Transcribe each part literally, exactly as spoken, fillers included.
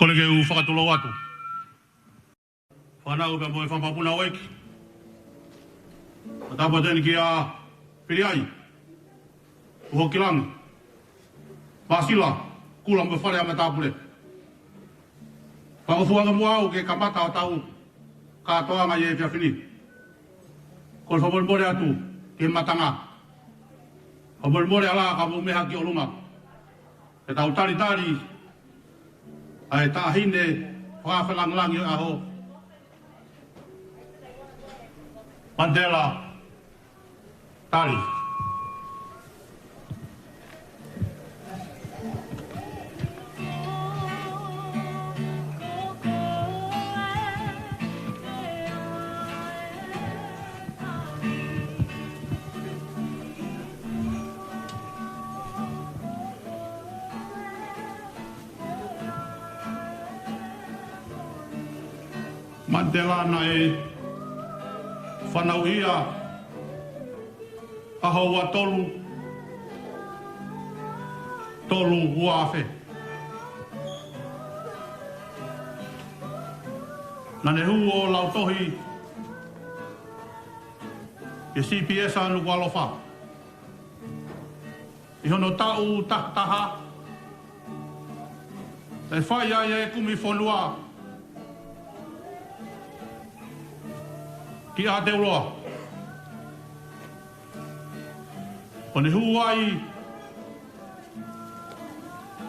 Kole ke u fakatulou atu. Fānau pea mo e fanga mokopuna ʻo e ʻEiki. Tapu atu eni kia Piliai Uhokilangi, Masila Kula mo e fale ʻa matāpule. Fakafofonga muʻa au ke kamata ʻetau kātoanga ʻi he efiafi ni. Ko e fakamolemole atu ki he matanga. Fakamolemole ʻalā ka mou meʻa ki ʻolunga. Ke tau talitali ʻa e taʻahine fakafelangilangi ʻo e ʻaho, Mandela Tali. Mandela naʻe fanauʻi ia ʻaho ua tolu, tolu ua afe. Naʻa ne hū ʻo lautohi ʻi he C P S ʻa Nukuʻalofa. ʻI hono taʻu taha taha, naʻe fai ai e kumi fonua ki Aotearoa. ʻO ne hū ai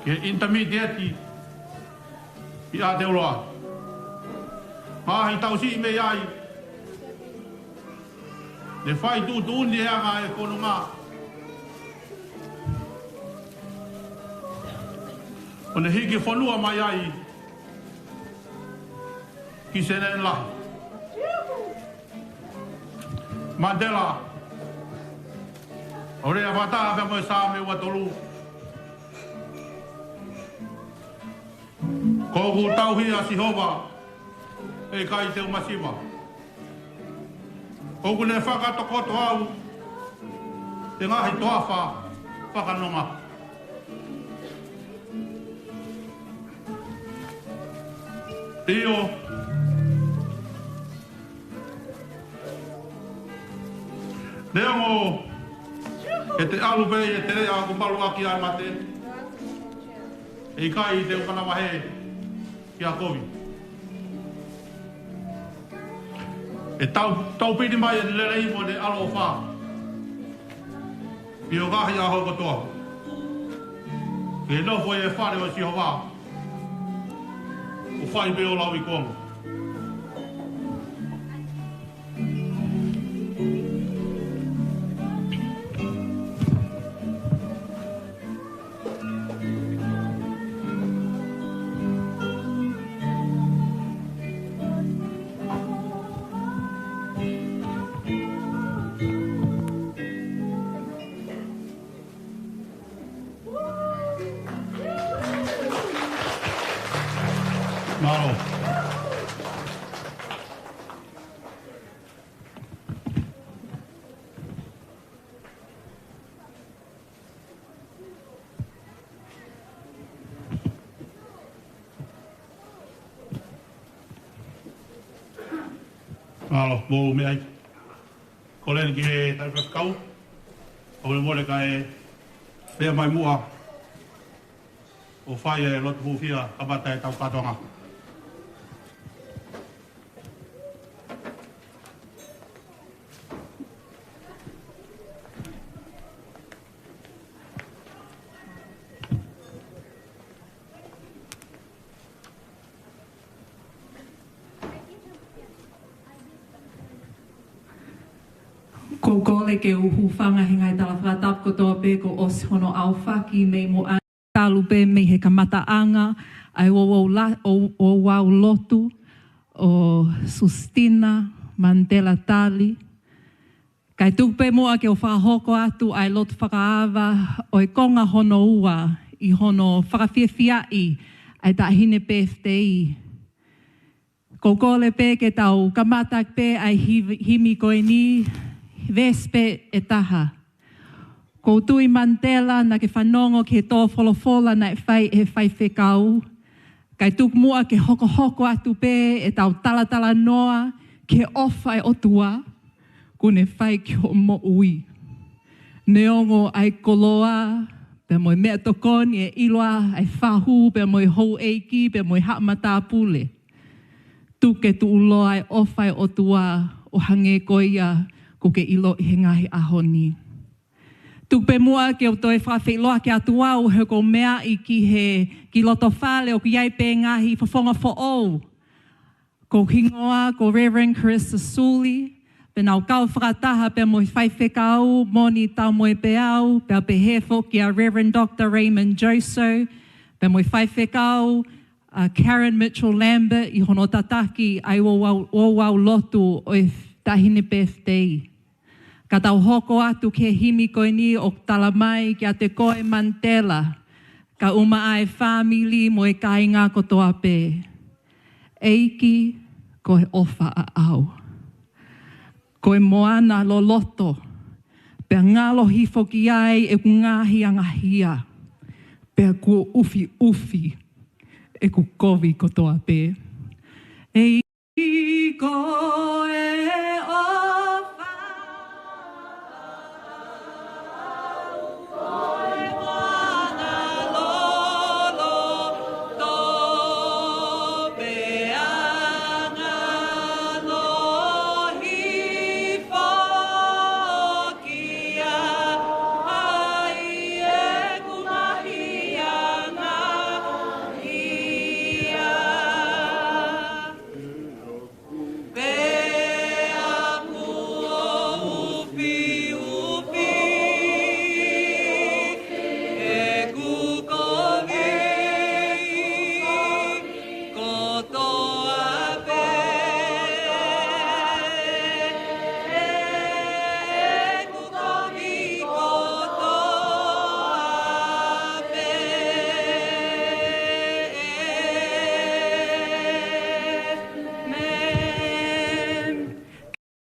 ki he intermediate ʻi Aotearoa. Ngaahi taʻu siʻi mei ai, ne fai tuʻutuʻuni e anga e fononga. ʻO ne hiki fonua mai ai ki Senenla. Mandela, ʻo lea fakataha pea mo e Saame ua tolu. Ko ʻeku tauhi ʻa Sihova, ʻe ʻikai te u masiva. ʻOku ne fakatokoto au ʻi he ngaahi toafa fakanonga. ʻIo, neongo ʻete ʻalu pē ʻi he teleʻa ʻoku maluʻaki ʻa e mate, ʻe ʻikai te u manavahē ki ha kovi. ʻE tau, taupini mai ʻene lelei mo ʻene ʻaloʻofa ʻi ho ngaahi ʻaho kotoa. Ke nofo ʻi he fale ʻo Sihova, ʻo fai pē ho lauikuonga. Mālō. Mālō, mou meʻa ai. Kole eni ki he talifaifekau, fakamolemole kae meʻa mai muʻa ʻo fai e lotu hūfia kamata ʻetau kātoanga. Ko e kole ke u hūfanga he ngaahi tala fakatapu kotoa pē kuo ʻosi hono aofaki mei muʻa. Talu pē mei he kamataʻanga ʻa e ouau la-, ou-, ouau lotu ʻo Sustina Mandela Tali. Kae tuku pē muʻa ke u fakahoko atu ʻa e lotu fakaava ʻo e konga hono ua ʻi hono fakafiefiaʻi ʻa e taʻahine pēfitei. Ko e kole pē ke tau kamata pē ʻa e hiv-, himi ko eni, veesi pē ʻe taha. Ko u tui Mandela naʻa ke fanongo ki he tō folofola naʻe fai ʻe he faifekau. Kae tuku muʻa ke hokohoko atu pē ʻetau talatalanoa ki he ʻofa ʻa e ʻOtua. ʻoku ne fai ki hoʻo moʻui. Neongo ʻa e koloa, pea mo e meʻatokoni ʻe ʻiloa ʻa e fahu, pea mo e houʻeiki, pea mo e haʻa matāpule. Tuku ke tuʻuloa ʻa e ʻofa ʻa e ʻOtua ʻo hangē ko ia ʻoku ke ʻiloʻi he ngaahi ʻaho ni. Tuku pē muʻa ke u toe fakafeʻiloaki atu au he ʻoku ou meaʻi ki he, ki loto fale ʻoku ʻi ai pē ngaahi fofonga foʻou. Ko e hingoa ko Reverend Carissa Suley, pea naʻa ku kau fakataha pea mo e faifekau Moni Taumoepeau, pea pehē foki kia Reverend Doctor Raymond Joso, pea mo e faifekau ʻa Karen Mitchell Lambert ʻi hono tataki ʻa e ouau, ouau lotu ʻo e taʻahine pēfitei. Ka tau hoko atu ki he himi ko eni ʻoku tala mai kiate koe Mandela, kae ʻumaʻā e fāmili mo e kāinga kotoa pē. ʻEiki, ko e ʻofa ʻaʻau. Ko e moana loloto, pea ngalo hifo ki ai ʻeku ngaahi angahia, pea kuo ʻufiʻufi ʻeku kovi kotoa pē. ʻEiki, ko e ʻofa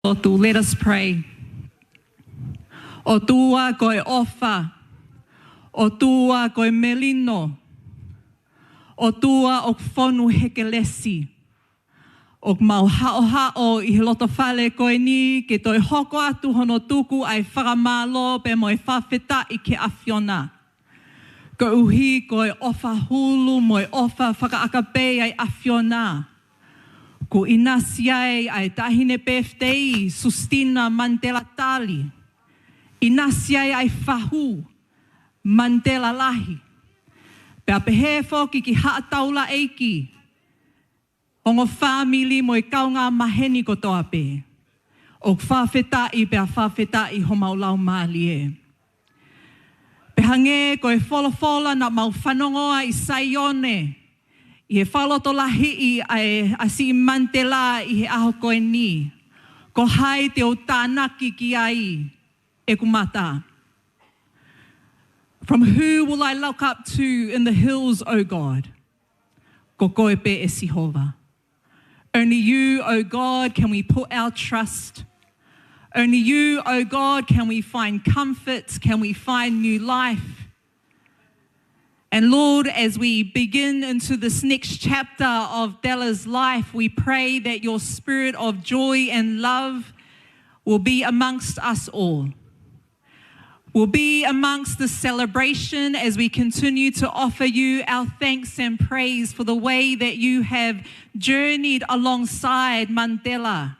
Lotu, let us pray. ʻOtua ko e ʻofa, ʻOtua ko e melino, ʻOtua ʻoku fonu he kelesi. ʻOku mau haʻohaʻo ʻi he loto fale ko eni ke toe hoko atu hono tuku ʻa e fakamālō pea mo e fakafetaʻi ki he ʻAfiona. Koeʻuhi ko e ʻofa hulu mo e ʻofa fakaʻakapei ʻa e ʻAfiona. Kuo ʻinasi ai ʻa e taʻahine pēfitei Sustina Mandela Tali. ʻInasi ai ʻa e fahu Mandela Lahi. Pea pehē foki ki Haʻa Taulaʻeiki, ongo fāmili mo e kaungā maheni kotoa pē. ʻOku fakafetaʻi pea fakafetaʻi homau laumālie. Pea hangē ko e folofola naʻa mau fanongoa ʻi Saione, ʻi he fakalotolahiʻi ʻa e, ʻa Siʻi Mandela ʻi he ʻaho ko eni. Ko hai te u tānaki ki ai ʻeku mata? From who will I look up to in the hills, O God? Ko koe pē ʻe Sihova. Only you, O God, can we put our trust. Only you, O God, can we find comfort, can we find new life. And Lord, as we begin into this next chapter of Della's life, we pray that your spirit of joy and love will be amongst us all. Will be amongst the celebration as we continue to offer you our thanks and praise for the way that you have journeyed alongside Mandela.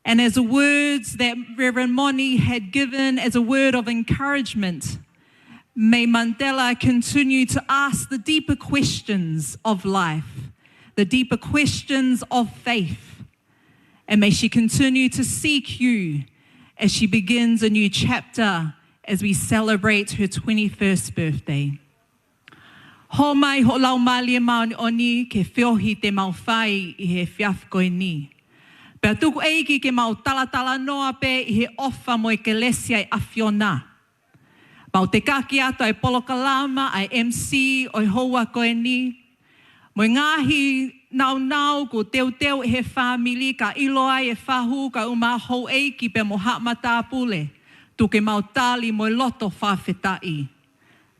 And as the words that Reverend Moni had given as a word of encouragement, may Mandela continue to ask the deeper questions of life, the deeper questions of faith. And may she continue to seek you as she begins a new chapter as we celebrate her twenty-first birthday. Hō mai ho Laumālie Māʻoniʻoni ke feohi te mau fai ʻi he efiafi ko eni. Pea tuku ʻEiki ke mau talatalanoa pē ʻi he ʻofa mo e kelesi ʻa e ʻAfiona. Mau tekaki atu ʻa e polokalama ʻa e M C ʻo e houa ko eni. Mo e ngaahi naunau kuo teuteu ʻe he fāmili ka ʻilo ai e fahu kae ʻumaʻā houʻeiki pea mo haʻa matāpule. Tuku ke mau tali mo e loto fakafetaʻi.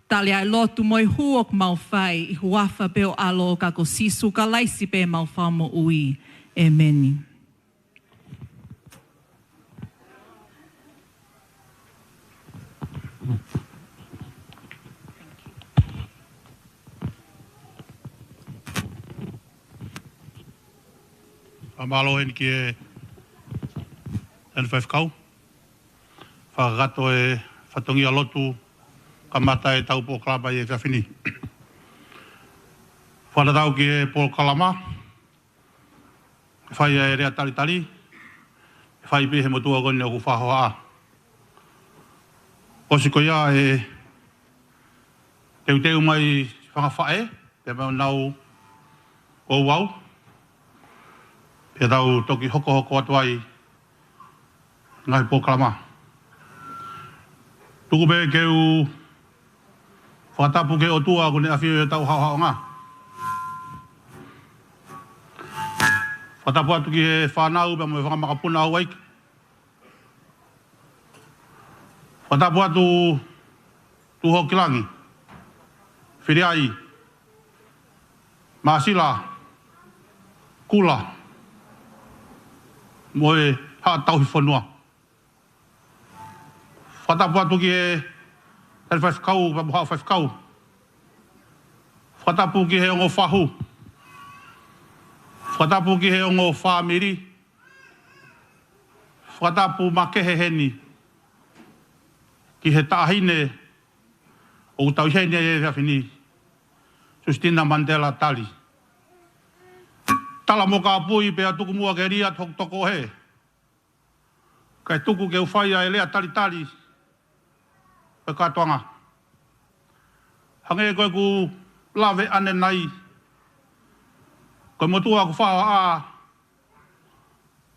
Tali ʻa e lotu mo e hū ʻoku mau fai ʻi he huafa pē ʻo ho ʻAlo ka ko Sīsū Kalaisi pē homau Fakamoʻui. ʻĒmeni. Fakamālō heni ki he Taʻahine Faifekau. Fakakakato e fatongia lotu, kamata e tau polokalama ʻi he efiafi ni. Fakatatau ki he polokalama, ʻe fai e lea talitali, ʻe fai pē he motuʻa ko eni ʻoku fakahohaʻa. ʻOsi ko ia ʻe teuteu mai fanga faʻē, pea mo ʻenau ouau, pea tau toki hokohoko atu ai ngaahi polokalama. Tuku pē ke u fakatapu ki he ʻOtua kuo ne ʻafio ʻi hotau haʻohaʻonga. Fakatapu atu ki he fānau pea mo e fanga makapuna ʻa Haʻapai. Fakatapu atu Tuʻi Hokilangi, Filiai, Māsila, Kula, mo e Haʻa Tauhi Fonua. Fakatapu atu ki he Taʻahine Faifekau, pea mo Haʻa Faifekau. Fakatapu ki he ongo fahu. Fakatapu ki he ongo fāmili. Fakatapu makehe heni ki he taʻahine ʻoku tau ʻi heni ai he efiafi ni, Susitini Manitela Tali. Tala mo kāpui pea tuku muʻa ke lī atu hoku toko he. Kae tuku ke u fai ʻa e lea talitali ʻo e kātoanga. Hangē ko ʻeku lave ʻanenai, ko e motuʻa ʻoku fakahohaʻa,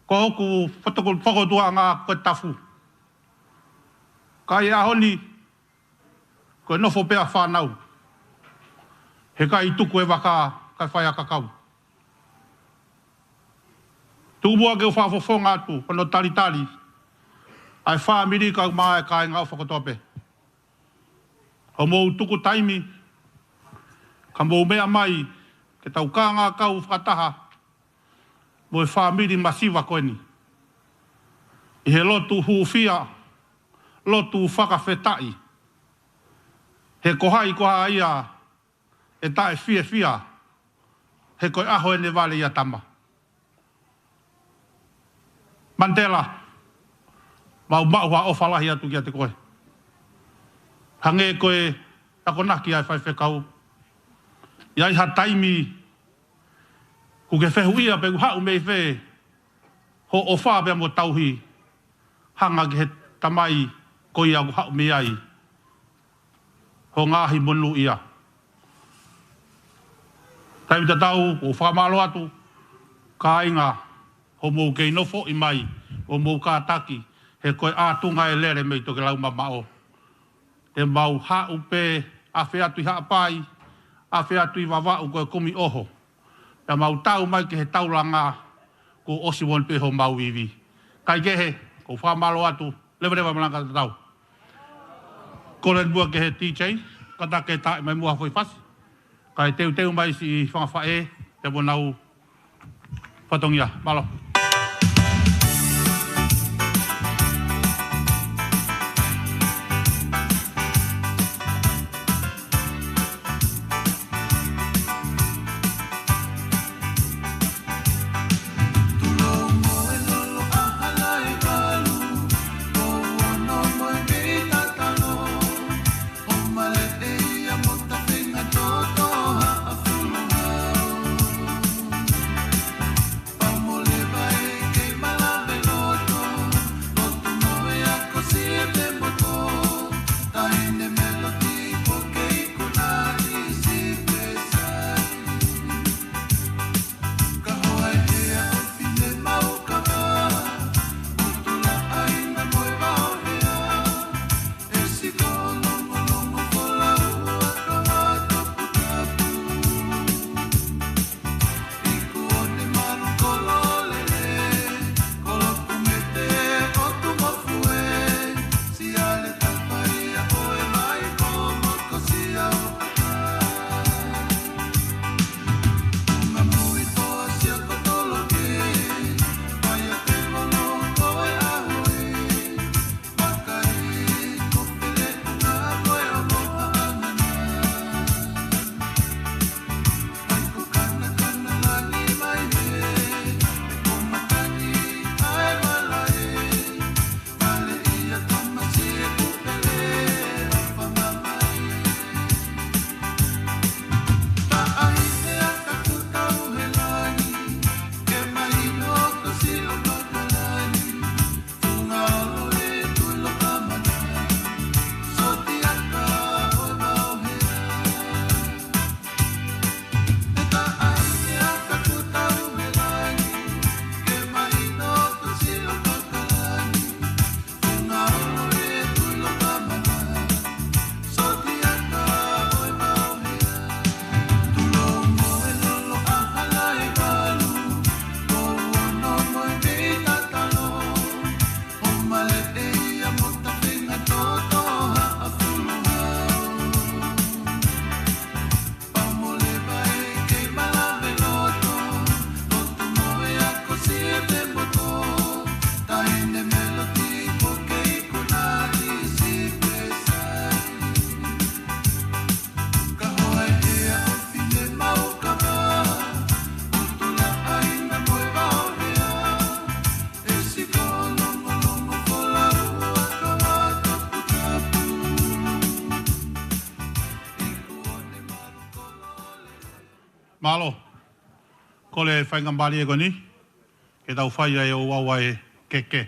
ko hoku fotoko-, fokotuʻanga ko e tafu. Ka ʻi he ʻaho ni, ko e nofo pē ʻa e fānau. He ʻikai tuku e vaka kae fai ʻa e kakau. Tuku muʻa ke u fakafofonga atu hono talitali ʻa e fāmili kae ʻumaʻā e kāinga ʻofa kotoa pē. Hoʻomou tuku taimi ka mou meʻa mai ke tau kāinga kau fakataha mo e fāmili masiva ko eni ʻi he lotu hūfia, lotu fakafetaʻi. He ko hai ko hai ia ʻe taʻefiefia, he ko e ʻaho ʻene vale ʻia tama. Manitela, mau maʻu ha ʻofa lahi atu kiate koe. Hangē ko e akonaki ʻa e faifekau, ʻi ai ha taimi ʻoku ke fehuʻia pe ʻoku haʻu mei fē hoʻo ʻofa pea mo tauhi, hanga ki he Tamai ko ia ʻoku haʻu mei ai hoʻo ngaahi monūʻia. Taimi tatau, ʻoku ou fakamālō atu, kāinga, hoʻomou kei nofoʻi mai, hoʻomou kātaki, he ko e ʻatunga e lele mei Tokelau mamaʻo. Te mau haʻu pē, ʻave atu ʻi Haʻapai, ʻave atu ʻi Vavaʻu ko e kumi ʻoho. Pea mau tau mai ki he taulanga, kuo ʻosi moʻoni pē homau ivi. Kae kehe, ʻoku ou fakamālō atu, leveleva malanga tatau. Kole muʻa ki he D J, kātaki ke taaʻi mai muʻa ha foʻi fasi. Kae teuteu mai siʻi fanga faʻē, pea mo ʻenau fatongia. Mālō. Mālō. Kole faingamālie ko eni ke tau fai ai ʻo ouau ʻa e keke.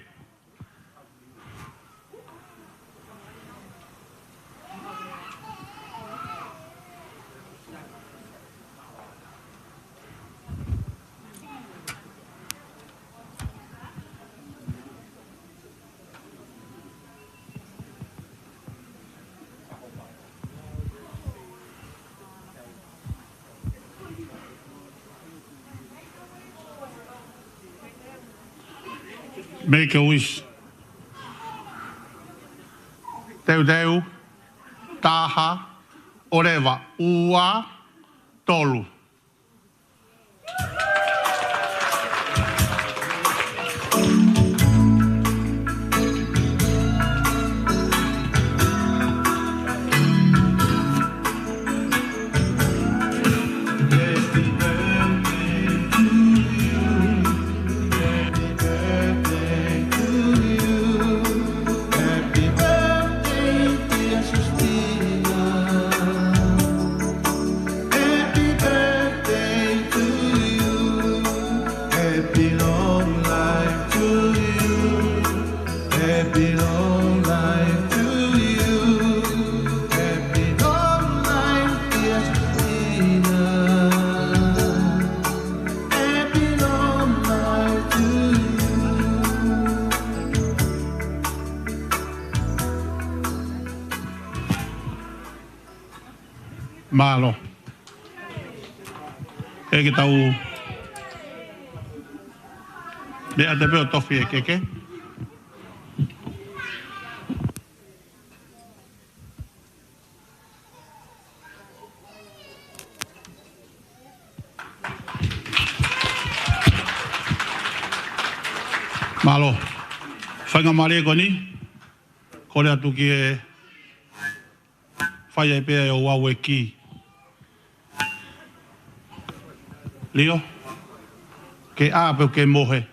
Make a wish. Teuteu, taha, ʻoleva, ua, tolu. Happy birthday to you. Happy long life to you. Happy long life to you. Happy long life, dear Christina. Happy long life to you. Mālō. ʻE ke tau meʻa atu pē ʻo tofi e keke. Mālō. Faingamālie ko eni. Kole atu ki he fai ai pē ʻo ouau e kī. Lio, ke ʻā pe ke mohe.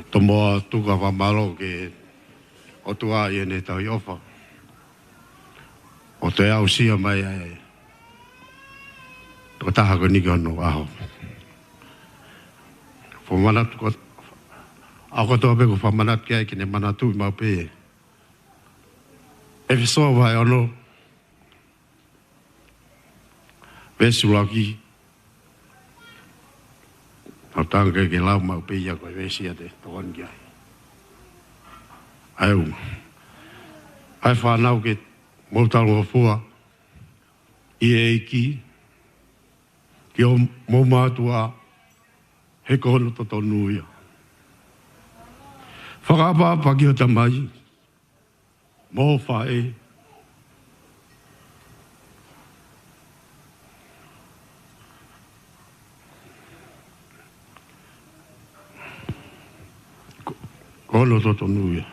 Tomuʻa tuku ha fakamālō ki he ʻOtua ʻi heʻene tauhi ʻofa ʻo toe aʻusia mai ʻa e tokotaha ko eni ki hono ʻaho. Fakamanatu ko, ʻa kotoa pē ʻoku fakamanatu ki ai ke ne manatuʻi maʻu pē ʻEfesō vahe ono, veesi ʻuluaki. Tau tanga ke, ke lau maʻu pē ia ko e veesi ia te tokoni ki ai. ʻA e ʻū, ʻa e fānau, ke mou talangofua ʻi he ʻEiki, ki homou mātuʻa, he ko hono totonu ia. Fakaʻapaʻapa ki ho tamai mo ho faʻē, ko, ko hono totonu ia.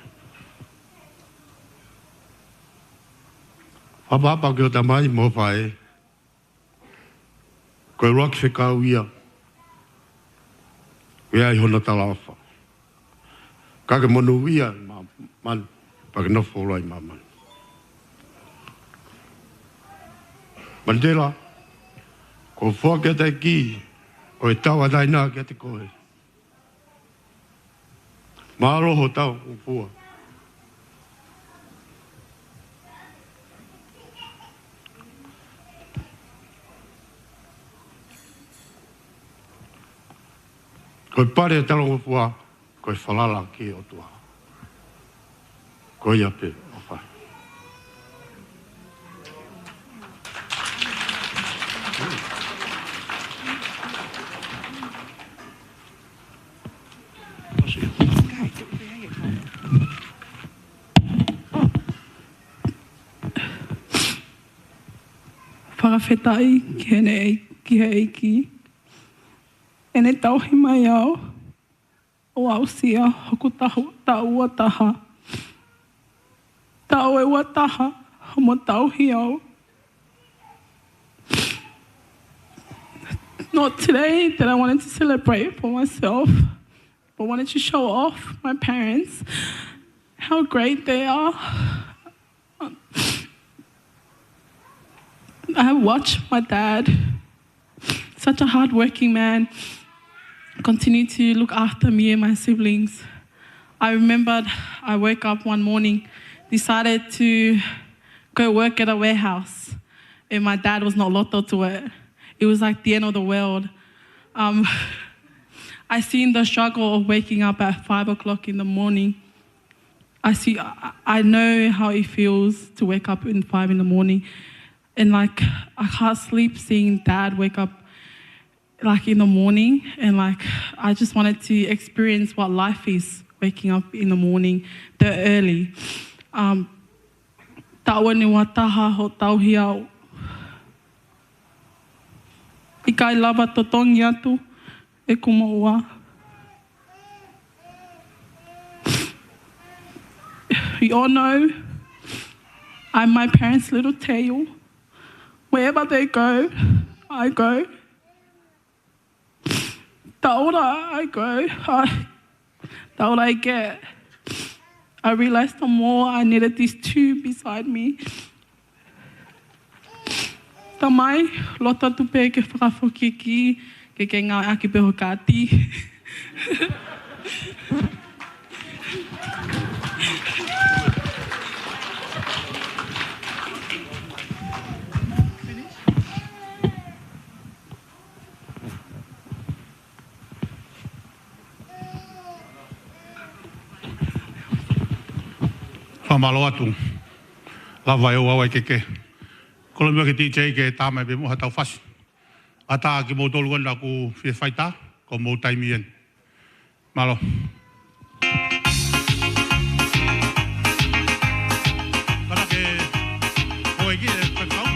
Fakaʻapaʻapa ki ho tamai mo ho faʻē, ko e ʻuluaki fekau ia ʻoku ʻi ai hono talaʻofa. Ka ke monūʻia ʻi māmani, pea ke nofo ʻi māmani. Manitela, kuo foaki ʻe he ʻEiki ʻa e tauʻatāina kiate koe. Mālō hoʻo talangofua. Ko e pale ʻa e talangofua, ko e falala ki he ʻOtua. Ko ia pē ʻofa. Fakafetaʻi ki heʻene ʻEi-, ki he ʻEiki. ʻEne tauhi mai au ʻo aʻusia hoku tahu-, taʻu ua taha. Taʻu ʻe ua taha hoʻomo tauhi au. Not today that I wanted to celebrate for myself, but wanted to show off my parents, how great they are. I have watched my dad, such a hardworking man, continue to look after me and my siblings. I remembered I woke up one morning, decided to go work at a warehouse, and my dad was not loto to it. It was like the end of the world. Um, I seen the struggle of waking up at five o'clock in the morning. I see, I, I know how it feels to wake up in five in the morning. And, like, I can't sleep seeing Dad wake up, like, in the morning. And, like, I just wanted to experience what life is, waking up in the morning that early. Um, taʻu ʻe ua taha hoʻo tauhi au. ʻIkai lava totongi atu ʻeku moʻua. You all know I'm my parents' little tail. Wherever they go, I go. The older I go, I, the older I get, I realize the more I needed these two beside me. Tamai, loto atu pē ke fakafokiki, ke ke ngāueʻaki pē ho kaati. Fakamālō atu. Lava e ua ua ke ke. Kole mai ki he D J ke tā mai pē muʻa ha tau fasi. ʻAtā kimoutolu ʻoku nau fie faitā, ko hoʻomou taimi eni. Mālō. Para ke hoi ki he pekau,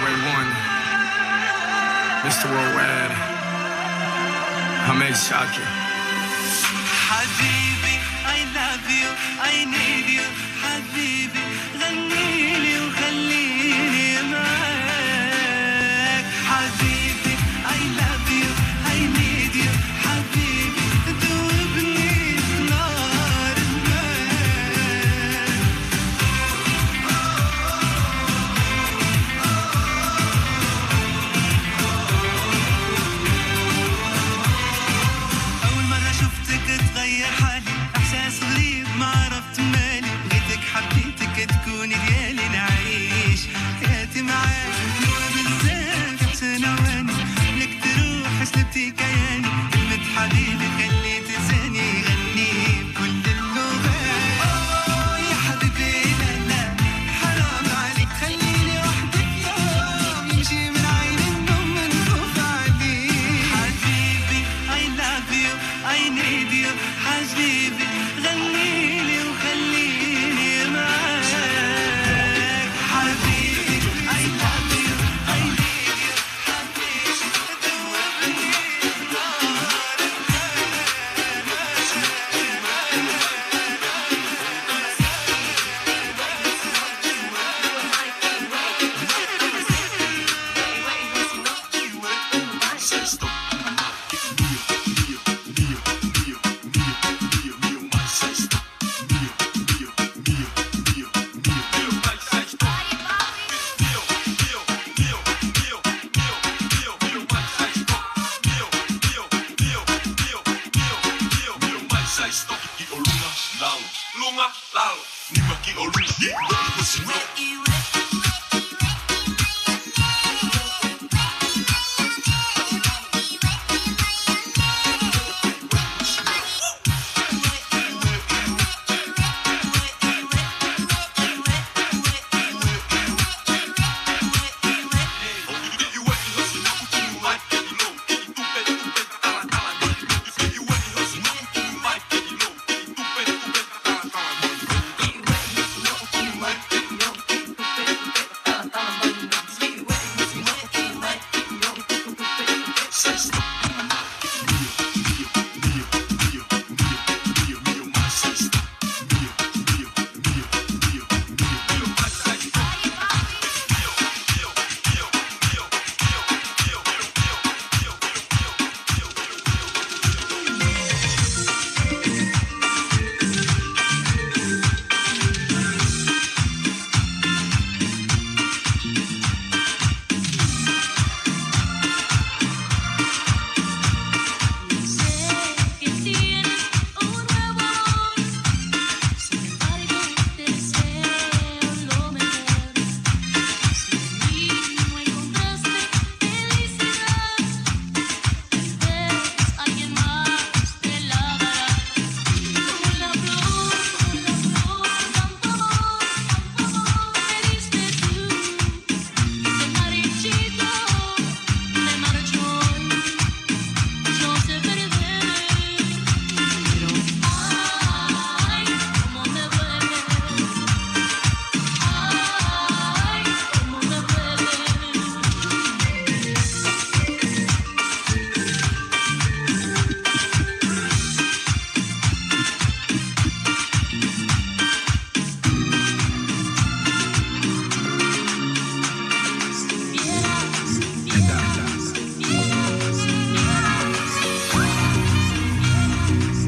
Ray One, Mister Worldwide, Hamed Shaka. حبيبي, I love you, I need you, حبيبي, غني لي وخليني معاك. حبيبي, I love you, I ʻolunga, lalo, lunga, lalo. Nima ki ʻolunga, ʻi ʻueʻi hosi noa.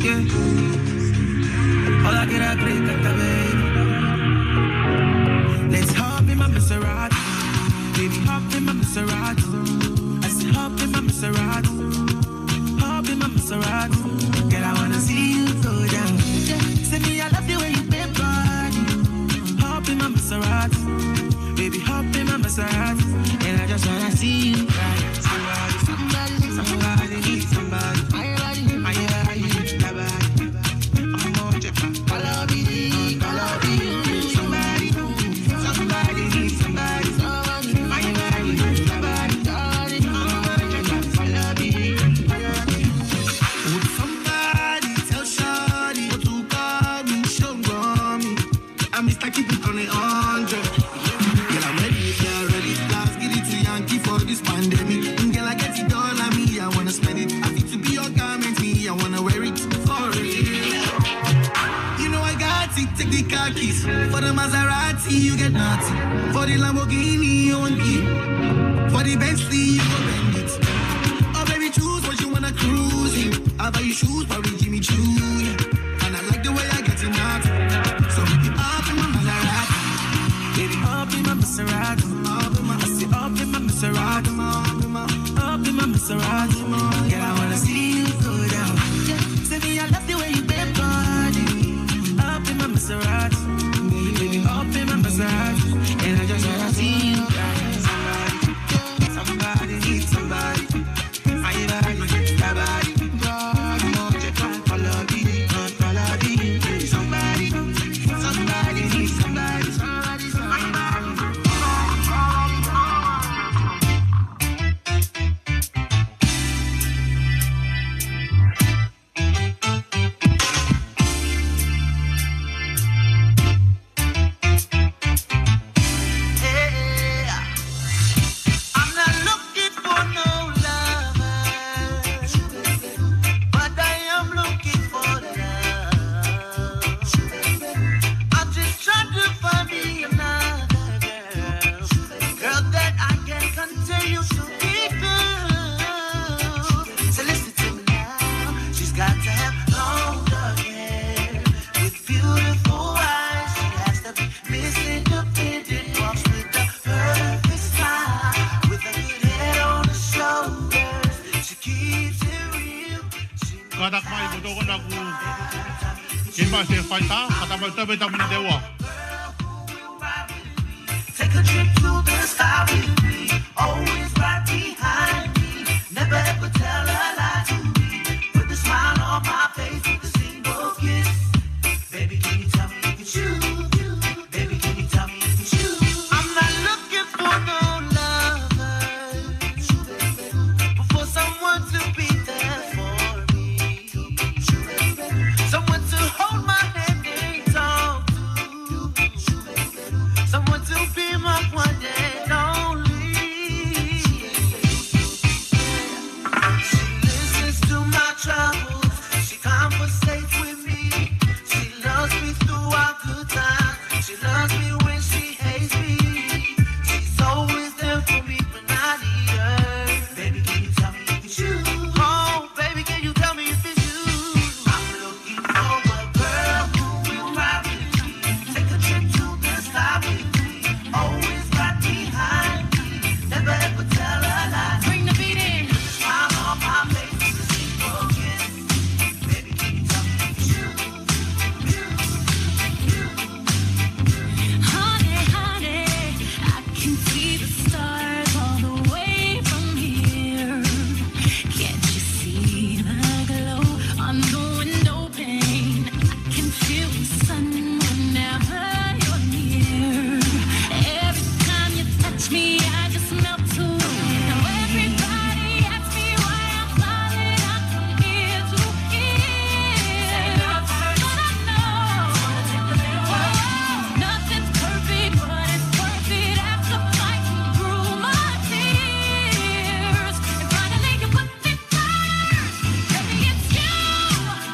Yeah. Hola, get up, break up, baby. Let's hop in my Maserati. Baby, hop in my Maserati. I said, hop in my Maserati. Hop in my Maserati. Girl, I wanna see you go down. Yeah. Say me, I love the way you bend body. Hop in my Maserati. Baby, hop in my Maserati. And I just wanna see you ride. Somebody, somebody, somebody, somebody. My body, my body, my body. Mister Keep it on a hundred. Girl, I'm ready if you're ready. Let's get it to Yankee for this pandemic. Girl, I get it done, I mean, I wanna spend it. I fit to be your garment, me, I wanna wear it for real. You know I got it, take the car keys. For the Maserati, you get nothing. For the Lamborghini, you won't be. For the Bentley, you go bend it. Oh, baby, choose what you wanna cruise in. I buy you shoes, probably Jimmy Choo, yeah. And I like the way I get it out. So baby, hop in my Maserati. Baby, hop in my Maserati. I say, hop in my Maserati. Hop in my Maserati. Girl, I wanna see you go down. Yeah, say me, I love the way you bend body. Hop in my Maserati. Baby, hop in my Maserati. And I just wanna see you ride. Somebody, somebody needs somebody. My body, your body. He pa se faita, kata mau tabe tamu ni te ua. Take a trip to the sky with me. Always right behind me. Never ever tell a lie to me. Put a smile on my face with a single kiss. Baby, can you tell me if it's you? Baby, can you tell me if it's you? I'm not looking for no lover, but for someone to be there for me. Someone to hold my hand and talk to. Someone to be my one and only. She listens to my troubles. She conversates with me. She loves me through our good times. She loves me when she hates me. She's always there for me when I need her. Baby, can you tell me if it's you? Oh, baby, can you tell me if it's you? I'm looking for a girl who will ride with me. Take a trip to the sky with me. Always right behind me. Never ever tell a lie. Bring the beat in. Smile on my face with a single kiss. Baby, can you tell me if it's you? You, you, you. Honey, honey, I can see the stars all the way from here. Can't you see the glow on the window pane? I can feel the sun whenever you're near. Every time you touch me, I just melt away. Now everybody asks me why I'm smiling. I'm from ear to ear. But I know nothing's perfect, but it's worth it after fighting through my tears. And finally you put me first. Baby, it's you.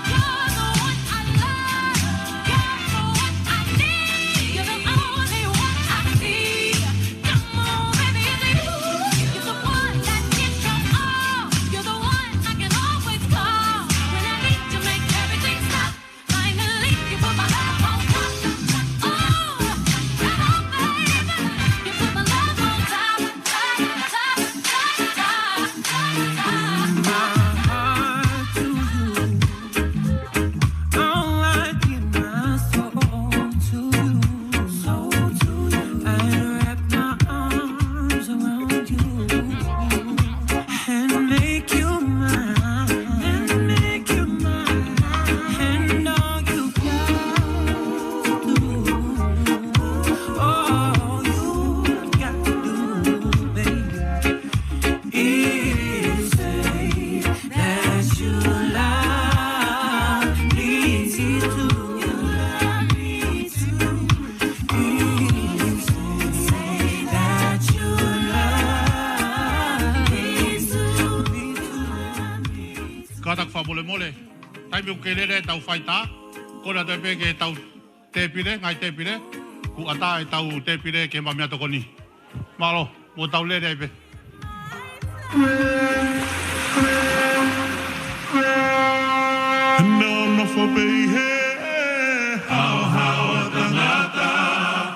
You're the one I love. You're the one I need. You're the only one I see. Come on, baby, it's you. You're the one that gets them all. You're the one I can always call when I need to make everything stop. Finally, you put my love on top. Oh, come on, baby. You put my love on top, top, top, top, top, top, top. My heart to you. I'll give my soul to you. Soul to you. I'd wrap my arms around you and make you mine. And make you mine. And all you got to do, all you got to do, baby, is say that you love me too. You love me too. Is say that you love me too. Kātaki fakamolemole. Taimi ʻoku ke lele ʻetau faitā. Kole atu pē ke tau tēpile, ngaahi tēpile. Kuo ʻatā ʻetau tēpile ke maʻu meʻatokoni. Mālō, mou tau lele ai pē. Nonofo pē ʻi he haohaoa tangata,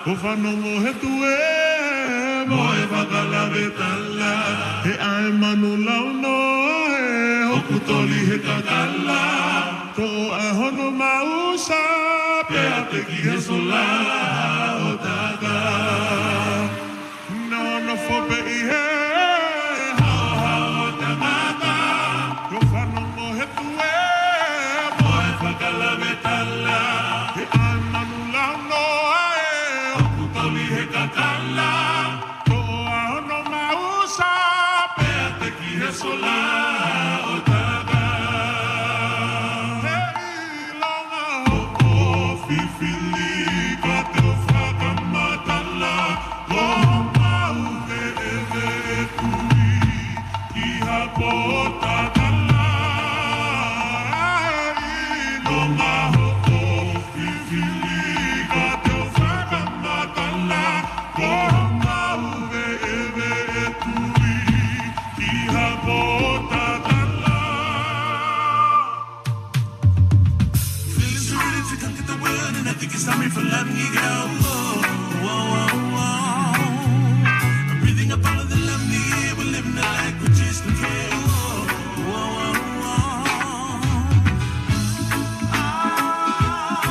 ʻo fanongo he tuē mo e fakalavetala, he ʻae manu launo ē, ʻoku toli he kakala, toʻo ʻa hono mausa, pea teki he sola ʻo taka. Nonofo pē ʻi he haohaoa tangata, ʻo fanongo he tuē mo e fakalavetala, he ʻae manu launo ē, ʻoku toli he kakala, toʻo ʻa hono mausa, pea teki he sola ʻo taka. He ʻilonga hoʻo fifili ka te u fakamatala, ko homau veʻeveʻe tui ki ha pōtatala. He ʻilonga hoʻo fifili ka te u fakamatala, ko homau veʻeveʻe tui ki ha pōtatala. Feeling so ready to conquer the world, and I think it's time for letting you go. Whoa, whoa, whoa. I'm breathing up all of the love in the air. We're living the life we just don't care. Whoa, whoa, whoa, whoa. Ah.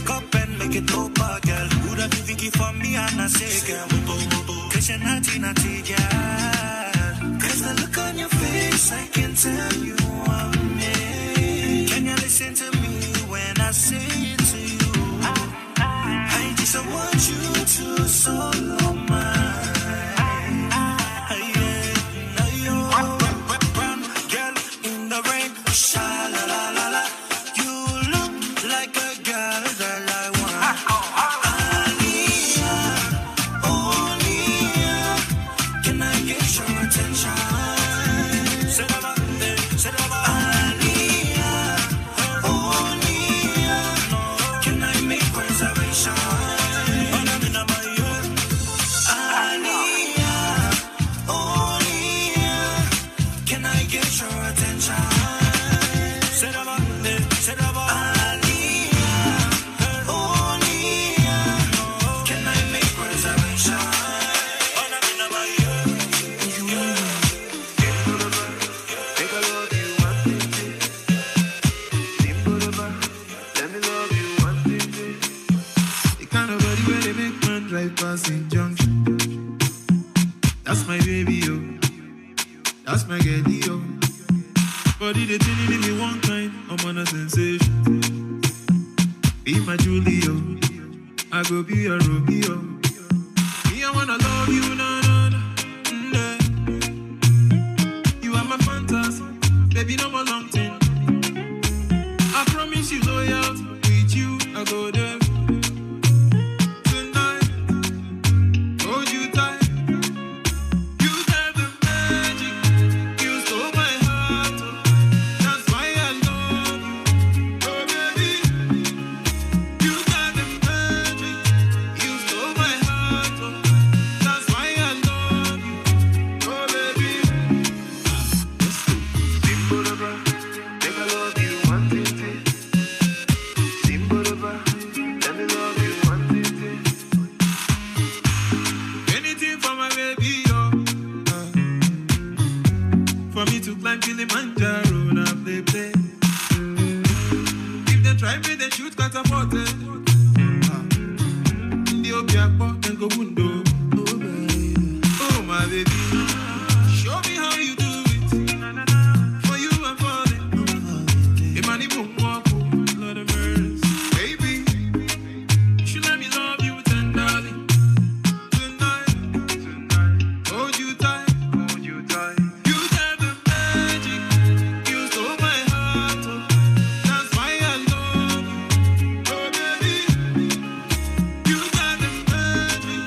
Kope, make it opa, girl. Ura viviki for me, and I say, girl, we go, we go. Cause you're naughty, naughty, girl. Cause the look on your face, I can tell you I'm in. Can you listen to me when I say it to you? I just want you to solo mine. Yeah, now you're brown, brown girl in the rain. Sha la la la la. You look like a girl that I want. Aaliyah, oh Aaliyah, can I get your attention? Say that, say that, Aaliyah, oh Aaliyah, can I make reservation? Aaliyah, oh Aaliyah, can I get your attention? Say that, say that, Aaliyah, oh Aaliyah, can I make reservation? Let me love you one thing, thing. The kind of body where they make man drive past in junction. That's my baby, yo. That's my girl, yo. Body they turning in me one kind. I'm on a sensation. Be my Julie, yo. I go be your Romeo. Me, I wanna love you, na, na, na. Mm, yeah. You are my fantasy, baby, no more long thing. I promise you loyalty, with you, I go there. Tonight, hold you tight. You got the magic, you stole my heart, oh. That's why I love you, oh baby. You got the magic, you stole my heart, oh. That's why I love you, oh baby. Simple, simple, let me love you one thing, thing. Simple, let me love you one thing, thing. Anything for my baby, yo. Uh, for me to climb Kilimanjaro, na play, play. If they try me, they shoot catapult, eh. Uh, in the Obiakpo, then go window. Oh, baby. Oh, my baby. Show me how you do it. For you, I'm falling. Imani Bungo, Lord of mercy. Baby, you should let me love you tenderly. Tonight, hold you tight, hold you tight. You got the magic, you stole my heart, oh. That's why I love you, oh baby. You got the magic,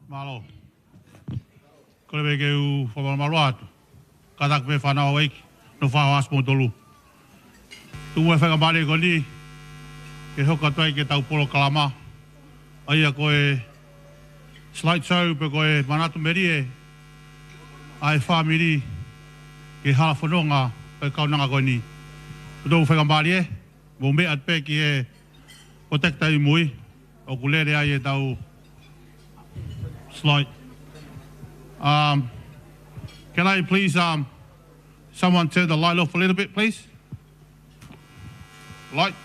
Mālō. Ko e lave ke u fakamalumalu atu. Kātaki pē fānau ʻa e ʻEiki, nofo ʻo ʻasi mo tolu. Tuku e faingamālie ko eni ke hoko atu ai ki heʻetau polokalama, ʻa ia ko e slide show pe ko e manatu melie ʻa e fāmili ki he hala fononga ʻo e kaunanga ko eni. Tuku e faingamālie, mou meʻa atu pē ki he protector ʻi mui, ʻoku lele ai ʻetau slide. Um, can I please, um, someone turn the light off a little bit, please? Light.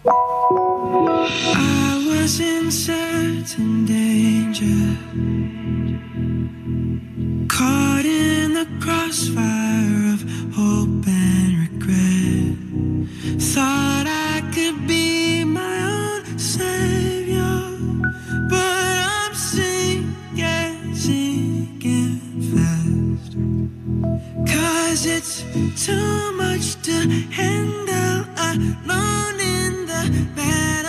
I was in certain danger, caught in the crossfire of hope and regret. Thought I could be my own savior, but I'm sinking, sinking fast. 'Cause it's too much to handle alone in the battle.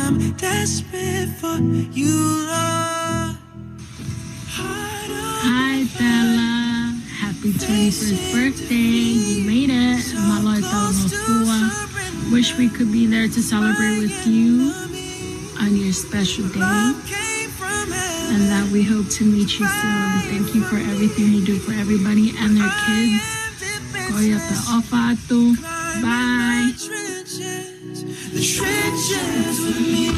I'm desperate for you, Lord. Hi, Bella. Happy twenty-first birthday. You made it. Mālō e talangofua. Wish we could be there to celebrate with you on your special day. And that we hope to meet you soon. Thank you for everything you do for everybody and their kids. Ko ia pē, ʻofa atu. Bye. The trenches with me.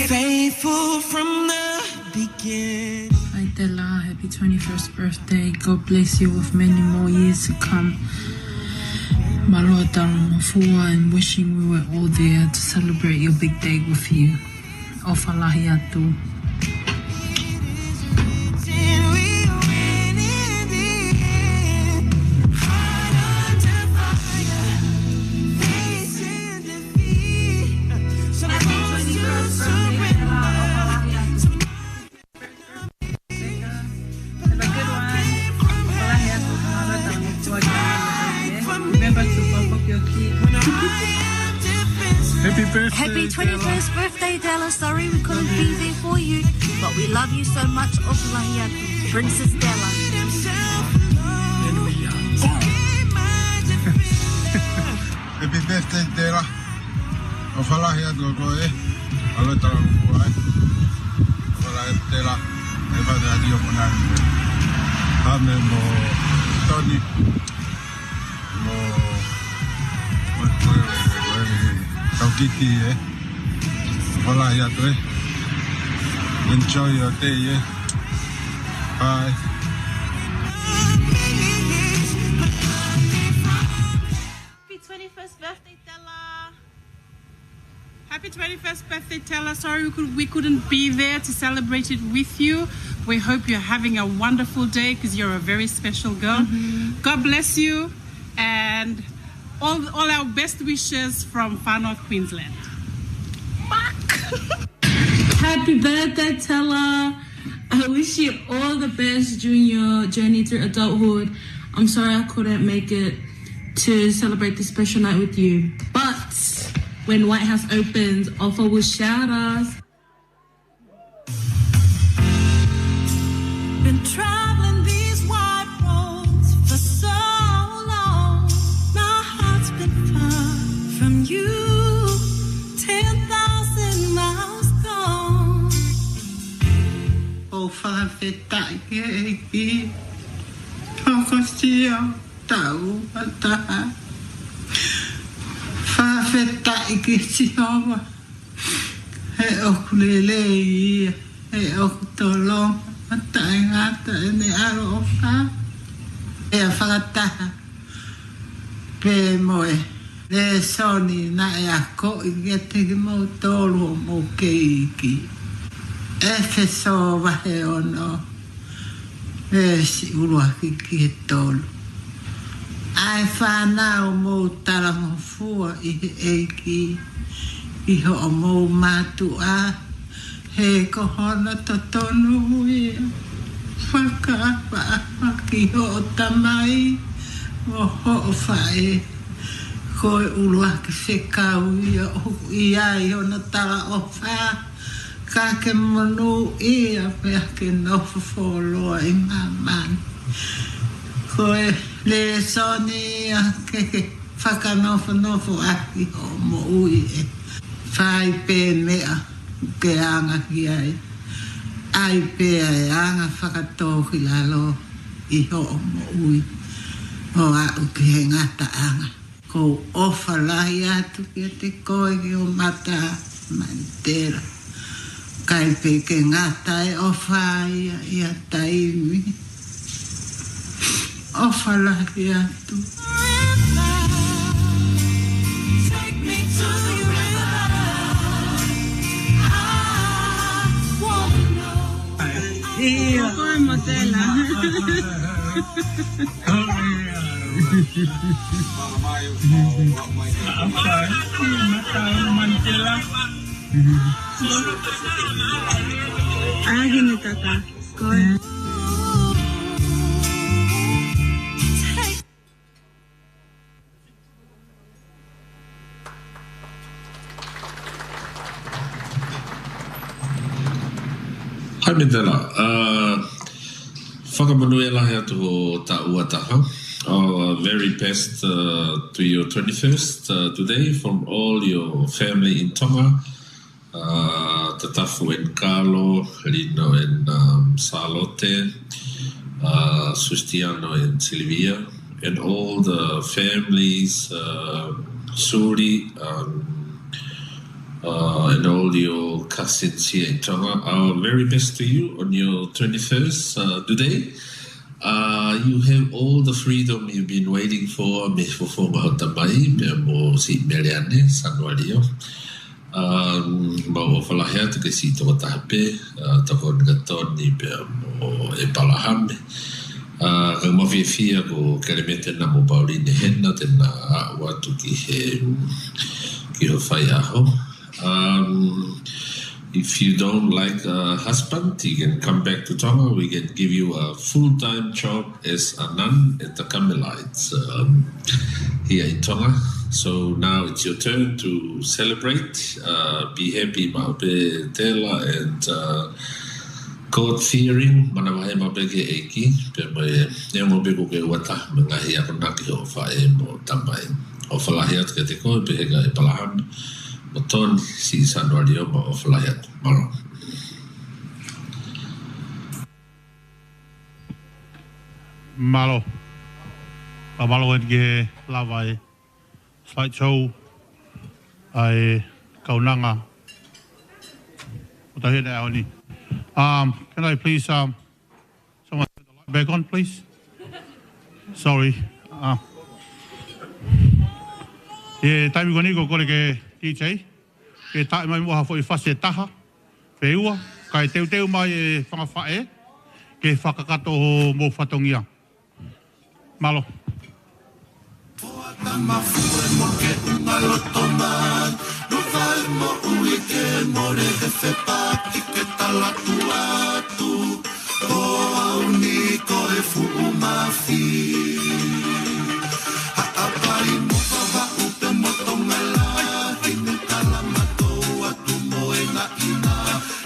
Faithful from the beginning. Hi, Tela. Happy twenty-first birthday. God bless you with many more years to come. Mālō e talangofua and wishing we were all there to celebrate your big day with you. ʻOfa lahi atu. Have a good one. Remember to pump up your kid. Happy birthday, Happy twenty-first birthday, Della. Sorry we couldn't be there for you, but we love you so much. ʻOfa lahi atu. Princess Della. Happy birthday, Della. ʻOfa lahi atu kiate koe. Mālō e talangofua. ʻOfa lahi atu, Tela. E fana dio mo nani. Ame mo Tony. Mo, mo, mo, mo, mo, Taukiti, ē. ʻOfa lahi atu, ē. Enjoy your day, yeah. Bye. Happy twenty-first birthday, Tela. Happy twenty-first birthday, Tela. Sorry we could, we couldn't be there to celebrate it with you. We hope you're having a wonderful day 'cause you're a very special girl. Mm-hmm. God bless you and all, all our best wishes from Far North Queensland. Fuck! Happy birthday, Tela. I wish you all the best during your journey through adulthood. I'm sorry I couldn't make it to celebrate this special night with you. But when White House opens, ʻofa will shout us. Been traveling these wide roads for so long. My heart's been far from you, ten thousand miles gone. ʻOku ou fakafetaʻi ki he ʻEiki. Hokosia taʻu ua taha. Fakafetaʻi ki Sihova. He ʻoku lelei ia, he ʻoku tolonga, ʻo taʻengata ʻene ʻaloʻofa. ʻE fakataha pē mo e lēsoni naʻe akoʻi kiate kimoutolu hoʻomou kei iiki. ʻEfesō vahe ono, veesi ʻuluaki ki he tolu. ʻA e fānau, mou talangofua ʻi he ʻEiki, ʻi hoʻomou mātuʻa, he ko hono totonu ia. Fakaʻapaʻapa ki hoʻo tamai mo hoʻo faʻē. Ko e ʻuluaki fekau ia ʻoku ʻi ai hono talaʻofa, ka ke monūʻia pea ke nofo fuoloa ʻi māmani. Ko e lēsoni ia ke ke fakanofonofo ʻaki hoʻo moʻui, ʻe fai pē meʻa ke anga ki ai. ʻAi pē ʻa e anga fakatōkilalo ʻi hoʻo moʻui ʻo aʻu ki he ngataʻanga. ʻOku ou ʻofa lahi atu kiate koe ki ho mata mai, Tela. ʻIkai pē ke ngata e ʻofa ia ʻi ha taimi. ʻOfa lahi atu. ʻIo. Ko koe mo Tela. ʻAhine kaka. Ko e. Haʻi Tela, uh, fakamonūʻia lahi atu hoʻo taʻu ua taha. Our very best, uh, to your twenty-first, uh, today from all your family in Tonga. Uh, Tatafu and Carlo, Lino and, um, Charlotte, uh, Sustiano and Silvia, and all the families, uh, Suli, um, uh, and all your cousins here in Tonga. Our very best to you on your twenty-first, uh, today. Uh, you have all the freedom you've been waiting for, mei he fofonga ho tamai, pea mo siʻi Meleane, Sanualio. Um, mau ʻofa lahi atu ki he siʻi tokotaha pē, uh, tokoni ka Toni pea mo ʻEpalahame. Uh, ka mau fiefia ko Kelemete na mo Pauline hena te na aʻu atu ki he, ki ho faiʻaho. Um, if you don't like a husband, you can come back to Tonga. We can give you a full-time job as a nun at the Carmelites, um, here in Tonga. So now it's your turn to celebrate. Uh, be happy maʻu pē Tela and, uh, God-fearing, manavahē maʻu pē ki he ʻEiki, pea mo e, neongo pē kuo ke ua taha, mo e ngaahi akonaki hoʻo faʻē mo tamai. ʻOfa lahi atu kiate koe, pehē kia ʻEpalahame mo Toni, siʻi Sanualio, mau ʻofa lahi atu. Mālō. Mālō. Ka mālō eni ki he lava e slideshow ʻa e kaunanga ʻo tahi ʻi he ʻaho ni. Um, can I please, um, someone turn the light back on, please? Sorry. Uh, ʻi he taimi ko eni ʻoku ou kole ki he D J ke taaʻi mai muʻa ha foʻi fasi ʻe taha pe ua, kae teuteu mai e fanga faʻē ke fakakakato hoʻomou fatongia. Mālō. Poata mafue mo ke unga loto mai, no vai mo ui ke mole he fepaki ke tala tuatu. Ko au ni ko e fuʻu mafi. Haʻapai mo Vavaʻu pea mo Tonga lahi, ne tala matou atu mo e naʻina,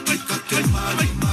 ʻikai ke mali ma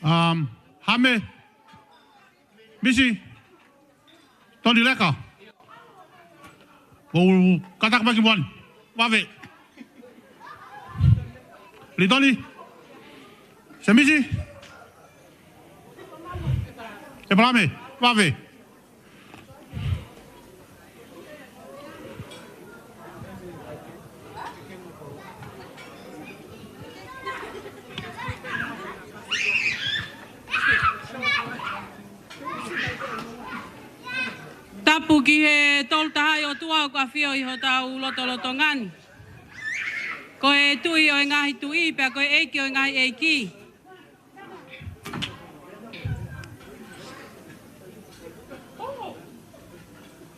Um, Hame. Misi. Tony Leka. Ko Kataka Maki Moani. Vave. Litoni. Semisi. Epalame. Vave. Tapu ki he Tolu Tahaʻi ʻOtua ʻoku ʻafio ʻi hotau lotolotonga ni. Ko e Tuʻi ʻo e ngaahi tuʻi, pea ko e ʻEiki ʻo e ngaahi ʻeiki.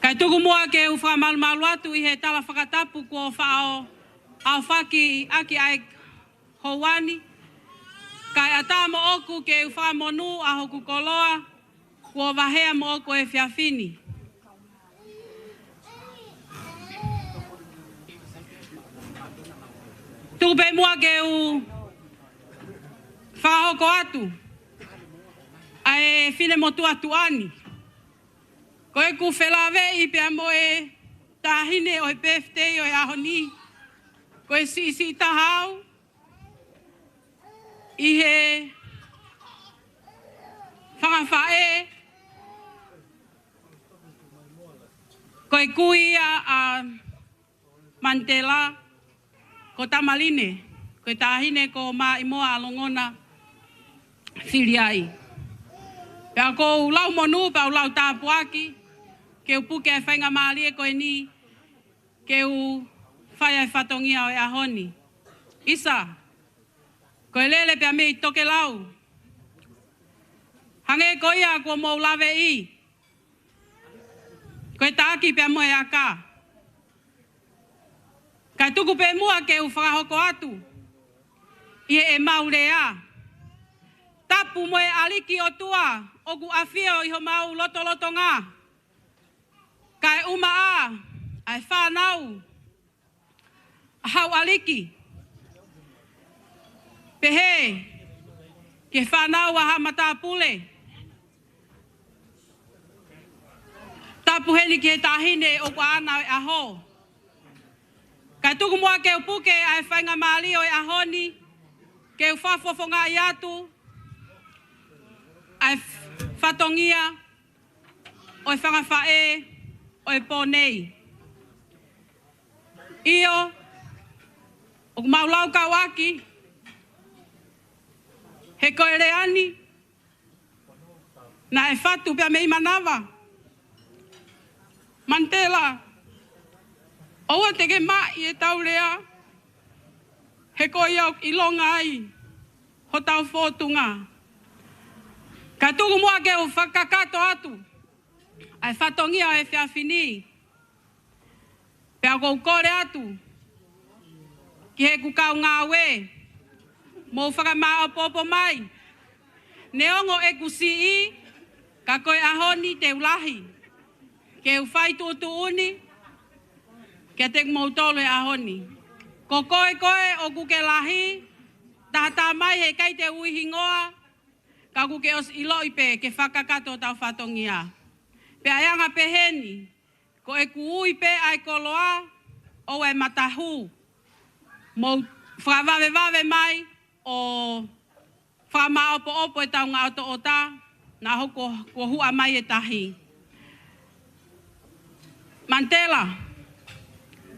Kae tuku muʻa ke u fakamalumalu atu ʻi he tala fakatapu kuo faʻo aofaki ʻaki ʻa e houa ni. Kae ʻatā moʻoku ke u fakamonū ʻa hoku koloa kuo vahea moʻoku he efiafi ni. Tuku pē muʻa ke u fakahoko atu ʻa e finemotuʻa tuʻa ni. Ko ʻeku felāveʻi pea mo e taʻahine ʻo e birthday ʻo e ʻaho ni. Ko e siʻisiʻi taha au ʻi he fanga faʻē. Ko e kui ia ʻa Mantela, ko Tamaline, ko e taʻahine ko Maʻimoa ʻa Longona fili ai. Pea ʻoku ou lau monū, pea u lau tāpuaki, ke u puke ʻa e faingamālie ko eni, ke u fai ʻa e fatongia ʻo e ʻaho ni. ʻIsa, ko e lele pea mei tokelau. Hangē ko ia kuo mou laveʻi, ko e taʻaki pea mo e aka. Kae tuku pē muʻa ke u fakahoko atu ʻi heʻemau lea. Tapu mo e ʻAliki ʻOtua ʻoku ʻafio ʻi homau lotolotonga. Kae ʻumaʻā ʻa e fānau ʻa hau ʻaliki. Pehē ki he fānau ʻa haʻa matāpule. Tapu heni ki he taʻahine ʻoku ʻaʻana ʻa e ʻaho. Kae tuku muʻa ke u puke ʻa e faingamālie ʻo e ʻaho ni, ke u fakafofongaʻi atu ʻa e fatongia ʻo e fanga faʻē ʻo e pō nei. ʻIo, ʻoku mau lau kau ʻaki, he ko e lea ni, naʻe fatu pea mei manava. Mantela, ʻoua te ke maʻi ʻetau lea, he ko ia ʻoku ʻilonga ai hotau fōtunga. Kae tuku muʻa ke u fakakakato atu ʻa e fatongia ʻo e efiafi ni. Pea ʻoku ou kole atu ki heʻeku kau ngāue, mou fakamāʻopoʻopo mai. Neongo ʻeku siʻi, ka ko e ʻaho ni te u lahi. Ke u fai tuʻutuʻuni kiate kimoutolu he ʻaho ni. Ko koe koe ʻoku ke lahi, taha taha mai, heʻikai te u ui hingoa, ka ʻoku ke ʻosi ʻiloʻi pē ke fakakakato hotau fatongia. Pea ʻe anga pehē ni, ko ʻeku ui pē ʻa e koloa ʻo e matahu. Mou fakavavevave mai ʻo fakamāʻopoʻopo ʻetau ngaʻotoʻota, naʻa hoko kuo huʻa mai e tahi. Mantela,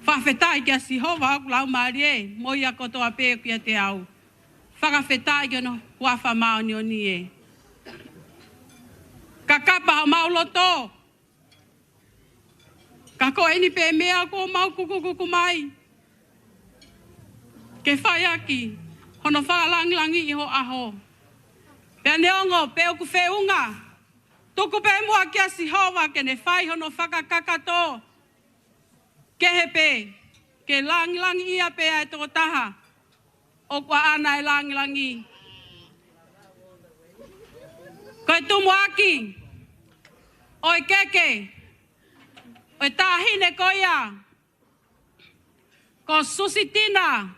fakafetaʻi kia Sihova ʻoku laumālie, mo ia kotoa pē kiate au. Fakafetaʻi ki hono huafa māʻoniʻoni ē. Kakapa homau loto, ka ko eni pē meʻa kuo mau kukukuku mai ke fai ʻaki hono fakalangilangiʻi ho ʻaho. Pea neongo pe ʻoku feʻunga, tuku pē muʻa kia Sihova ke ne fai hono fakakakato kehe pē, ke langilangiʻia pē ʻa e tokotaha ʻoku ʻaʻana e langilangi. Ko e tumuʻaki ʻo e keke ʻo e taʻahine ko ia ko Susitina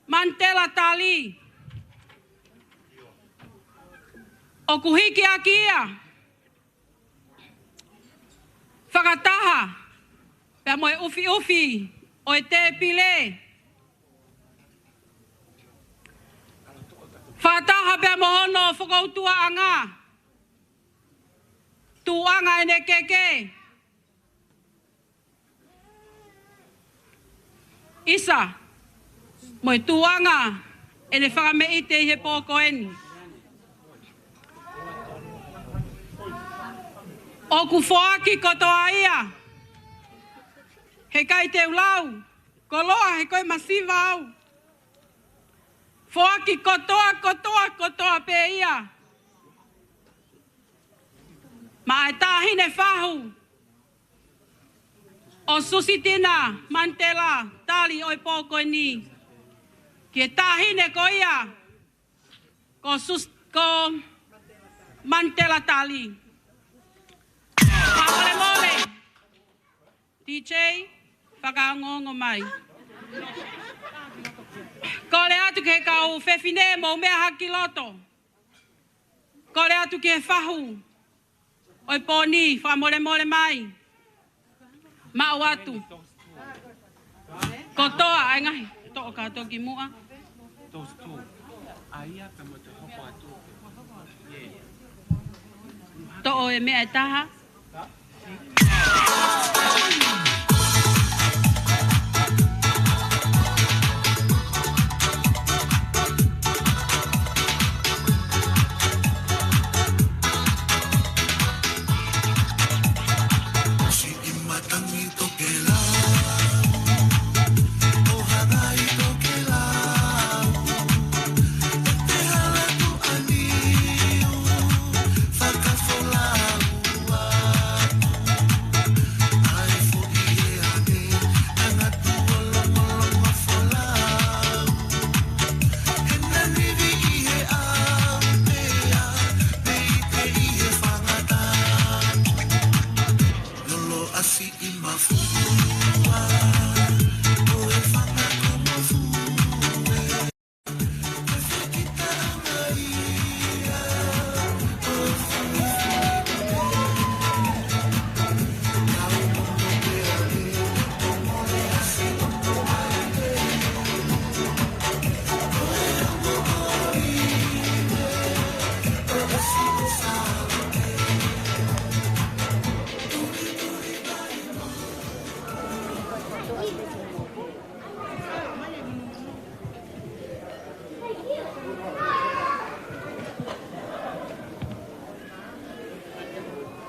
Mantela Tali, ʻoku hiki ʻaki ia fakataha pea mo e ʻufiʻufi ʻo e tēpile. Fakataha pea mo hono fokoutuaʻanga, tuʻuʻanga ʻene keke. ʻIsa, mo e tuʻuʻanga ʻene fakameʻite ʻi he pō ko eni. ʻOku foaki kotoa ia, heʻikai te u lau koloa he ko e masiva au. Foaki kotoa, kotoa, kotoa pē ia maʻa e taʻahine fahu ʻo Susitina Manitela Tali ʻo e pō ko eni, ki he taʻahine ko ia ko Sus-, ko Manitela Tali. Fakamolemole, D J, fakaongoongo mai. Kole atu ki he kau fefine mou meʻa hake ki loto. Kole atu ki he fahu ʻo e pō ni, fakamolemole mai. Maʻu atu. Kotoa ʻa e ngaahi, toʻo kātoa ki muʻa. Toʻo e meʻa ʻe taha.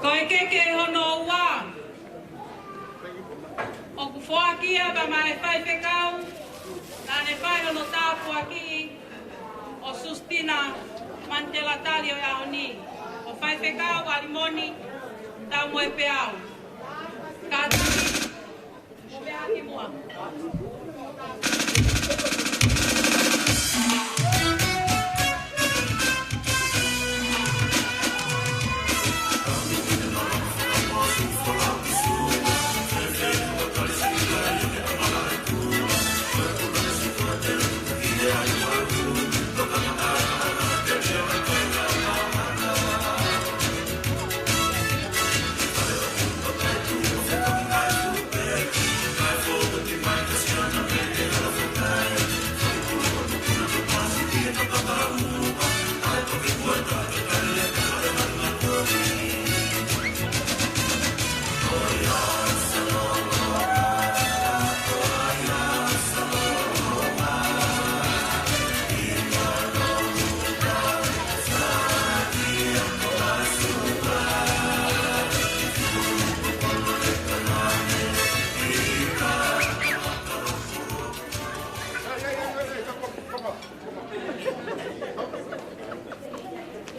Ko e keke hono ua, ʻoku foaki ia pea mo e faifekau naʻa ne fai hono tāpuakiʻi ʻo Susitina Manitela Tali ʻo e ʻaho ni, ʻo Faifekau ʻAlimoni Taumoepeau. Kātaki, mou meʻa hake ki muʻa.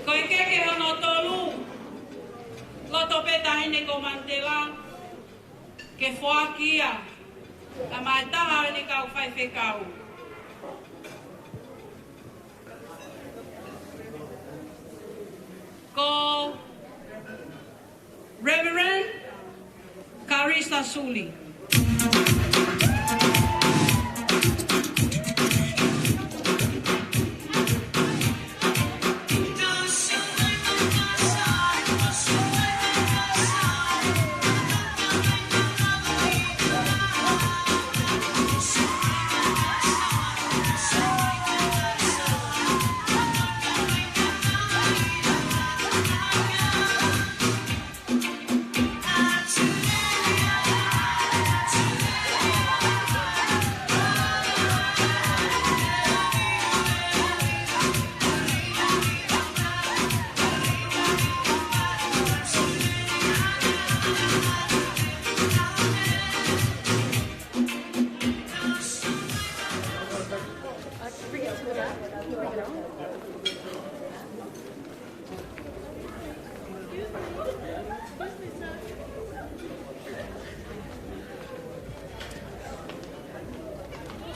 Ko e keke hono tolu, loto pē taʻahine ko Manitela ke foaki ia pea mo e taha ʻo ʻene kau faifekau. Ko Reverend Karisa Suli.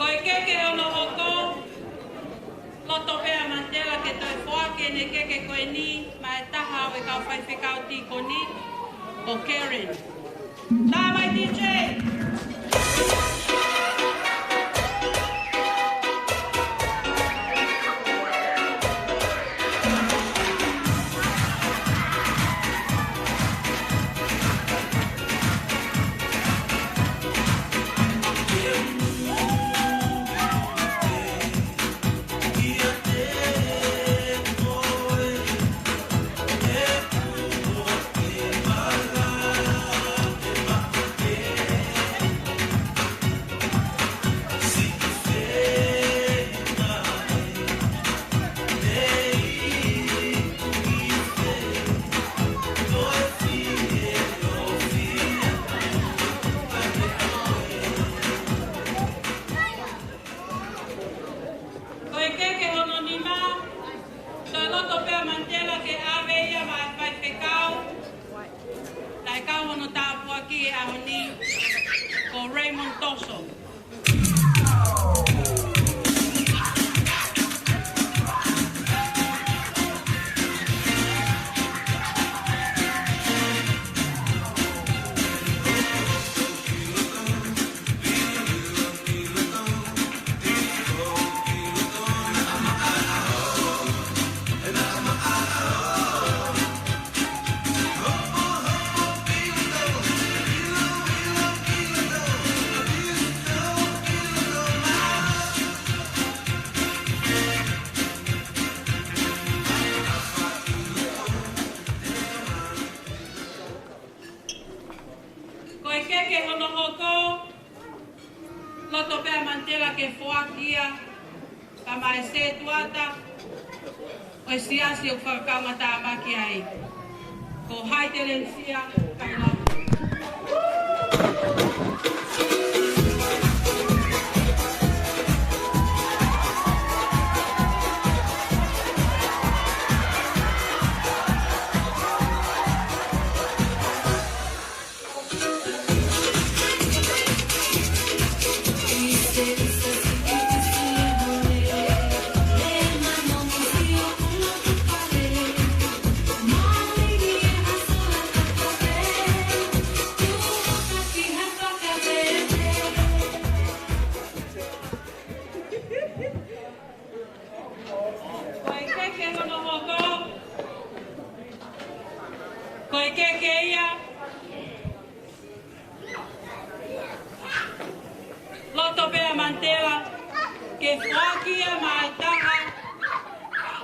Ko e keke hono hoko, loto pē ʻa Mantela ke toe foaki ʻene keke ko eni maʻa e taha ʻo e kau faifekau tīkoni, ko Karen. Tā mai D J. Ko e keke hono nima, toe loto pē ʻa Mantela ke ʻave ia maʻa e faifekau naʻe kau hono tāpuaki he ʻaho ni, ko Raymond Toso. Ko e keke hono hoko, loto pē ʻa Mantela ke foaki ia pea maʻa e setuata ʻo e siasi ʻoku fakakaungātāmaki ai, ko Haitelenisia Kailapa. Ko e keke hono hoko, ko e keke ia, loto pē ʻa Mantela ke foaki ia maʻa e taha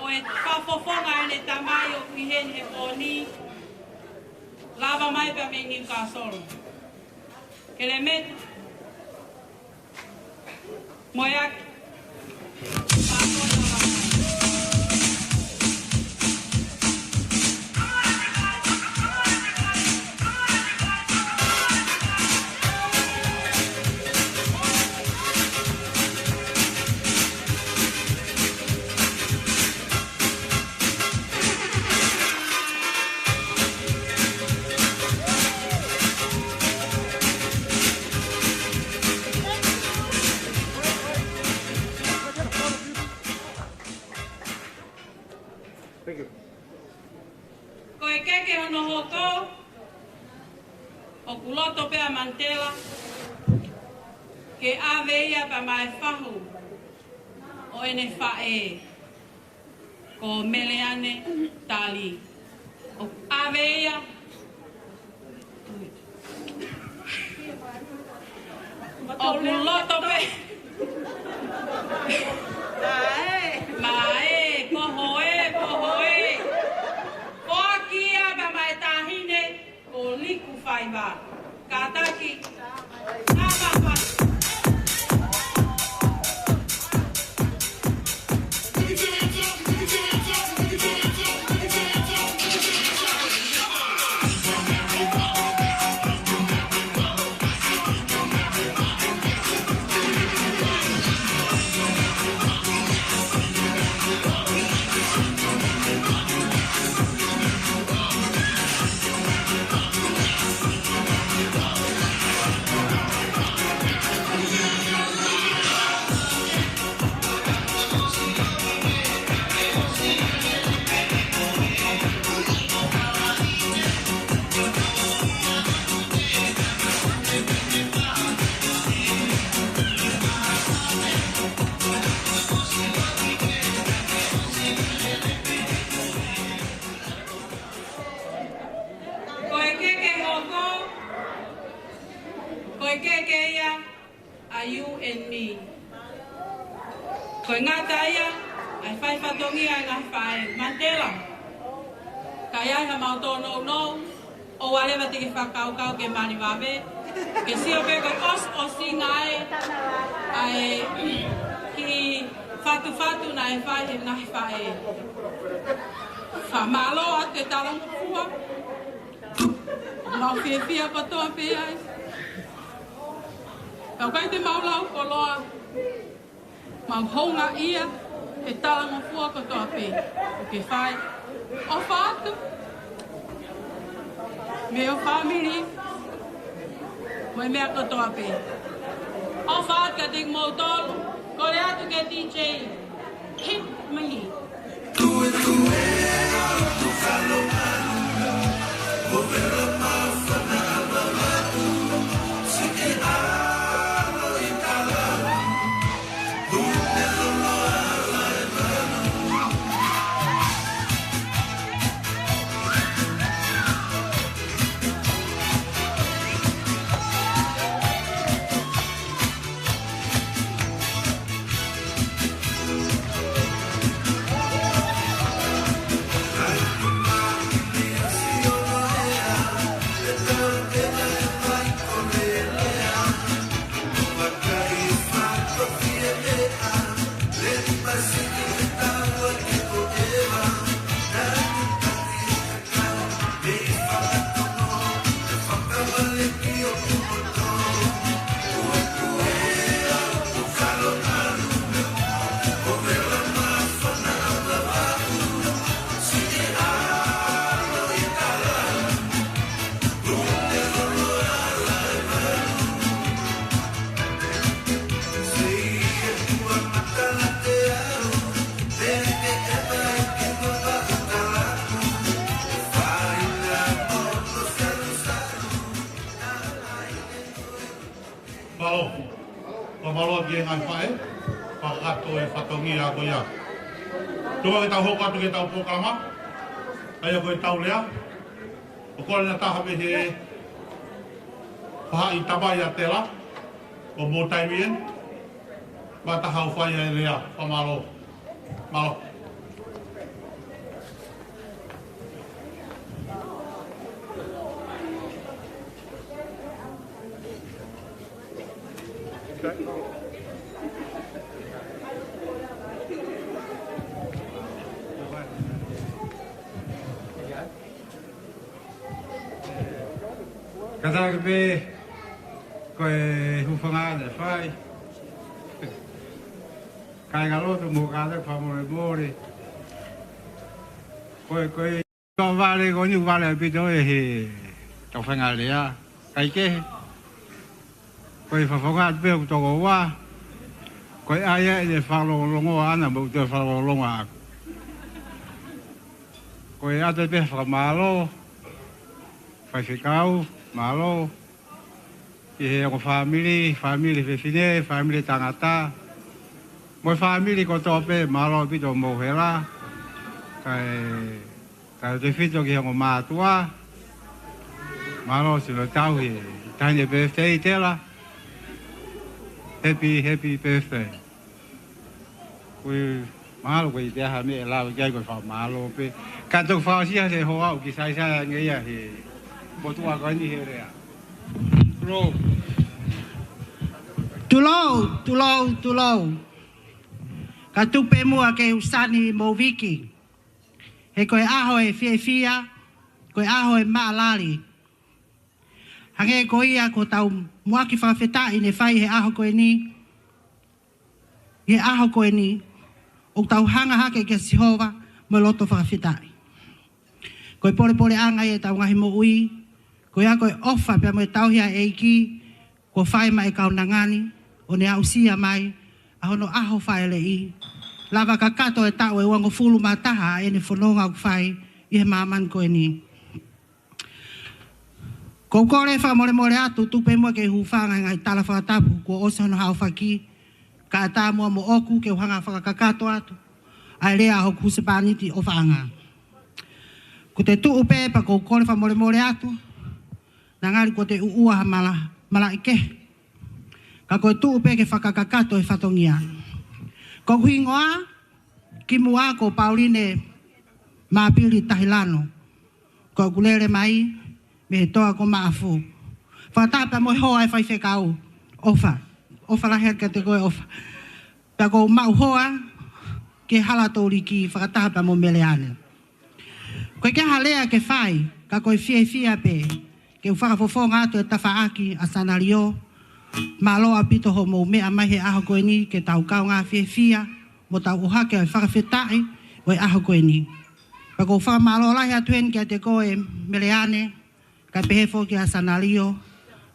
ʻo e fakafofonga ʻene tamai ʻoku ʻi heni he pō ni, lava mai pē mei Newcastle. Kelemeta Moeaki. Thank you. Ko e keke hono hoko, ʻoku loto pē ʻa Mantela ke ʻave ia pea maʻa e fahu ʻo ʻene faʻē, ko Meleane Tali. ʻOku ʻave ia. ʻOku loto pē. Maʻe, ko hoe, ko hoe. Foaki ia pea maʻa e taʻahine ko Liku Faiva. Kātaki. Nāpapa. Ni. Ko e ngata ia ʻa e fai fatongia ʻa e ngaahi faʻē, Mantela. Ka ʻi ai haʻamau tōnounou, ʻoua leva te ke fakakaukau ke mali vave. Ke sio pē ko e ʻosiʻosinga ē ʻa e kiʻi fatufatu naʻe fai ʻe he ngaahi faʻē. Fakamālō atu e talangofua. Mau fiefia kotoa pē ai. Ka ʻoku ʻikai te mau lau koloa, mau houngaʻia he talangofua kotoa pē ʻoku ke fai. ʻOfa atu mei ho fāmili mo e meʻa kotoa pē. ʻOfa atu kiate kimoutolu, kole atu ki he D J. Hit me. Mālō. Fakamālō ki he ngaahi faʻē, fakakakato e fatongia ko ia. Tuku ke tau hoko atu ki heʻetau polokalama, ʻa ia ko ʻetau lea. ʻOku kole ʻe ha taha mei he faʻahi tamai ʻa Tela, ʻo mo taimi eni, mo ha taha ʻo fai ai e lea, fakamālō. Mālō. Kātaki pē, ko e hūfanga naʻe fai. Kāingalotu mo kātaki fakamolemole. Ko e, ko e, ko e vale ko eni, vale ʻaupito ʻi heʻetau faʻahinga lea. Kae kehe, ko e fakafofonga atu pē ʻoku toko ua. Ko e ʻai ʻene fakalongolongoa ʻana, mo ʻeku toe fakalongolongoa ʻaku. Ko e ʻoatu pē fakamālō, faifekau, mālō. Ki he ongo fāmili, fāmili fefine, fāmili tangata. Mo e fāmili kotoa pē, mālō ʻaupito hoʻomou hela. Kae, kae ʻoatu e fito ki he ongo mātuʻa. Mālō siʻono tauhi, taʻahine birthday Tela. Happy, happy birthday. Ko e mahalo ko e ʻikai ha meʻa ʻe lava ki ai, ko e fakamālō pē. Ka toki fakaʻosi ʻa e hoʻatā ʻoku saisai ange ia he motuʻa ko eni he lea. Tulou. Tulou, tulou, tulou. Ka tuku pē muʻa ke u sani mo Viki. He ko e ʻaho ʻo e fiefia, ko e ʻaho ʻo e maʻalali. Hangē ko ia ko ʻetau muʻaki fakafetaʻi naʻe fai he ʻaho ko eni. ʻI he ʻaho ko eni, ʻoku tau hanga hake kia Sihova mo e loto fakafetaʻi. Ko e polepoleʻanga ia ʻetau ngaahi moʻui, ko ia ko e ʻofa pea mo e tauhi ʻa e ʻEiki, kuo fai maʻa e kaunanga ni, ʻo ne aʻusia mai ʻa hono ʻaho fāʻeleʻi. Lava kakato e taʻu ʻe uangofulu mā taha ʻa ʻene fononga ʻoku fai ʻi he māmani ko eni. ʻOku ou kole fakamolemole atu, tuku pē muʻa ke u hūfanga he ngaahi tala fakatapu kuo ʻosi hono haofaki, kae ʻatā muʻa moʻoku ke u hanga fakakakato atu ʻa e lea ʻa hoku husepāniti ʻofaʻanga. Kuo te tuʻu pē pea ʻoku ou kole fakamolemole atu, naʻa ngali kuo te ʻuʻua ha mala, malaʻe kehe. Ka ko e tuʻu pē ke fakakakato e fatongia. Ko hoku hingoa kimuʻa ko Pauline Mapili Tahilano. Ko ʻeku lele mai mei he toa ko Maʻafu. Fakataha pea mo e hoa e faifekau. ʻOfa. ʻOfa lahi atu kiate koe ʻOfa. Pea ʻoku ou maʻu hoa ki he hala Tōliki fakataha pea mo Meleane. ʻOku ʻikai ke ʻi ai ha lea ke fai, ka ko e fiefia pē ke u fakafofonga atu e tafaʻaki ʻa Sanalio. Mālō ʻaupito hoʻomou meʻa mai he ʻaho ko eni ke tau kaungā fiefia mo tau ʻohake ʻa e fakafetaʻi ʻo e ʻaho ko eni. Pea ʻoku ou fakamālō lahi atu heni kiate koe Meleane, kae pehē foki ʻa Sanalio,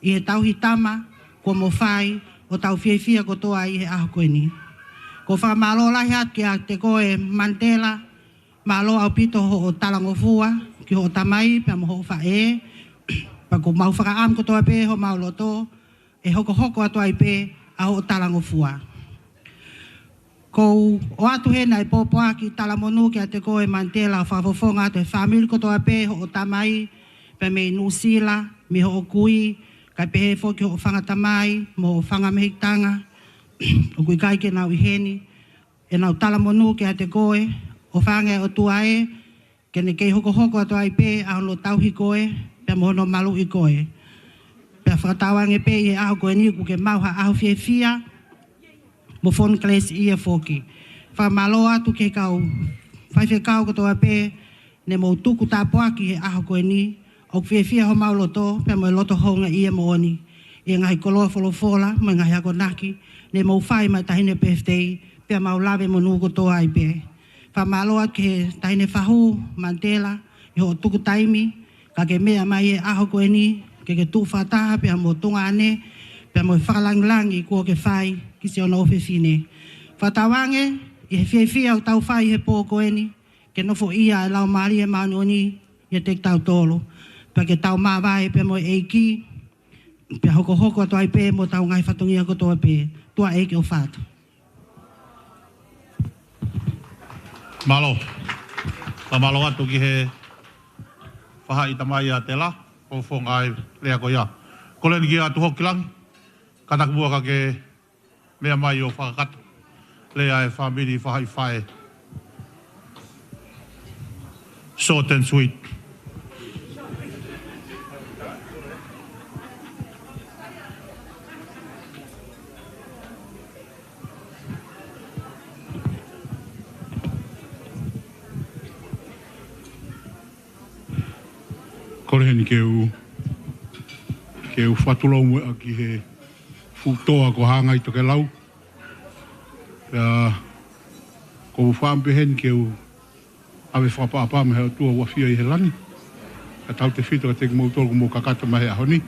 ʻi he tauhi tama kuo mo fai ʻo tau fiefia kotoa ʻi he ʻaho ko eni. ʻOku ou fakamālō lahi atu kiate koe Mantela, mālō ʻaupito hoʻo talangofua ki hoʻo tamai pea mo hoʻo faʻē, pea ʻoku mau fakaʻamu kotoa pē homau loto ʻe hokohoko atu ai pē ʻa hoʻo talangofua. ʻOku ou ʻoatu heni ʻa e pōpoaki talamonū kiate koe Mantela, ʻo fakafofonga atu e fāmili kotoa pē, hoʻo tamai pea mei Nuʻusila, mei hoʻo kui, kae pehē foki hoʻo fanga tamai mo hoʻo fanga mehikitanga ʻoku ʻikai ke nau ʻi heni, ʻenau talamonū kiate koe. ʻOfa ange ʻOtua ē, ke ne kei hokohoko atu ai pē ʻa hono tauhi koe pea mo hono maluʻi koe. Pea fakatauange pē ʻi he ʻaho ko eni ʻoku ke maʻu ha ʻaho fiefia mo fonu kelesi ia foki. Fakamālō atu ki he kau faifekau kotoa pē ne mou tuku tāpuaki he ʻaho ko eni. ʻOku fiefia homau loto pea mo e loto houngaʻia moʻoni ʻi he ngaahi koloa folofola mo e ngaahi akonaki ne mou fai maʻa e taʻahine pefitei, pea mau lave monū kotoa ai pē. Fakamālō atu ki he taʻahine fahu Mantela ʻi hoʻo tuku taimi ka ke meʻa mai he ʻaho ko eni ke ke tuʻu fakataha pea mo tuongaʻane pea mo e fakalangilangi kuo ke fai ki siʻono ʻofefine. Fakatauange ʻi he fiefia ʻoku tau fai he pō ko eni, ke nofoʻia e Laumālie Māʻoniʻoni ʻiate kitautolu, pea ke tau māvae pea mo e ʻEiki, pea hokohoko atu ai pē mo hotau ngaahi fatongia kotoa pē. Tuʻa ʻEiki ʻofa atu. Mālō. Fakamālō atu ki he fahaʻi tamai ʻa Tela, ʻo fakafofonga e lea ko ia. Kole heni kia Tuhokilangi, kātaki muʻa ka ke meʻa mai ʻo fakakakato lea e fāmili fahaʻi faʻē. Short and sweet. Kole heni ke u, ke u fakatulou muʻa ki he fuʻu toa ko Hāngai Tokelau. Pea ʻoku ou fakaʻamu pē heni ke u ʻave fakaʻapaʻapa mei he ʻOtua ʻoku ʻafio ʻi he langi, kae tautefito kiate kimoutolu kuo mou kakato mai he ʻaho ni.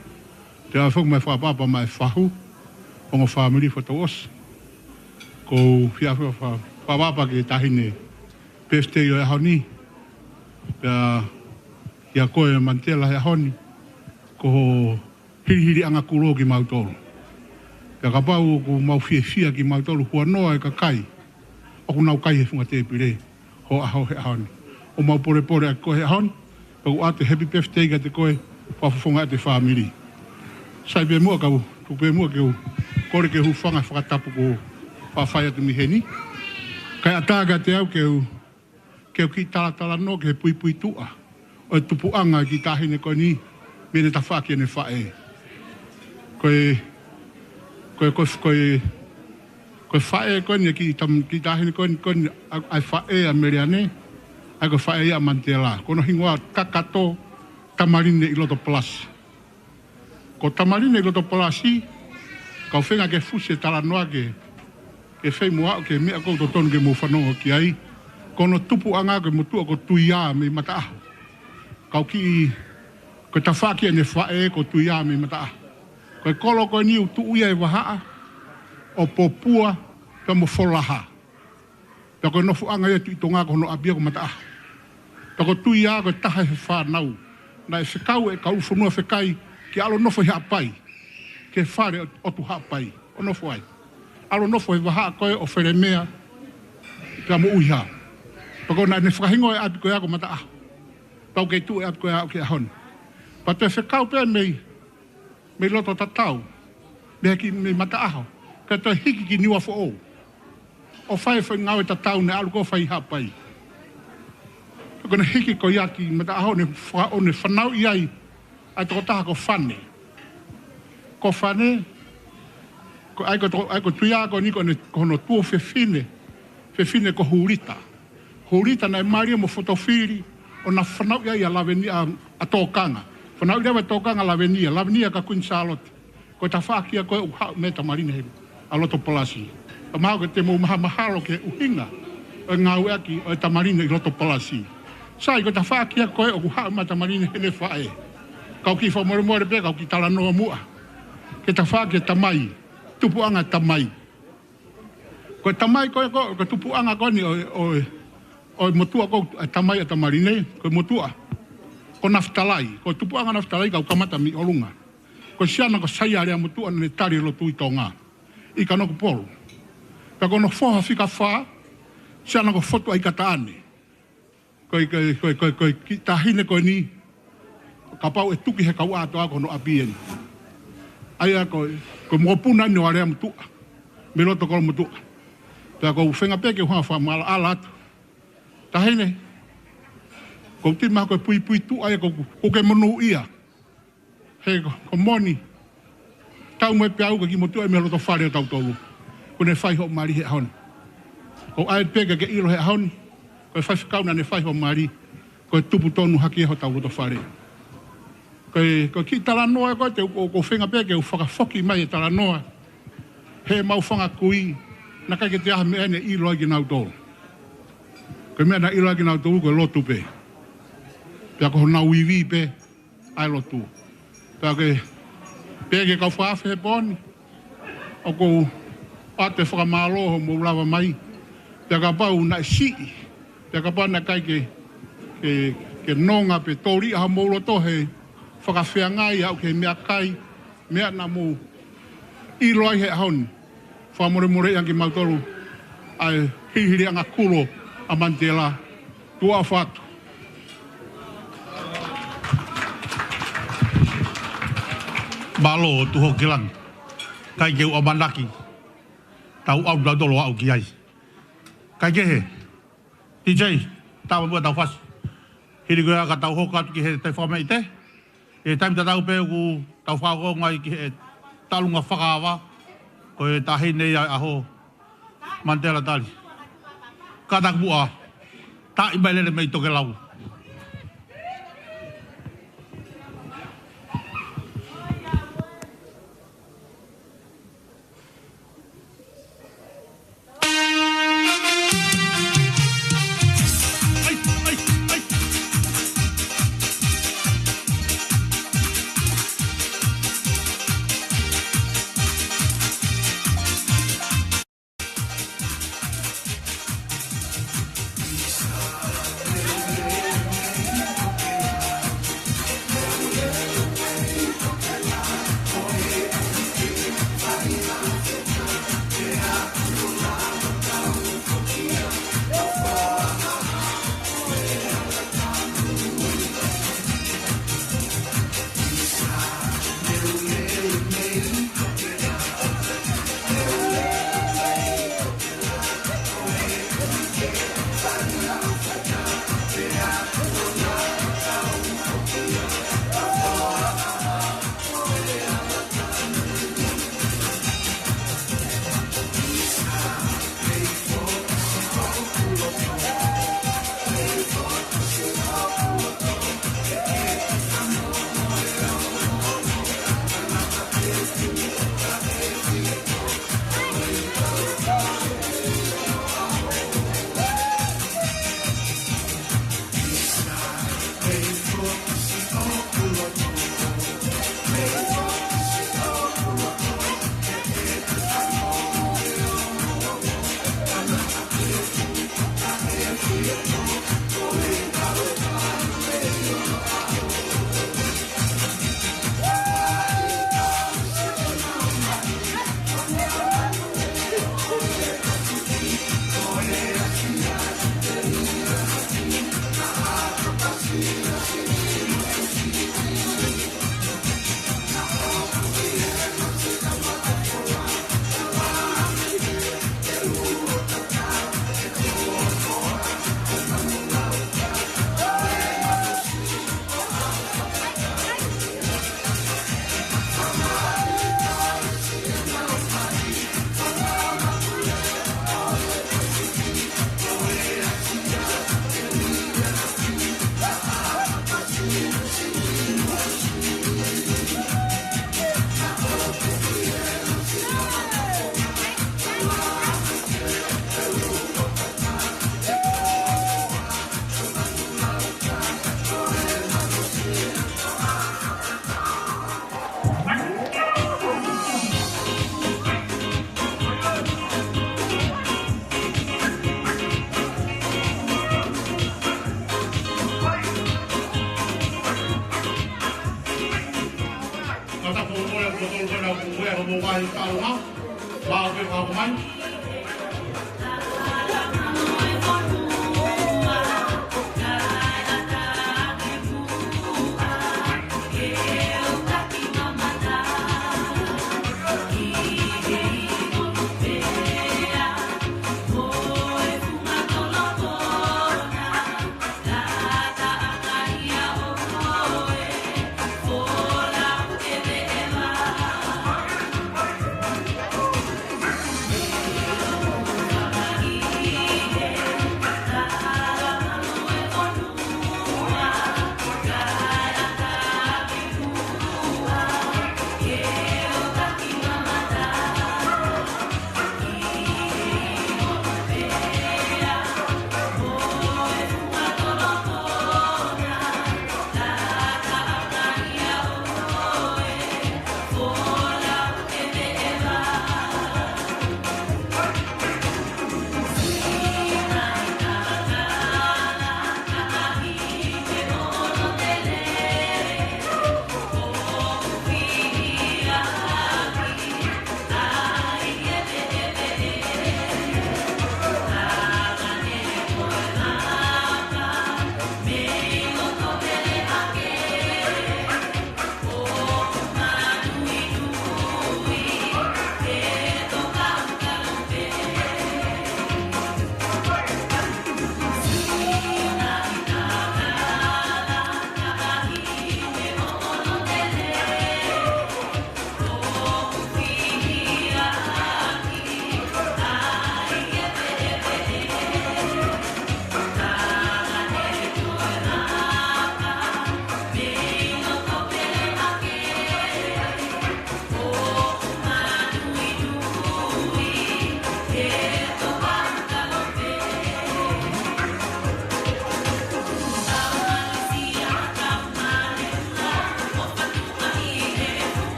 Te u ʻave foki mai fakaʻapaʻapa maʻa e fahu, ongo fāmili fakatouʻosi. ʻOku ou fie ʻave faka-, fakaʻapaʻapa ki he taʻahine pefitei ʻo e ʻaho ni. Pea kia koe Mantela he ʻaho ni, ko ho hilihiliʻanga kulo kimautolu. Pea kapau ʻoku mau fiefia kimautolu, huanoa e kakai ʻoku nau kai he funga tēpile hoʻo ʻaho he ʻaho ni. ʻOku mau polepole ʻaki koe he ʻaho ni, pea ʻoku ʻoatu e happy birthday kiate koe, fakafofonga atu e fāmili. Sai pē muʻa kau, tuku pē muʻa ke u kole ke u hūfanga he fakatapu kuo fai atu mei heni. Kae ʻatā kiate au ke u ke u kiʻi talatalanoa ki he puipuituʻa ʻo e tupuʻanga e kiʻi taʻahine ko eni mei heʻene tafaʻaki ʻene faʻē. Ko e, ko e, ko e, ko e, ko e faʻē ko eni e kiʻi tam-, kiʻi taʻahine ko eni, ko eni ʻa, ʻa e faʻē ʻa Meleane, ʻa ia ko e faʻē ia ʻa Mantela. Ko hono hingoa Kakato Tamaline ʻi loto palasi. Ko Tamaline ʻi loto palasi, kau feinga ke fusi e talanoa ke, ke fai mo aʻu ki he meʻa ʻoku totonu ke mou fanongo ki ai. Ko hono tupuʻanga ko e motuʻa ko Tuiā mei Mataʻaho. Kau kiʻi, ko e tafaʻaki ʻene faʻē ko Tuiā mei Mataʻaho. Ko e kolo ko eni ʻoku tuʻu ia ʻi Vahaʻa, ʻo Popua, pea mo Folaha. Pea ko e nofoʻanga ia Tuʻi Tonga ko hono ʻapi ia ko Mataʻaho. Pea ko Tuiā ko e taha he fānau naʻe fekau ʻe he kau fonua fekai ke ʻalu ʻo nofo ʻi Haʻapai, ki he fale ʻo, ʻo ʻOtu Haʻapai, ʻo nofo ai. ʻAlu ʻo nofo he vahaʻa ko ē ʻo Felemea pea mo ʻUiha. Pea ko ʻene fakahingoa e ʻapi ko ia ko Mataʻaho. Pea ʻoku kei tuʻu e ʻapi ko ia ʻo aʻu ki he ʻaho ni. Pea toe fekau pē mei mei loto tatau. Mei he ki, mei Mataʻaho. Kae toe hiki ki Niuafoʻou. ʻO fai e foʻi ngāue tatau naʻe ʻalu ko ē ʻo fai ʻi Haʻapai. Ko ʻene hiki ko ia ki Mataʻaho ʻo ne fa-, ʻo ne fanauʻi ai ʻa e tokotaha ko Fane. Ko Fane, ko ʻai ko to-, ʻai ko Tuia ko eni ko ʻene, ko hono tuofefine, fefine ko Hulita. Hulita naʻe mālie mo fotofili, ʻo na fanauʻi ai ʻa Lavenia, ʻa Tokanga. Fanauʻi leva ʻe Tokanga Lavenia, Lavenia kia Kuini Sālote. Ko e tafaʻaki ia ko ē ʻoku haʻu mei he Tamaline he, ʻa Lotopalasi. Ka mahalo ke te mou mahamahalo ki he ʻuhinga ʻo e ngāueʻaki ʻo e Tamaline ʻi Lotopalasi. Sai, ko e tafaʻaki ia ko ē ʻoku haʻu mei he Tamaline he ne faʻē. Kau kiʻi fakamolemole pē, kau kiʻi talanoa muʻa ki he tafaʻaki e tamai, tupuʻanga e tamai. Ko e tamai ko ē ko, ko e tupuʻanga ko eni ʻo, ʻo, ʻo e motuʻa ko e tamai ʻa Tamaline, ko e motuʻa ko Nafitalai, ko e tupuʻanga Nafitalai kau kamata mei ʻolunga. Ko e siana ko Saia Leamotuʻa naʻa ne tali e lotu ʻi Tonga, ʻi Kanokupolu. Pea ko hono foha fika fā, siana ko Fotu ʻAikataʻane. Ko e, ko e, ko e, ko e, ko e kiʻi taʻahine ko eni, kapau ʻe tuki he kau ʻātoa ko hono ʻapi eni. ʻA ia ko e, ko e mokopuna eni ʻo Leamotuʻa, mei loto Kolomotuʻa. Pea ʻoku ou feinga pē ke u hanga ʻo fakamaʻalaʻala atu. Taʻahine, ʻoku ou tui mahalo ko e puipuituʻa ia ʻoku, ʻoku ke monūʻia. He ko, ko e moʻoni, tau mai pē au ko e kiʻi motuʻa mei he loto fale ʻo tautolu. Kuo ne fai hoʻo mali he ʻaho ni. ʻOku ou ʻai pē ke ke ʻilo he ʻaho ni, ko e faifekau naʻa ne fai hoʻo mali, ko e tupu tonu hake ia hotau loto fale. Ko e, ko e kiʻi talanoa ko ē te u, ʻoku ou feinga pē ke u fakafoki mai e talanoa. He ʻemau fanga kui, naʻe ʻikai ke toe ʻi ai ha meʻa ʻe ʻilo ai kinautolu. Ko e meʻa naʻe ʻilo ai kinautolu ko e lotu pē. Pea ko honau ivi pē ʻa e lotu. Pea ke, pea ke kau fakaafe he pō ni, ʻoku ou ʻoatu e fakamālō hoʻomou lava mai. Pea kapau naʻe siʻi, pea kapau naʻe ʻikai ke, ke, ke nonga pe tōliʻa hoʻomou loto he fakafeangai ʻo aʻu ki he meʻakai, meʻa naʻa mou ʻilo ai he ʻaho ni. Fakamolemoleʻi ange kimautolu ʻa e hilihiliʻanga kulo ʻa Manitela. Tuʻa ʻofa atu. Mālō Tuʻi Hokilangi. ʻIkai ke u ʻamanaki tau ʻalu tautolu ʻo aʻu ki ai. Kae kehe, D J, tau ua tau fasi. Hili ko ia ka tau hoko atu ki he taʻi fakameʻite. ʻI he taimi tatau pē ʻoku tau fakaongo ai ki he talunga fakaava, ko e taʻahine ia ʻo e ʻaho, Manitela Tali. Kātaki muʻa, taʻi mai lele mei Tokelau. Mālō e kāinga, mālō e kau mai.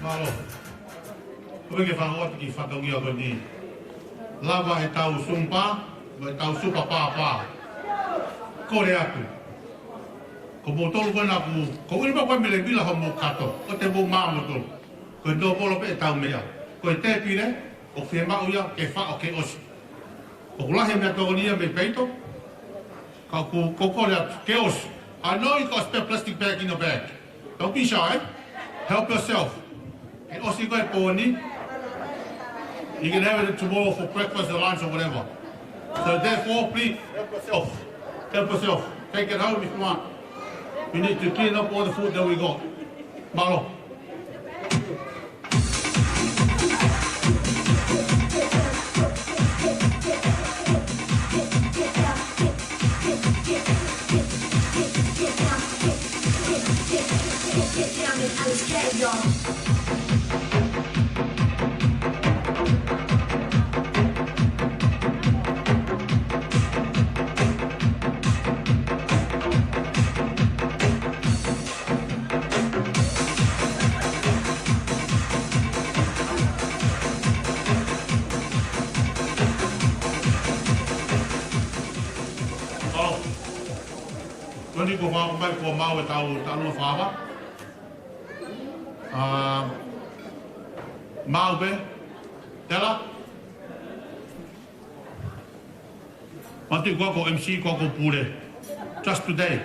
Mālō. Ko e ke fakaʻoatu ki he fatongia ko eni. Lava ʻetau sumpa, mo ʻetau supa pāpā. Kole atu. Ko moutolu ko ena ku, ko ʻuli pa ko e mele mila ho mo kato. ʻO te mo mā moutolu. Ko e nōpolo pē ʻetau meʻa. Ko e tēpile, ʻoku ke maʻu ia, ke faʻo ke ʻosi. ʻOku lahi e meʻatokoni ia mei peito. Ka ʻoku, ʻoku ou kole atu, ke ʻosi. I know you got a spare plastic bag in your bag. Don't be shy. Help yourself. Ke ʻosi ko e pōni. You can have it tomorrow for breakfast or lunch or whatever. So therefore, please, help yourself. Help yourself. Take it home if you want. We need to clean up all the food that we got. Mālō. Toni, ko fā mai ko mau e tau tanu fava. Ah, mau pē. Tela. Mati ko ko M C ko ko pule. Just today.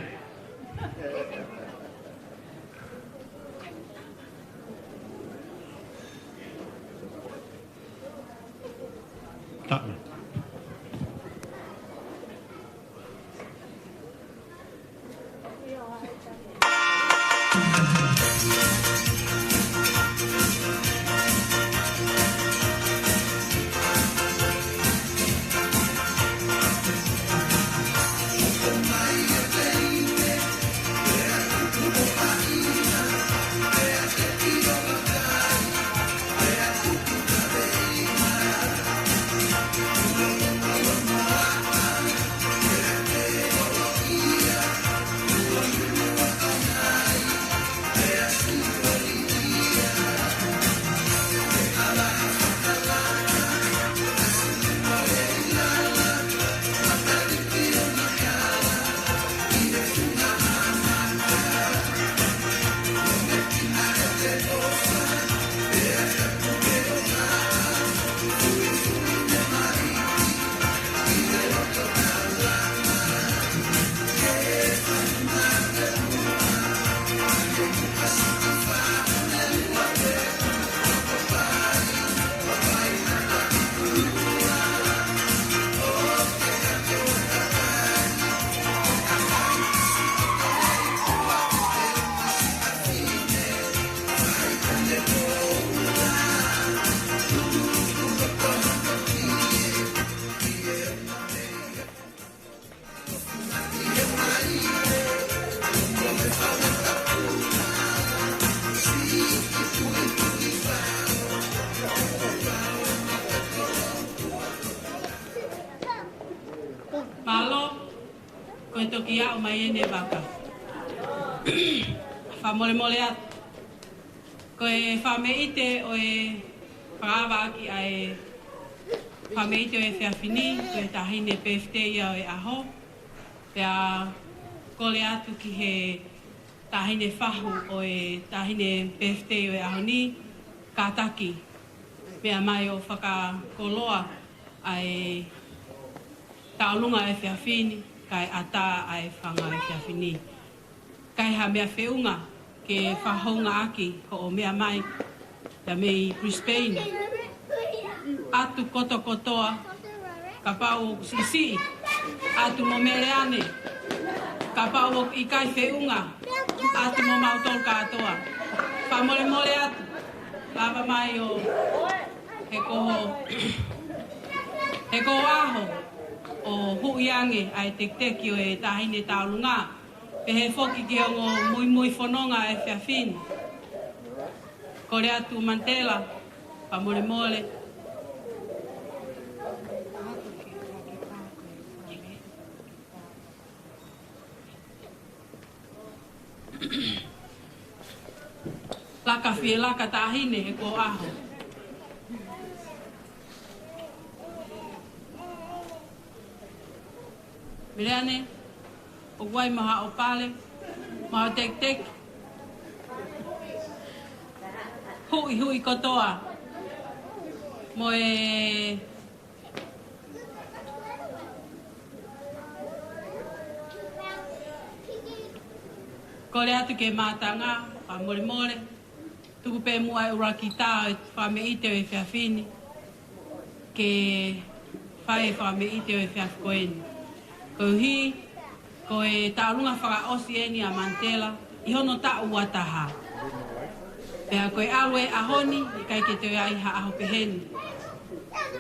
Mālō, ko e toki aʻu mai eni e vaka. Fakamolemole atu. Ko e fakameʻite ʻo e fakaava ʻaki ʻa e fakameʻite ʻo e efiafi ni, ko e taʻahine birthday ia ʻo e ʻaho. Pea kole atu ki he taʻahine fahu ʻo e taʻahine birthday ʻo e ʻaho ni, kātaki, meʻa mai ʻo fakakoloa ʻa e tauʻolunga ʻo e efiafi ni, kae ʻatā ʻa e fanga ʻo e efiafi ni. Kae ha meʻa feʻunga ke fakahoungaʻaki hoʻo meʻa mai, ia mei Brisbane. ʻAtu kotokotoa, kapau ʻoku siʻisiʻi, ʻatu mo Meleane, kapau ʻoku ʻikai feʻunga, ʻatu mo mautolu kātoa. Fakamolemole atu, lava mai ʻo he ko hoʻo, he ko hoʻo ʻaho ʻo huʻi ange ʻa e tekiteki ʻo e taʻahine tauʻolunga. Pehē foki ki he ongo muimui fononga ʻo e efiafi ni. Kole atu Mantela, fakamolemole. La Ka fie laka taʻahine he ko ʻaho. Meleane, ʻoku ʻi ai mo haʻo pale, mo haʻo tekiteki. Huʻihuʻi kotoa. Mo e kole atu ke mātanga, fakamolemole. Tuku pē muʻa e ʻuluaki tā ʻo e fakameʻite ʻo e efiafi ni, ke fai e fakameʻite ʻo e efiafi ko eni. Koeʻuhi, ko e taʻolunga fakaʻosi eni ʻa Manitela, ʻi hono taʻu ua taha. Pea ko e ʻalu e ʻaho ni, ʻikai ke toe ʻi ai ha ʻaho peheni.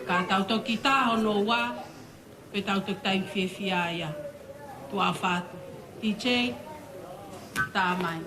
Ka tau toki tā hono ua, pea tau toki taimi fiefia ia. Tuʻa ʻofa atu. D J, tā mai.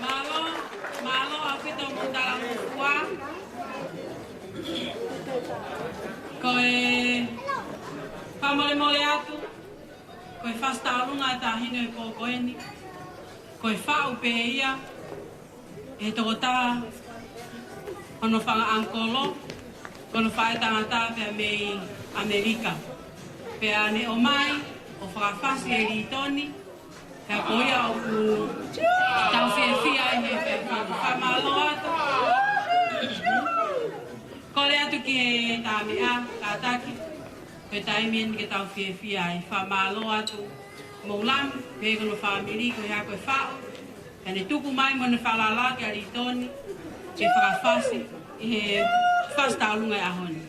Mālō, mālō ʻaupito mo talangofua. Ko e fakamolemole atu, ko e fasi tauʻolunga ʻa e taʻahine he pō ko eni, ko e faʻu pē ia ʻe he tokotaha hono fanga ʻangikolo, ko hono faʻētangata pea mei ʻAmelika. Pea ne ʻomai ʻo fakafasi ʻe Litoni, pea ko ia ʻoku tau fiefia ai he pea fakamālō atu. Kole atu ki he Tāmeʻa, kātaki, ko e taimi eni ke tau fiefia ai, fakamālō atu. Mou lami, pea ko hono fāmili, ko e hā ko e faʻu, ka ne tuku mai mo ne falala kia Litoni, ke fakafasi, ʻi he fasi tauʻolunga ʻo e ʻaho ni.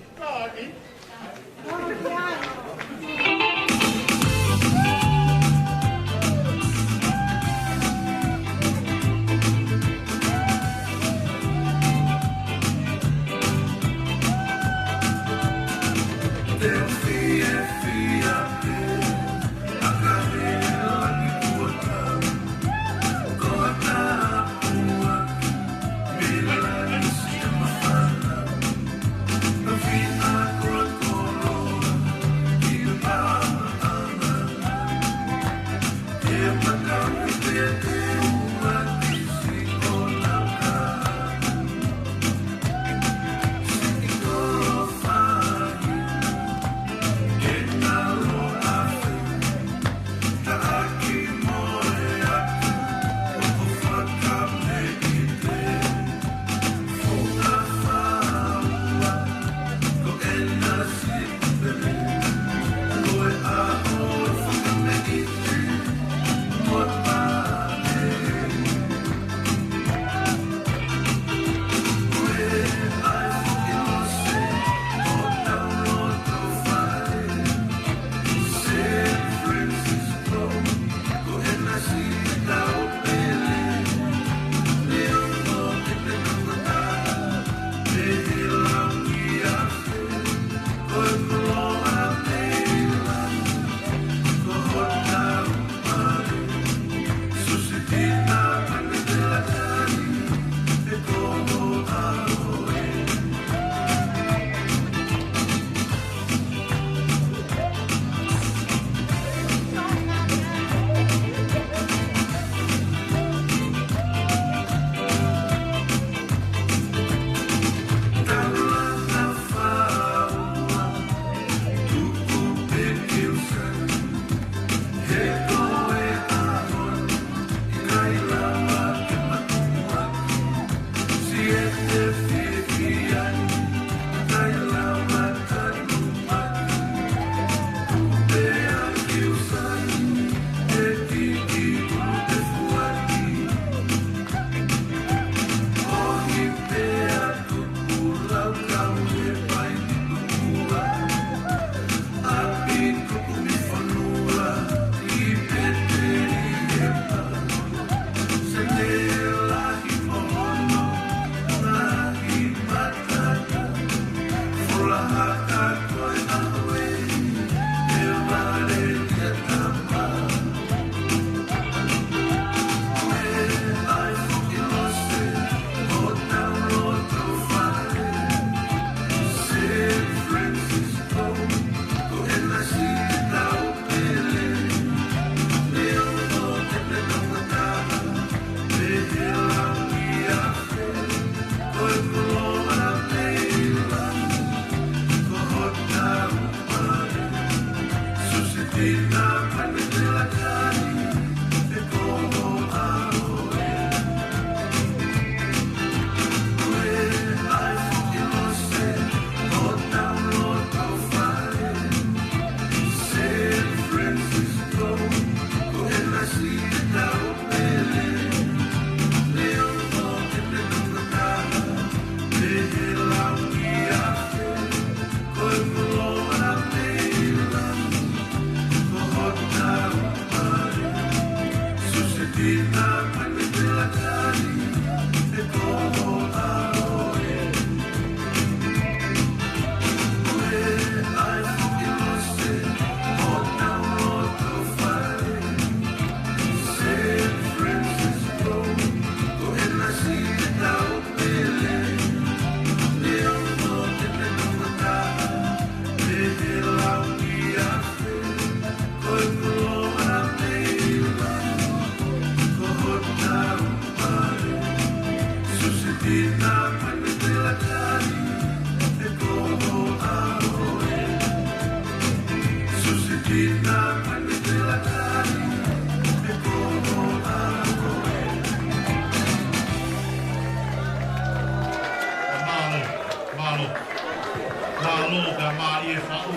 Mālie faʻu,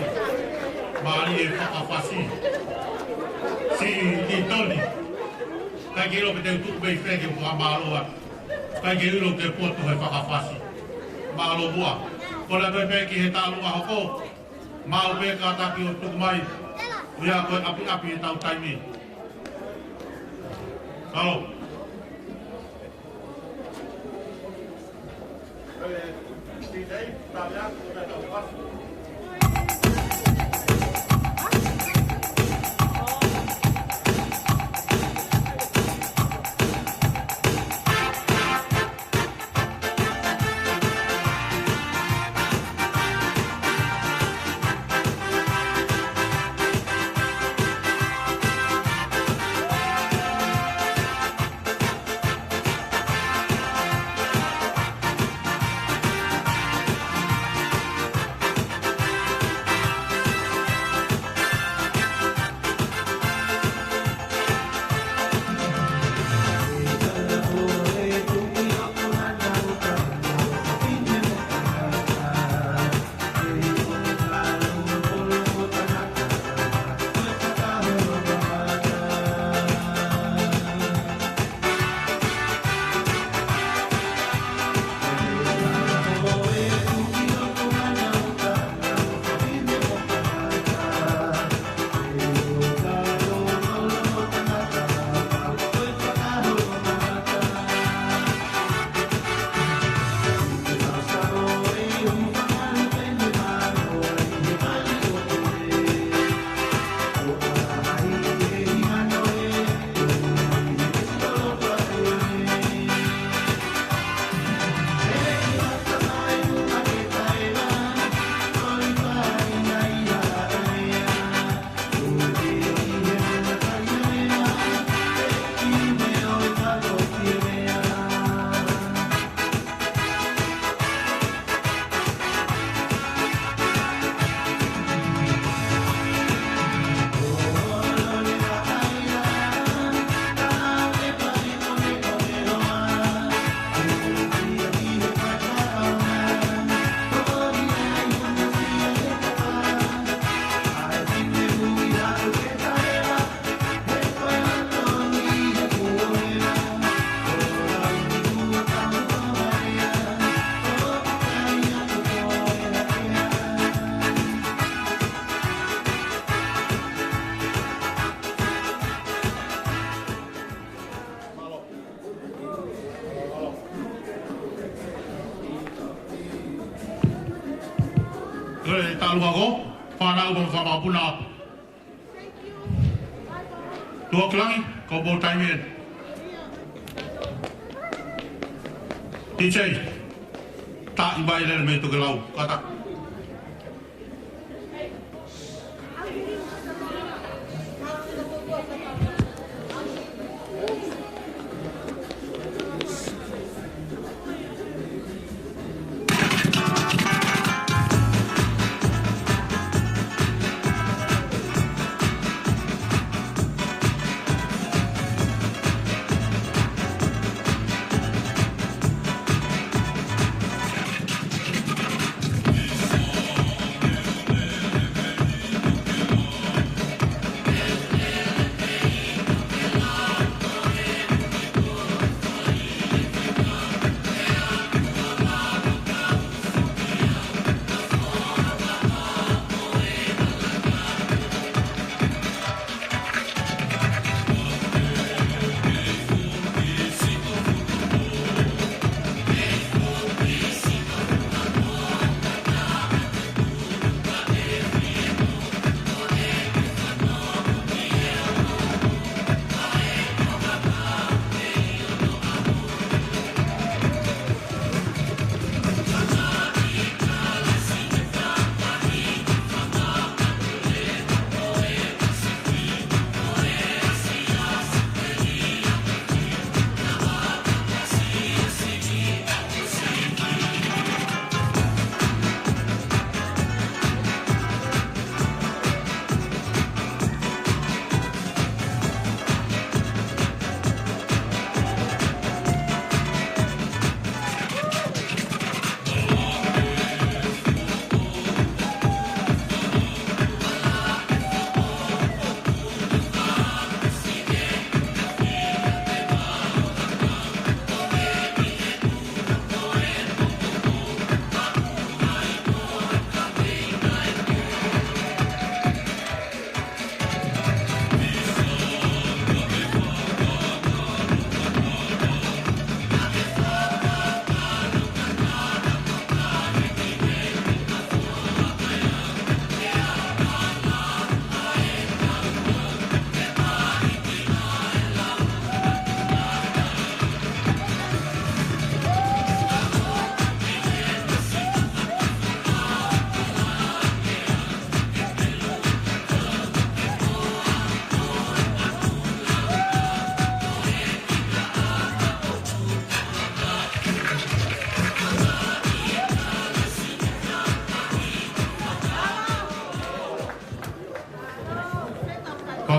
mālie fakafasi. Siʻi Toni, ʻikai ke ʻilo pe te u tuʻu mei fē ke u fakamālō atu. ʻIkai ke ʻilo ke poto he fakafasi. Mālō muʻa. Kole atu pē ki he taʻu ʻe hoko. Maʻu pē kātaki ʻo tuku mai. ʻOku ʻi ai ko e ʻapiʻapi ʻetau taimi. Mālō. Ko e talu ako, fānau mo e fanga mokopuna. Tuʻa ki langi, ko e pō taimi eni. DJ, tā mai lele mei Tokelau, kātaki.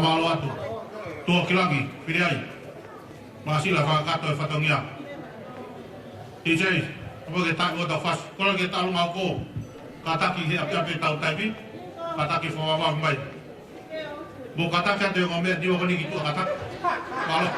Mālō atu. Tuʻa ki langi, fili ai. Māsila fakakakato e fatongia. T J, ʻoua ke taʻi ʻo tau fasi. Kole ke talu mau ko. Kātaki he ʻapiʻapi tau taipi. Kātaki fakavavevave mai. Mou kātaki atu e ngaahi meʻa ni ʻoku ni ki tuʻa kātaki. Mālō.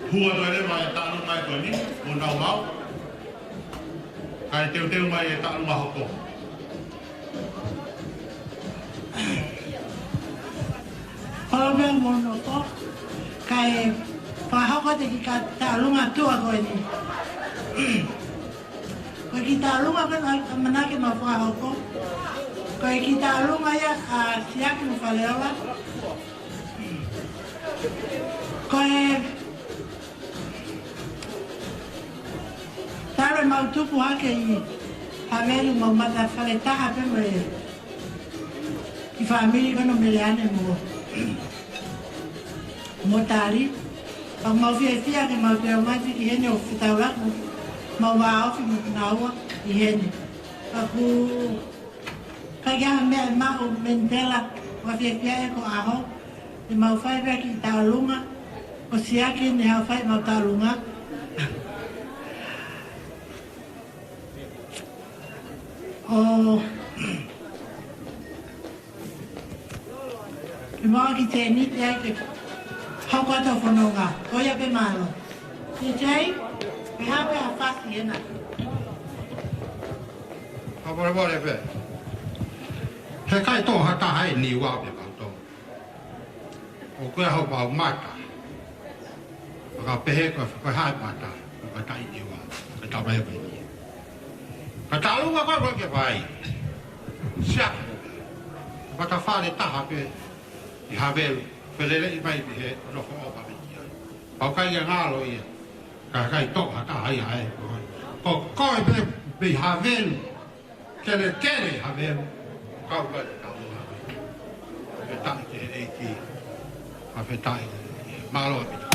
Hū atu leva e taʻalunga ko eni, ʻo nau maʻu. Kae teuteu mai e taʻalunga hoko. Holo pē mo nofo, kae fakahoko atu e kiʻi taʻalunga tuʻa ko eni. Ko e kiʻi taʻalunga ko eni ʻoku ʻamanaki ke mau fakahoko. Ko e kiʻi taʻalunga ia ʻa Siaki mo Faleola. Ko e talu ʻemau tupu hake ʻi Havelu, mau mata fale taha pē mo e kiʻi fāmili ko eni ʻo Meleane mo, mo Tali. Pea ʻoku mau fiefia ke mau toe ō mai ki heni ʻo fetaulaki mo, mau vāofi mo kinaua ʻi heni. Pea ʻoku ʻikai ke ʻi ai ha meʻa ʻe maʻu mei Manitela, ʻoku ou fiefia ʻi he ko e ʻaho, te mau fai pē kiʻi taʻalunga, ko Siaki eni ʻe haʻu ʻo fai ʻemau taʻalunga. ʻO, ke mau kiʻi tēniti ai ke hoko atu e fononga. Ko ia pē, mālō. T J, ʻe hape a fasi ena. Ka pole pole pē. He ʻikai toe ʻi ai ha taha ʻi Niua pē kau tō. ʻOku ʻi ai haʻo pau mata. Ka pehē ko e, ko e hā e mata, ko e mata ʻi Niua, ko e tama ia ko eni. Ka taʻalunga ko ē ʻoku ke fai. Siaki. Mata fale taha pē ʻi Havelu, feleleʻi mai pē he nofo ʻo pāpeti ai. Pau kai ia ngalo ia. Ka ʻikai toe ʻi ai ha taha ia ē. Ko, ko e pē, pē ʻi Havelu. Kelekele Havelu, kau kai kau. Fakafetaʻi ki he ʻEiki. Fakafetaʻi. Mālō ʻaupito.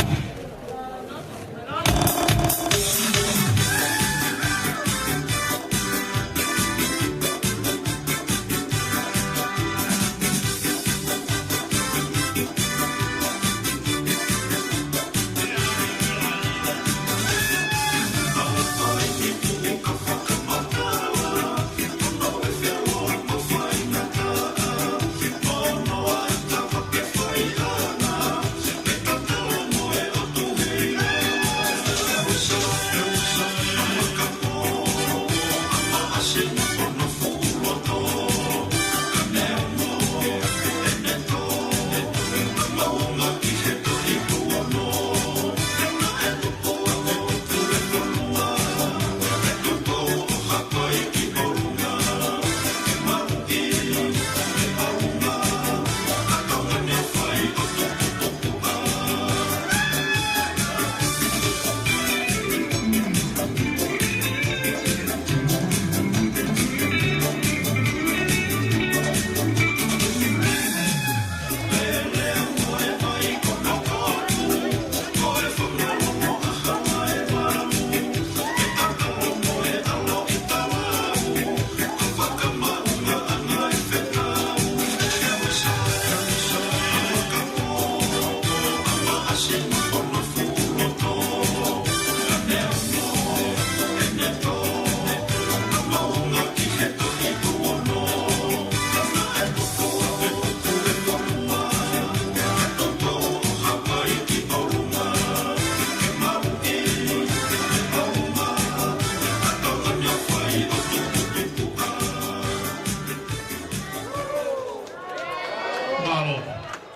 Mālō,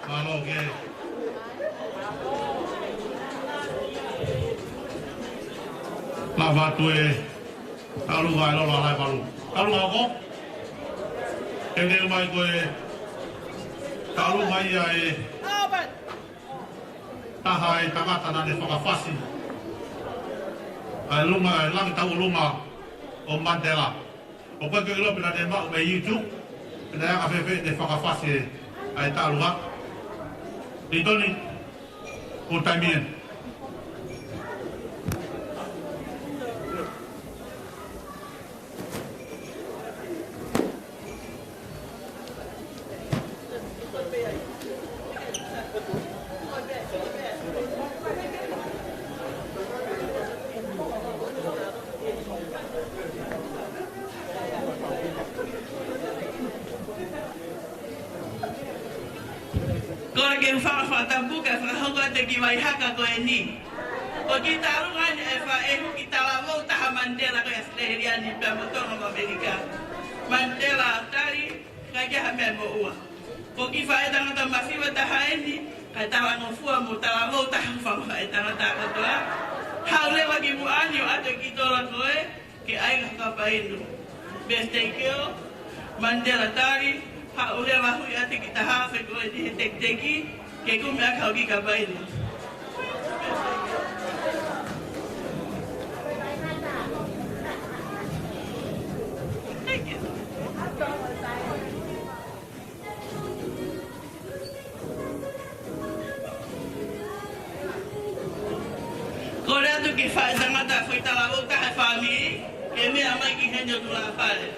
mālō ke lava atu e taʻalunga ʻa e Lolo ʻa Laevalu. Taʻalunga hoko. Teuteu mai ko e taʻalunga ia ʻa e taha e tangata naʻa ne fakafasi ʻa e lunga, ʻa e Langi Tauʻolunga ʻo Manitela. ʻOku ʻikai ke u ʻilo pe naʻa ne maʻu mei YouTube, pe naʻe anga fēfē ʻene fakafasi ʻa e taʻalunga. Litoni, ko e taimi eni. Kole ke u fakafatapu kae fakahoko atu e kiʻi vai haka ko eni. Ko e kiʻi taʻalunga eni ʻa e faʻē huki talavou taha Manitela ko ia ʻAositelēlia ni pea mo Tonga mo ʻAmelika. Manitela tali, ʻikai ke ʻi ai ha meʻa moʻua. Ko e kiʻi faʻētangata masiva taha eni, kae talangofua mo talavou taha fanga faʻētangata kotoa. Haʻu leva ki muʻa ni ʻo ʻoatu e kiʻi tola ko ē, ke ʻai ki he kapaino. Birthday girl, Manitela tali, haʻu leva hui atu ki taha fekoi ni he tekiteki, ke kumi ʻaki hau kiʻi kapaino. Thank you. Kole atu ki he faʻētangata foʻi talavou taha he fāmili, ke meʻa mai ki heni ʻo tulafale.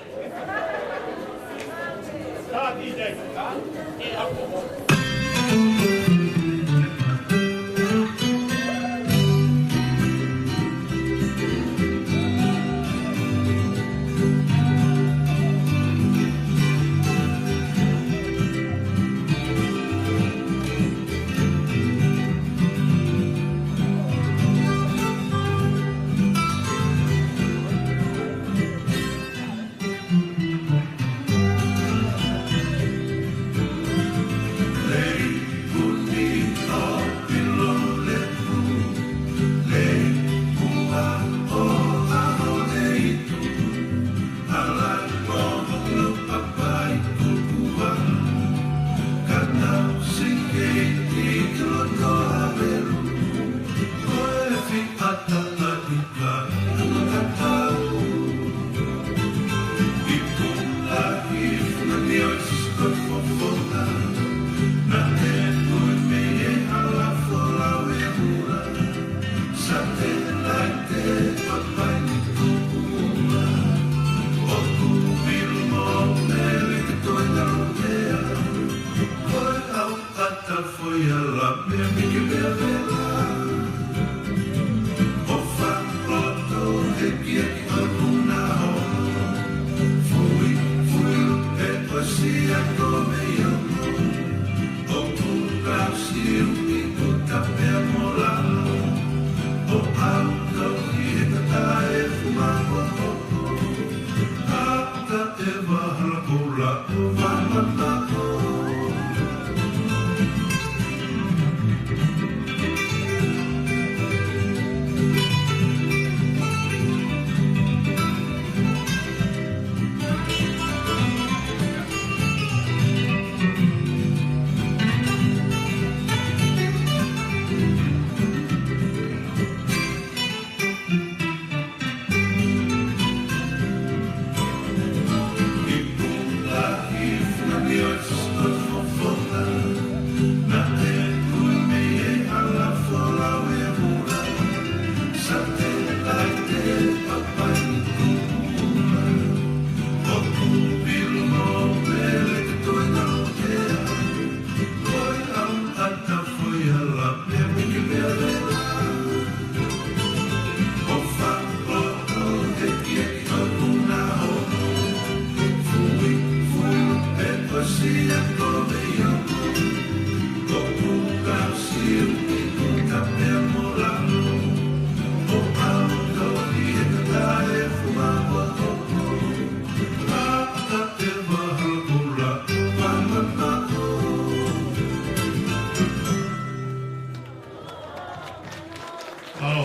Mālō.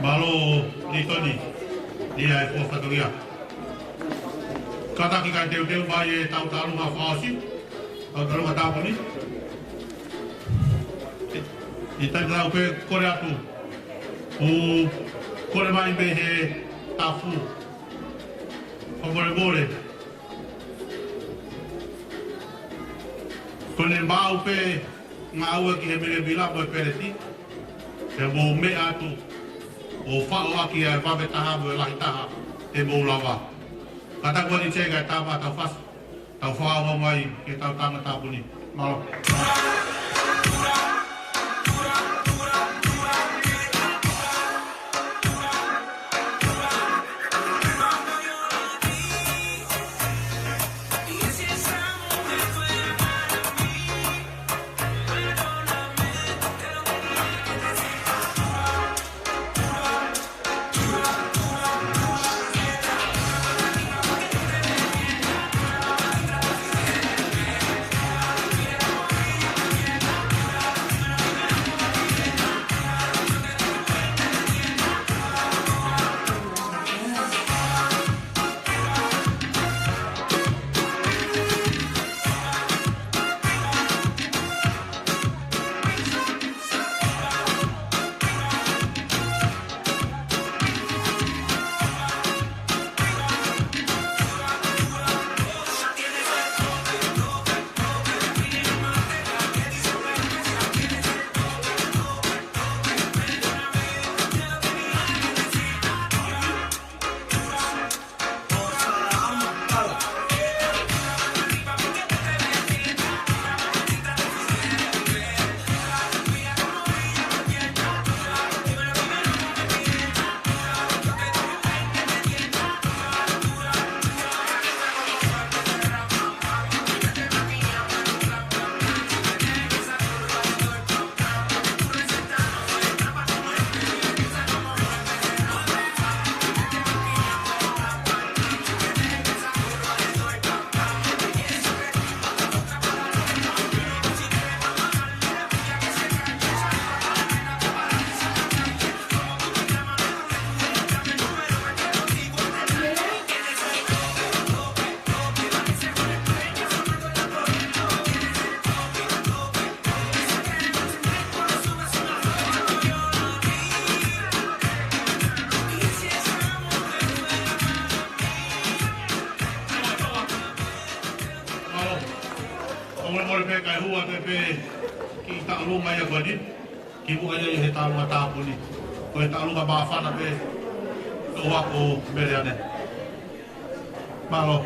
Mālō, Litoni. Ni ai ko fatongia. Kātaki kae teuteu mai ʻetau taʻalunga fakaʻosi. ʻEtau taʻalunga tāpuni. ʻI he taimi tatau pē kole atu. ʻOku kole mai mei he tafu. Fakamolemole. Ko ʻene maʻu pē ngāue ki he melemela mo e peleti, te mou meʻa atu ʻo faʻo ʻaki ʻa e vave taha mo e lahi taha te mou lava. Kātaki ʻeni Tēvita, tau fasi, tau fakaʻaonga mai ki heʻetau taʻalunga tāpuni. Mālō. Kiʻi taʻalunga ia ko eni, kimuʻa ia ʻi he taʻalunga tāpuni. Ko e taʻalunga māfana pē, toʻa ko Meleane. Mālō.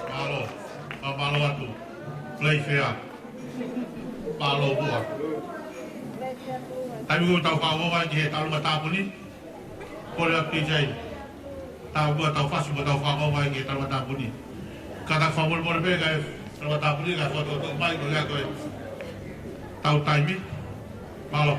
Mālō, ʻa mālō atu. Play fair. Mālō muʻa. Taimi ʻoku tau fakaongo ai ki he taʻalunga tāpuni. Kole atu P J. Tau muʻa tau fasi mo tau fakaongo ai ki he taʻalunga tāpuni. Ka tau fakamolemole pē kae taʻalunga tāpuni kae fokotuʻu mai ko ia ko e tau taimi. Mālō.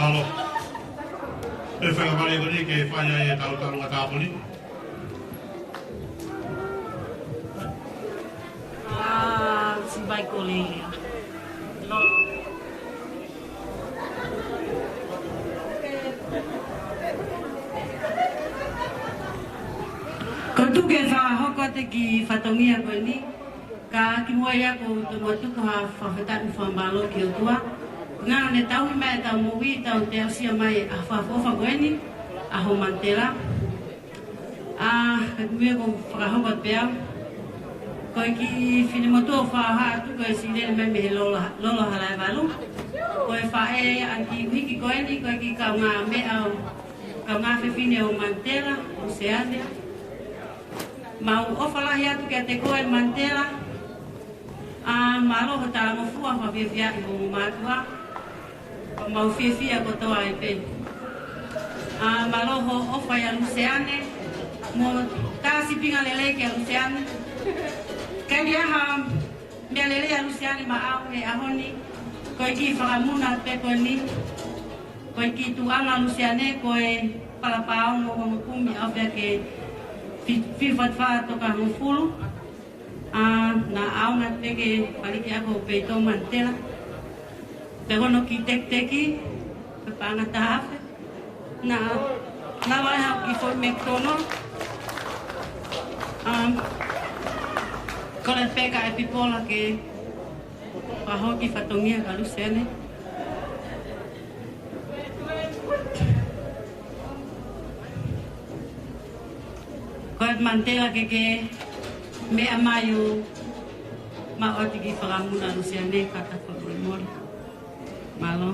Mālō. ʻE fai ka mali ko eni ke fai ai e talu talu ka tāpuni. Ah, si vai ko lea. Lo. Ko tuku e fakahoko atu e kiʻi fatongia ko eni. Ka kimuʻa ia ʻoku ou toe tuku ha fakafetaʻi mo e fakamālō ki he ʻOtua. Koeʻuhi naʻe tauhi mai ʻetau moʻui, tau toe aʻusia mai ʻa e fakaʻofoʻofa ko eni, ʻa Hoʻo Manutela. ʻA, ka kimuʻa ia ʻoku ou fakahoko atu pē au. Ko e kiʻi finemotuʻa ʻoku fakahā atu ko e siʻi lele mai mei he Lolo, Lolo Halaevalu. Ko e faʻē ʻa e kiʻi ʻuhiki ko eni, ko e kiʻi kaungāmeʻa ʻo, kaungā fefine ʻo Mantela, Luseane. Mau ʻofa lahi atu kiate koe Mantela. ʻA, mālō hoʻo talangofua fakafiefia ʻi hoʻo mātuʻa. Mau fiefia kotoa ai pē. ʻA, mālō hoʻo ʻofa ʻia Luseane. Mo tā sīpinga lelei kia Luseane. Ka ʻi ai ha meʻa lelei ʻa Luseane maʻau he ʻaho ni, ko e kiʻi fakamuna pē ko eni. Ko e kiʻi tuʻunga ʻa Luseane, ko e palapaongo mo kumi ʻo aʻu pē ki he fi-, fiu fatu fā toko hongofulu. ʻA, naʻa ʻaonga pē ke fāliki ʻa e ko pei tō Mantela. Pea ko hono kiʻi tekiteki, ko e paʻanga taha afe. Naʻa, naʻa ʻi ai haʻaku kiʻi foʻi McDonald. Um, kole pē ka e pipola ke pahō ki fatongia ka Luseane. Ko e Mantela ke ke meʻa mai ʻo maʻu atu e kiʻi fakamuna Luseane ka ta fakamolemole. Mālō.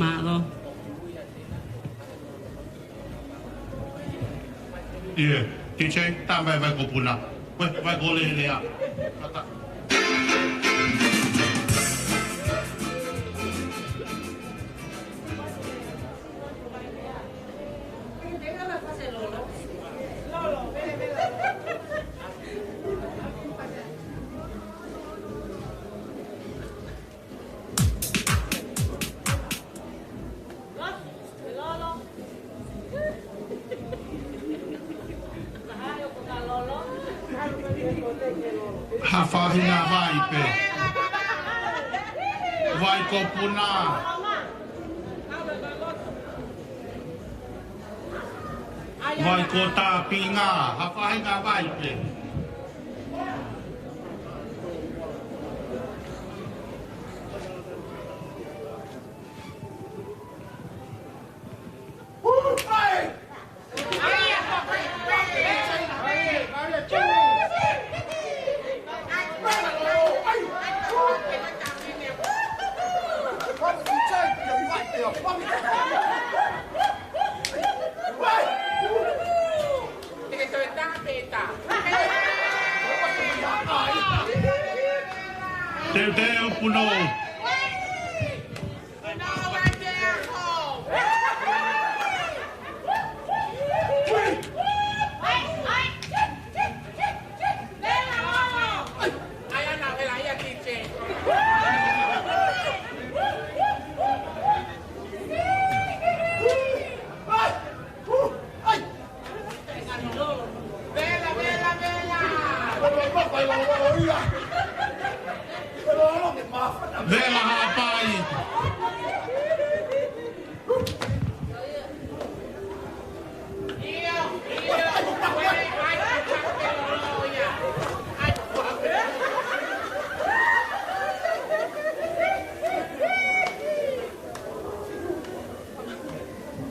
Mālō. ʻIo, D J, tā mai e vai ko Puna. Vai, vai ko Lelea. Kata. Ha faʻahinga vai pē. Vai ko Puna. Vai ko Tāpinga. Ha faʻahinga vai pē. Teuteu Puno. Vela Haʻapai.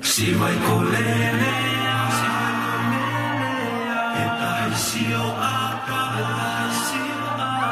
Siʻi vai ko Lelea, e tahi sio ʻaka, e tahi sio ʻaka.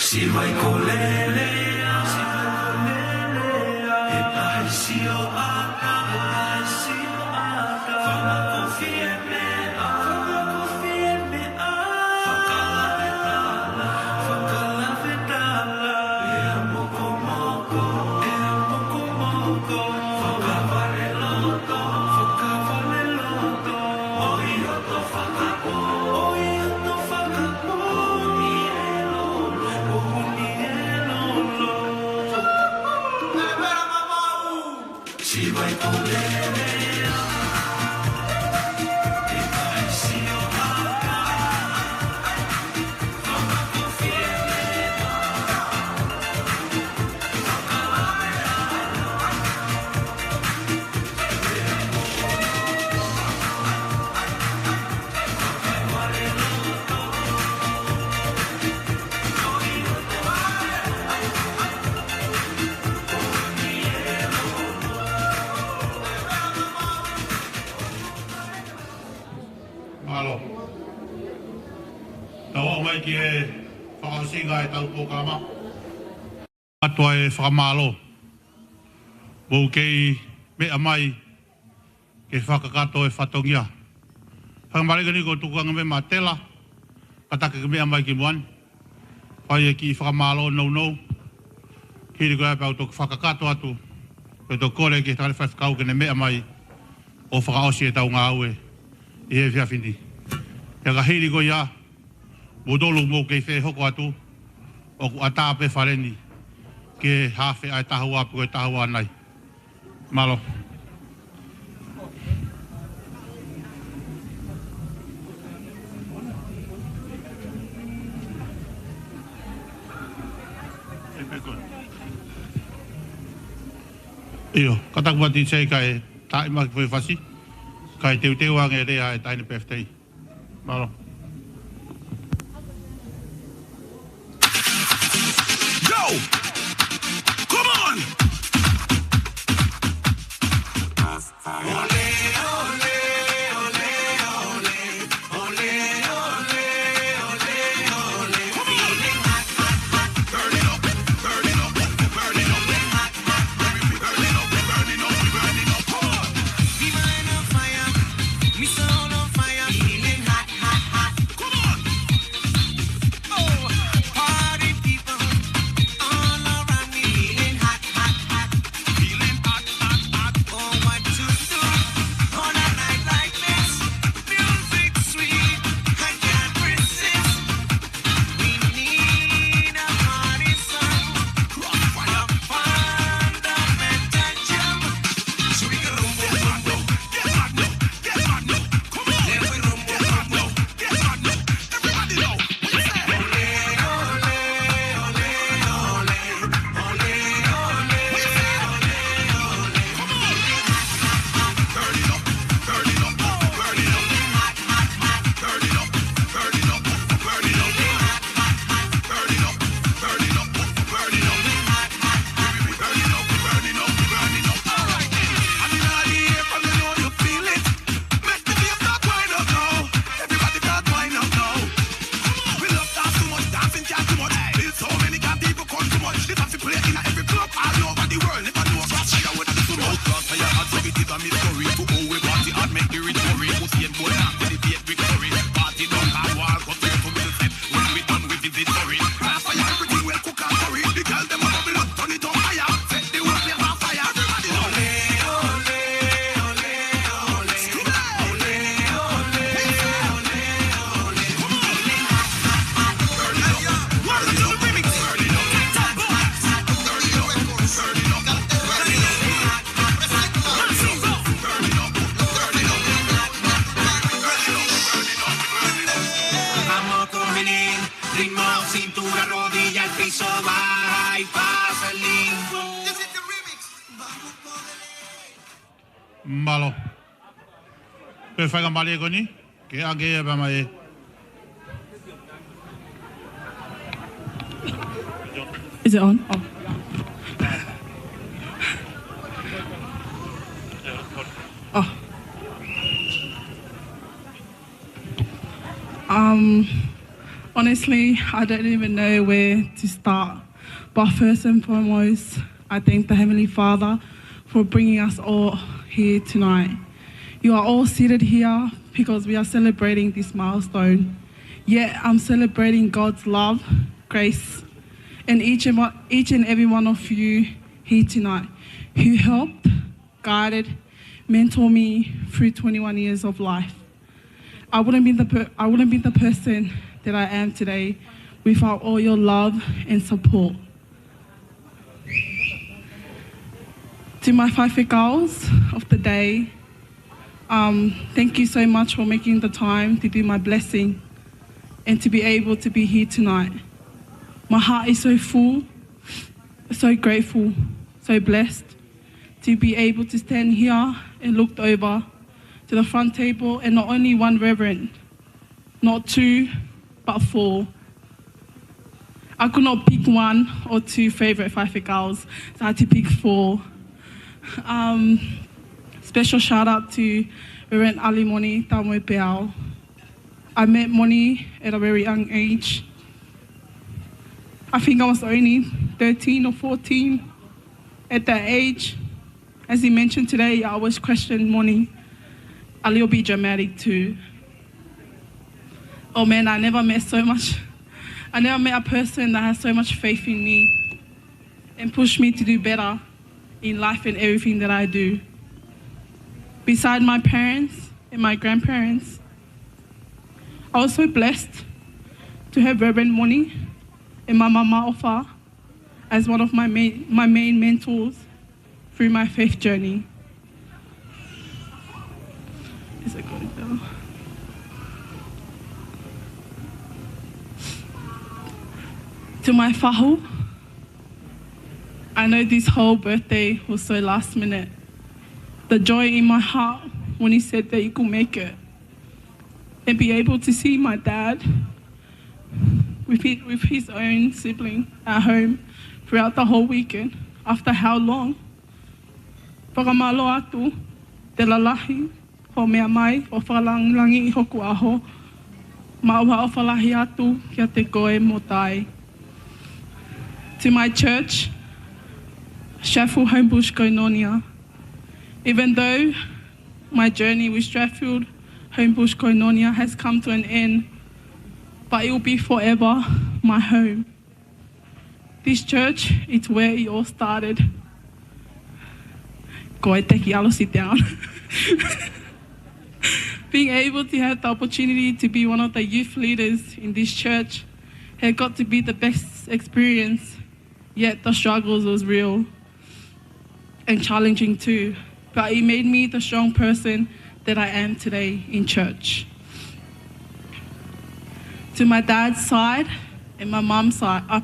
Siʻi vaikolele, siʻi vaikolele, ʻe taisi o ata, taisi o ata. Fakakofi e meʻa, fakakofi e meʻa. Fakalave tala, fakalave tala. Lea mokomoko, lea mokomoko. Fakavale loto, fakavale loto. Mālō. Tau aʻu mai ki he fakaʻosinga ʻetau polokalama. Katoa e fakamālō. Mou kei meʻa mai ke fakakakato e fatongia. Fakamālō eni ko e tukuange meʻa matela, kātaki ke meʻa mai ki muʻa ni. Fai e kiʻi fakamālō nounou. Hili ko ia pea u toki fakakakato atu. Pea toki kole ki he tangata faifekau ke ne meʻa mai ʻo fakaʻosi ʻetau ngāue ʻi he efiafi ni. Pea ka hili ko ia, mou tolu mou kei fehoko atu, ʻoku ʻatā pē fale ni ke hafe ai taha ua pe ko e taha ua nai. Mālō. ʻIo, kātaki muʻa T J kae tāʻimaki foʻi fasi, kae teuteu ange e lea ʻa e taʻahine Pefitei. Mālō. Go! Come on! Vamos con el ritmo, cintura, rodilla al piso, baja y pasa el limbo. Mālō. Ko e faingamālie ko eni ke ʻange ia pea mai e. Is it on? Oh. Oh. Um, honestly, I don't even know where to start. But first and foremost, I thank the Heavenly Father for bringing us all here tonight. You are all seated here because we are celebrating this milestone. Yet I'm celebrating God's love, grace, and each and one, each and every one of you here tonight who helped, guided, mentored me through twenty-one years of life. I wouldn't be the per- I wouldn't be the person that I am today without all your love and support. To my faifekau of the day, um, thank you so much for making the time to do my blessing and to be able to be here tonight. My heart is so full, so grateful, so blessed to be able to stand here and looked over to the front table, and not only one reverend, not two, but four. I could not pick one or two favorite faifekaus, so I had to pick four. Um, special shout out to Reverend Alimoni Tamuepeau. I met Moni at a very young age. I think I was only thirteen or fourteen at that age. As he mentioned today, I always question Moni, a little bit dramatic too. Oh man, I never met so much. I never met a person that has so much faith in me and pushed me to do better in life and everything that I do. Beside my parents and my grandparents, I was so blessed to have Reverend Moni and Mama Maofa as one of my main, my main mentors through my faith journey. Is it going down? To my fahu, I know this whole birthday was so last minute. The joy in my heart when he said that you could make it and be able to see my dad with his, with his own sibling at home throughout the whole weekend. After how long? Fakamālō atu, te lalahi hoʻo meʻa mai ʻo fakalāngilangiʻi hoku ʻaho. Mau ʻofa lahi atu kiate koe mo Tai. To my church, Sheffield Homebush Koinonia. Even though my journey with Sheffield Homebush Koinonia has come to an end, but it will be forever my home. This church, it's where it all started. Go ahead, take your sit down. Being able to have the opportunity to be one of the youth leaders in this church had got to be the best experience, yet the struggles was real and challenging too. But it made me the strong person that I am today in church. To my dad's side and my mom's side, uh,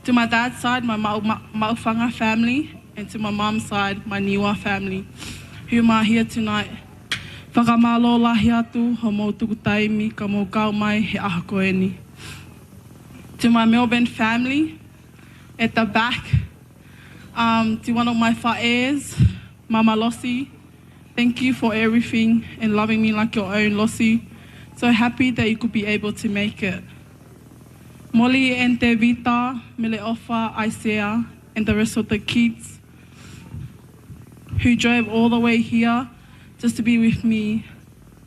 to my dad's side, my Mau-, Ma-, Maufanga family, and to my mom's side, my Niua family, whom are here tonight. Fakamālō lahi atu hoʻomou tuku taimi ka mou kau mai he ʻaho ko eni. To my Melbourne family at the back, um, to one of my faʻēs, Mama Lossie, thank you for everything and loving me like your own, Lossie. So happy that you could be able to make it. Molly and Tevita, Meleʻofa, Isaiah, and the rest of the kids who drove all the way here just to be with me.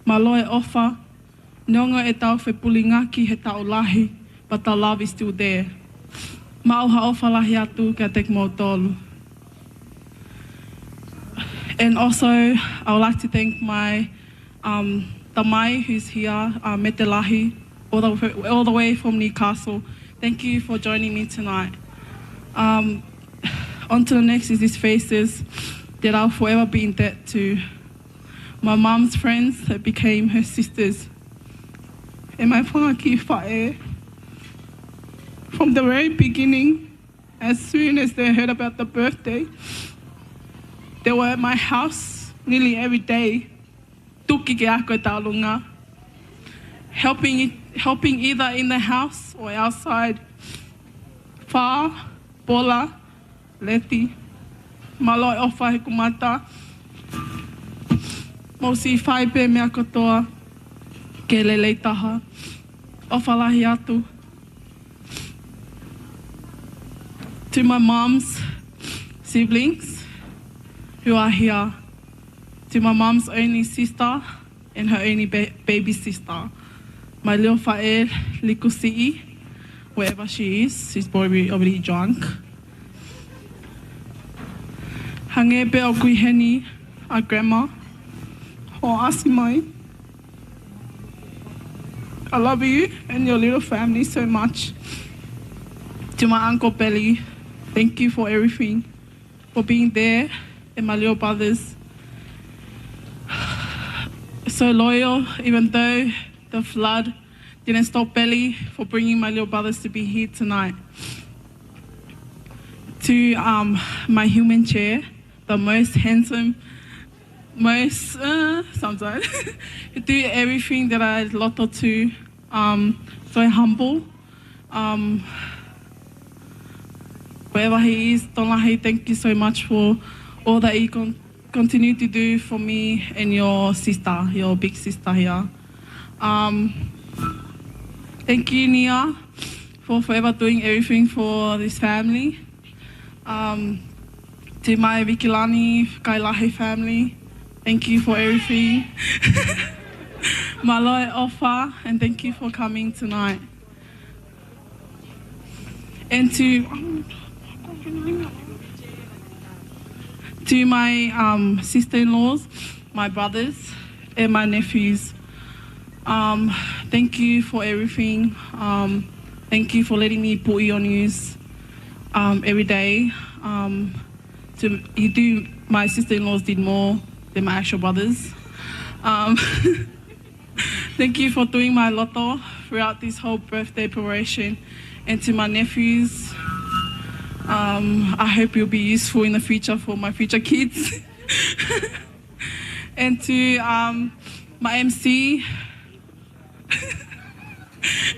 Mālō e ʻofa, neongo ʻetau fepulingaki he taʻu lahi, but the love is still there. Mau ʻofa lahi atu kiate kimoutolu. And also, I would like to thank my, um, tamai who's here, uh, Mete Lahi, all the, all the way from Newcastle. Thank you for joining me tonight. Um, on to the next is these faces that I'll forever be in debt to. My mum's friends that became her sisters. And my whānau faʻē. From the very beginning, as soon as they heard about the birthday, they were at my house nearly every day. Tuki ke ako e tauʻolunga. Helping, helping either in the house or outside. Far Pola, Leti, mālō e ʻofa he kumata. Mou siʻi fai pē meʻa kotoa ke lelei taha. ʻOfa lahi atu. To my mom's siblings who are here. To my mom's only sister and her only ba- baby sister. Maʻa Liofaʻe Likusiʻi, wherever she is, she's probably already drunk. Hangē pē ʻoku ʻi heni ʻa Grandma, hoʻo ʻasi mai. I love you and your little family so much. To my Uncle Peli, thank you for everything, for being there, and my little brothers. So loyal, even though the flood didn't stop Peli for bringing my little brothers to be here tonight. To, um, my human chair, the most handsome, most, uh, sometimes, he do everything that I loto to, um, so humble. Um, wherever he is, Tolahi, thank you so much for all that you con- continue to do for me and your sister, your big sister here. Um, thank you, Nia, for forever doing everything for this family. Um, to my Vikilani Kailahi family, thank you for everything. Mālō e ʻofa, and thank you for coming tonight. And to, to my, um, sister-in-laws, my brothers, and my nephews, um, thank you for everything. Um, thank you for letting me put you on news, um, every day. Um, to, you do, my sister-in-laws did more than my actual brothers. Um, Thank you for doing my loto throughout this whole birthday preparation. And to my nephews, um, I hope you'll be useful in the future for my future kids. And to, um, my M C,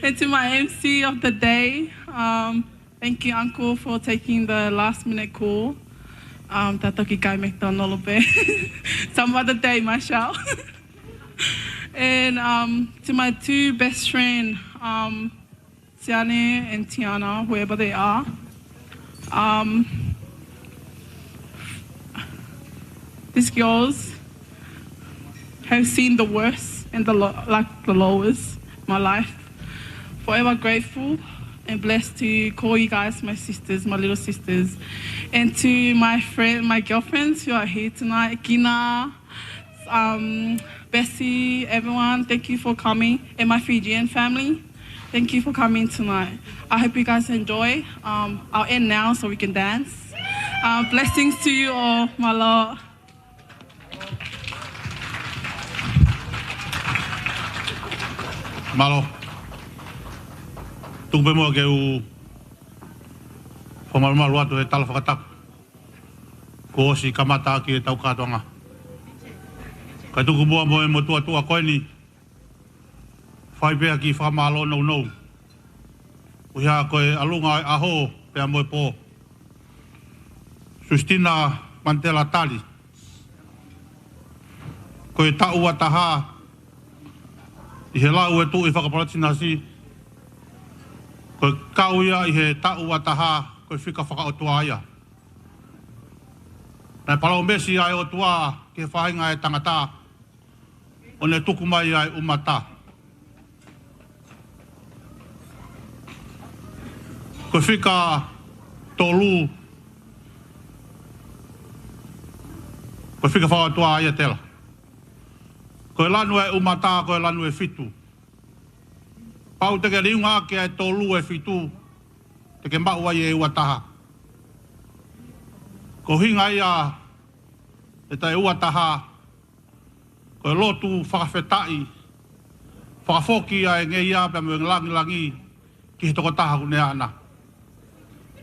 and to my M C of the day, um, thank you, Uncle, for taking the last minute call. Um, tā toki kai McDonald pē. Some other day, Marshall. And, um, to my two best friend, um, Tiane and Tiana, wherever they are. Um, these girls have seen the worst and the lo- like the lowest in my life. Forever grateful and blessed to call you guys my sisters, my little sisters. And to my friend, my girlfriends who are here tonight, Kina, um, Bessie, everyone, thank you for coming. And my Fijian family, thank you for coming tonight. I hope you guys enjoy. Um, I'll end now so we can dance. Uh, blessings to you all, mālō. Mālō. Tuku pē muʻa ke u fakamalumalu atu he tala fakatapu kuo ʻosi kamata ʻaki ʻetau kātoanga. Kae tuku muʻa mo e motuʻa tuʻa ko eni, fai pē ha kiʻi fakamālō nounou. ʻUhia ko e ʻalunga ʻo e ʻaho pea mo e pō. Sustina Mantela Tali, ko e taʻu ua taha ʻi he lau ʻa e tuʻi fakapalatinasi, ko e kau ia ʻi he taʻu ua taha ko e fika fakaʻotua ia. Naʻe palōmesi ʻa e ʻOtua ki he faʻahinga ʻo e tangata, ʻo ne tuku mai ʻa e ʻumata. Ko e fika tolu, ko e fika fakaʻotua ia, Tela. Ko e lanu ʻo e ʻumata, ko e lanu ʻe fitu. Pau te ke liunga ʻaki ʻa e tolu ʻe fitu, te ke maʻu ai e ua taha. Ko e ʻuhinga ia ʻeta ʻe ua taha, ko e lotu fakafetaʻi, fakafoki ʻa e ngeia pea mo e langilangi ki he tokotaha kuo ne ʻaʻana.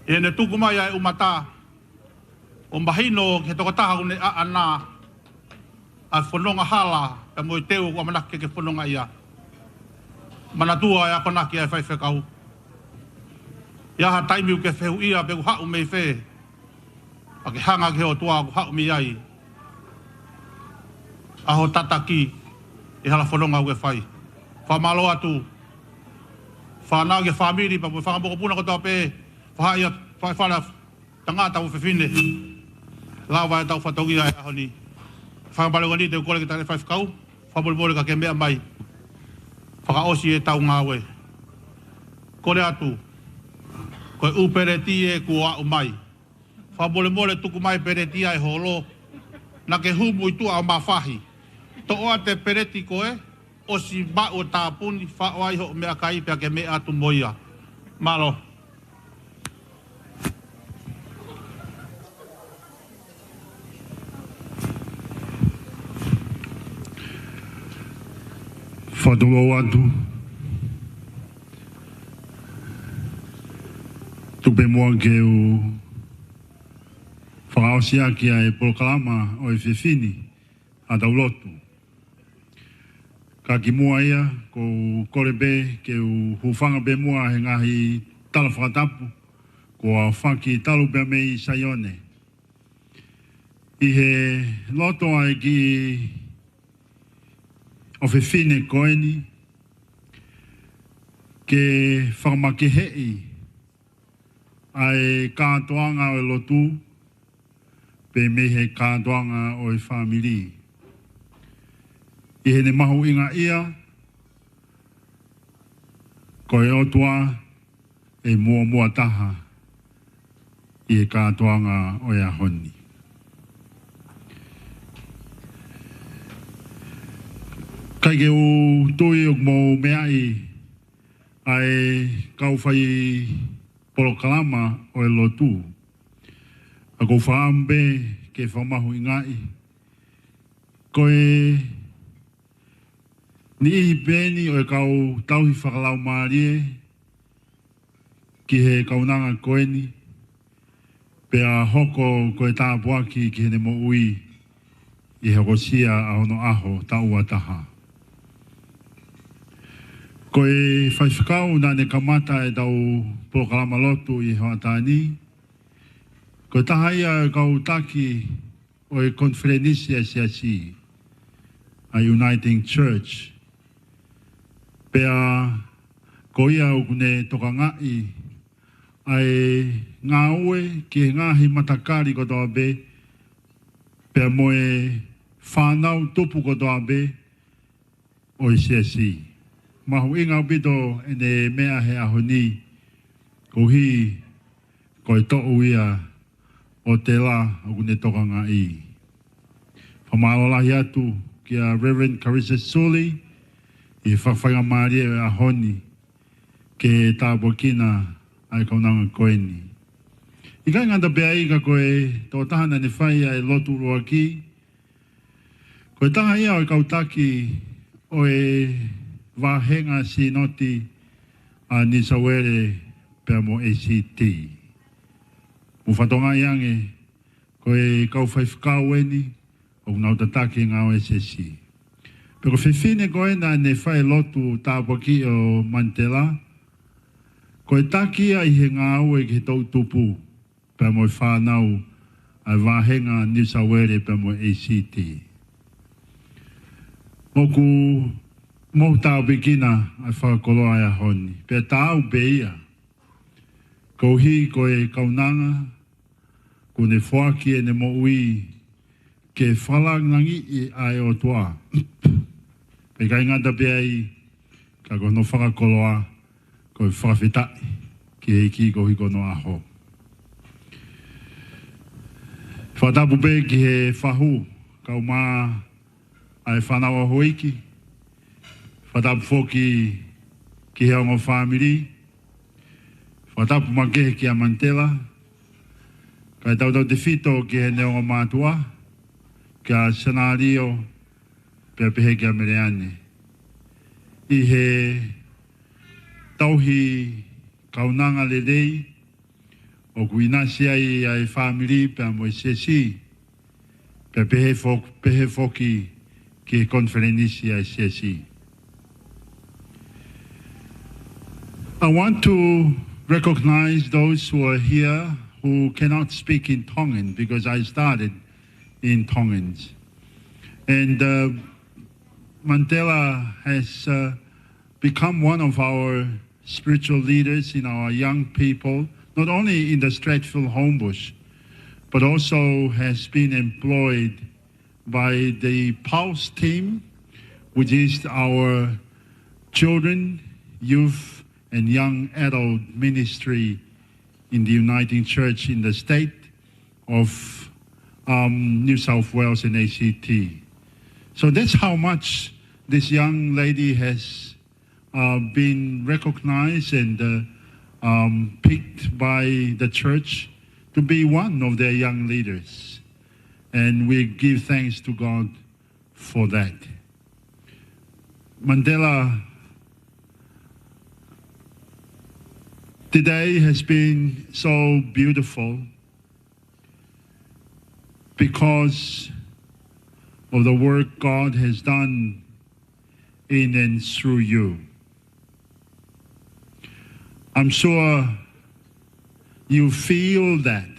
ʻI heʻene tuku mai ʻa e ʻumata, ʻo mahino ki he tokotaha kuo ne ʻaʻana ʻa e fononga hala pea mo e teu ʻoku ʻamanaki ke fononga ia. Manatua e akonaki ʻa e faifekau. ʻI ha taimi ʻoku ke fehuʻia pe ʻoku haʻu mei fē, pea ke hanga ki he ʻOtua ʻoku haʻu mei ai ʻa hoʻo tataki ʻi he hala fononga ʻoku ke fai. Fakamālō atu. Fānau ki he fāmili, pea mo e fanga mokopuna kotoa pē, faʻahi, faʻahi fale, tangata mo fefine. Lava ʻetau fatongia he ʻaho ni. Fakamālō ni te u kole ki he tangataʻeiki faifekau, fakamolemole ka ke meʻa mai. Fakaʻosi ʻetau ngāue. Kole atu. Ko e ʻū peleti ē kuo aʻu mai. Fakamolemole tuku mai peleti ʻa e holo. Naʻa ke humu ʻi tuʻa ʻo mafahi. Toʻo atu e peleti ko ē, ʻosi maʻu ʻo tāpuni, faʻo ai hoʻo meʻakai pea ke meʻa atu mo ia. Mālō. Fakatulou atu. Tuku pē muʻa ke u fakaʻosi ʻaki ʻa e polokalama ʻo e efiafi ni ʻa ʻetau lotu. Ka kimuʻa ia, ʻoku ou kole pē ke u hūfanga pē muʻa he ngaahi tala fakatapu kuo aofaki talu pē mei Saione. ʻI he loto ʻa e kiʻi ʻofefine ko eni, ke fakamakeheʻi ʻa e kātoanga ʻo e lotu, pea mei he kātoanga ʻo e fāmili. ʻI heʻene mahuʻingaʻia, ko e ʻOtua ʻe muʻomuʻa taha ʻi he kātoanga ʻo e ʻaho ni. ʻIkai ke u tui ʻoku mou meaʻi ʻa e kau fai polokalama ʻo e lotu. ʻOku ou fakaʻamu pē ke fakamahuʻingaʻi. Ko e niʻihi pē eni ʻo e kau tauhi fakalaumālie ki he kaunanga ko eni, pea hoko ko e tāpuaki ki heʻene moʻui ʻi he hokosia ʻa hono ʻaho taʻu ua taha. Ko e faifekau naʻa ne kamata ʻetau polokalama lotu ʻi he hoʻatā ni, ko e taha ia ʻo e kau taki ʻo e konifelenisi ʻa e siasi, ʻa e Uniting Church. Pea ko ia ʻoku ne tokangaʻi ʻa e ngāue ki he ngaahi matakali kotoa pē, pea mo e fānau tupu kotoa pē ʻo e siasi. Mahuʻinga ʻaupito ʻene meʻa he ʻaho ni, koeʻuhi ko e toʻu ia ʻo e tela ʻoku ne tokangaʻi. Fakamālō lahi atu kia Reverend Karisa Suli ʻi he fakafaingamālie ʻo e ʻaho ni ke tāpuekina ʻa e kaunanga ko eni. ʻIkai ngata pē ai ka ko e tokotaha naʻa ne fai ʻa e lotu ʻuluaki, ko e taha ia ʻo e kau taki ʻo e vāhenga sīnoti ʻa New South Wales pea mo A C T. Mou fakatokangaʻi ange, ko e kau faifekau eni ʻoku nau tataki e ngāue ʻa e siasi. Pea ko e fefine ko ē naʻa ne fai e lotu tāpuaki ʻo Manitela, ko e taki ia ʻi he ngāue ki he toʻu tupu pea mo e fānau ʻa e vāhenga New South Wales pea mo e A C T. ʻOku mou tāpuekina ʻa e fakakoloa ʻo e ʻaho ni, pea taau pē ia. Koeʻuhi ko e kaunanga ʻoku ne foaki ʻene moʻui ke fakalāngilangiʻi ʻa e ʻOtua. Pea ʻikai ngata pē ai, ka ko hono fakakoloa, ko e fakafetaʻi ki he ʻEiki koeʻuhi ko hono ʻaho. Fakatapu pē ki he fahu, kae ʻumaʻā ʻa e fānau ʻa houʻeiki. Fakatapu foki ki he ongo fāmili. Fakatapu makehe kia Manitela. Kae tautautefito ki heʻene ongo mātuʻa, kia Senalio, pea pehē kia Meleane. ʻI he tauhi kaunanga lelei, ʻoku ʻinasi ai ʻa e fāmili pea mo e siasi, pea pehē fo-, pehē foki ki he konifelenisi ʻa e siasi. I want to recognize those who are here who cannot speak in Tongan, because I started in Tongans. And uh, Mandela has uh, become one of our spiritual leaders in our young people, not only in the Stratfield Homebush, but also has been employed by the Pulse team, which is our children, youth, and young adult ministry in the Uniting Church in the state of um, New South Wales and A C T. So that's how much this young lady has uh, been recognized and uh, um, picked by the church to be one of their young leaders. And we give thanks to God for that. Mandela, today has been so beautiful because of the work God has done in and through you. I'm sure you feel that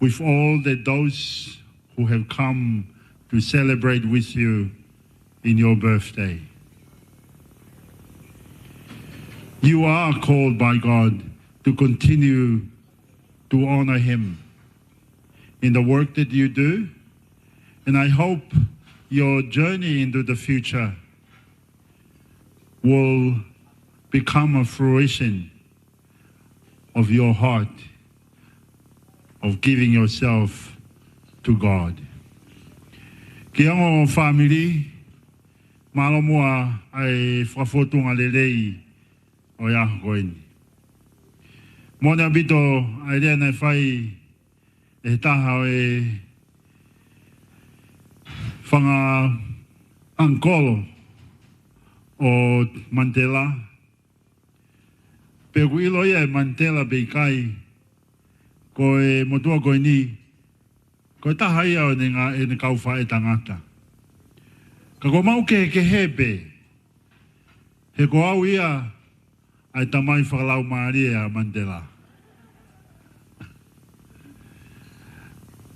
with all that those who have come to celebrate with you in your birthday. You are called by God to continue to honor Him in the work that you do, and I hope your journey into the future will become a fruition of your heart of giving yourself to God. Ki he ongo fāmili, mālō muʻa ʻa e fakafotunga lelei ʻo e ʻaho ko eni. Moʻoni ʻaupito ʻa e lea naʻe fai ʻe he taha ʻo e fanga ʻangikolo ʻo Mandela, pe ʻoku ʻilo ia ʻe Mandela pe ʻikai, ko e motuʻa ko eni, ko e taha ia ʻo ʻene ngā-, ʻene kau faʻētangata. Ka ʻoku mau kehekehe pē, he ko au ia ʻa e tamai fakalaumālie ʻa Mandela.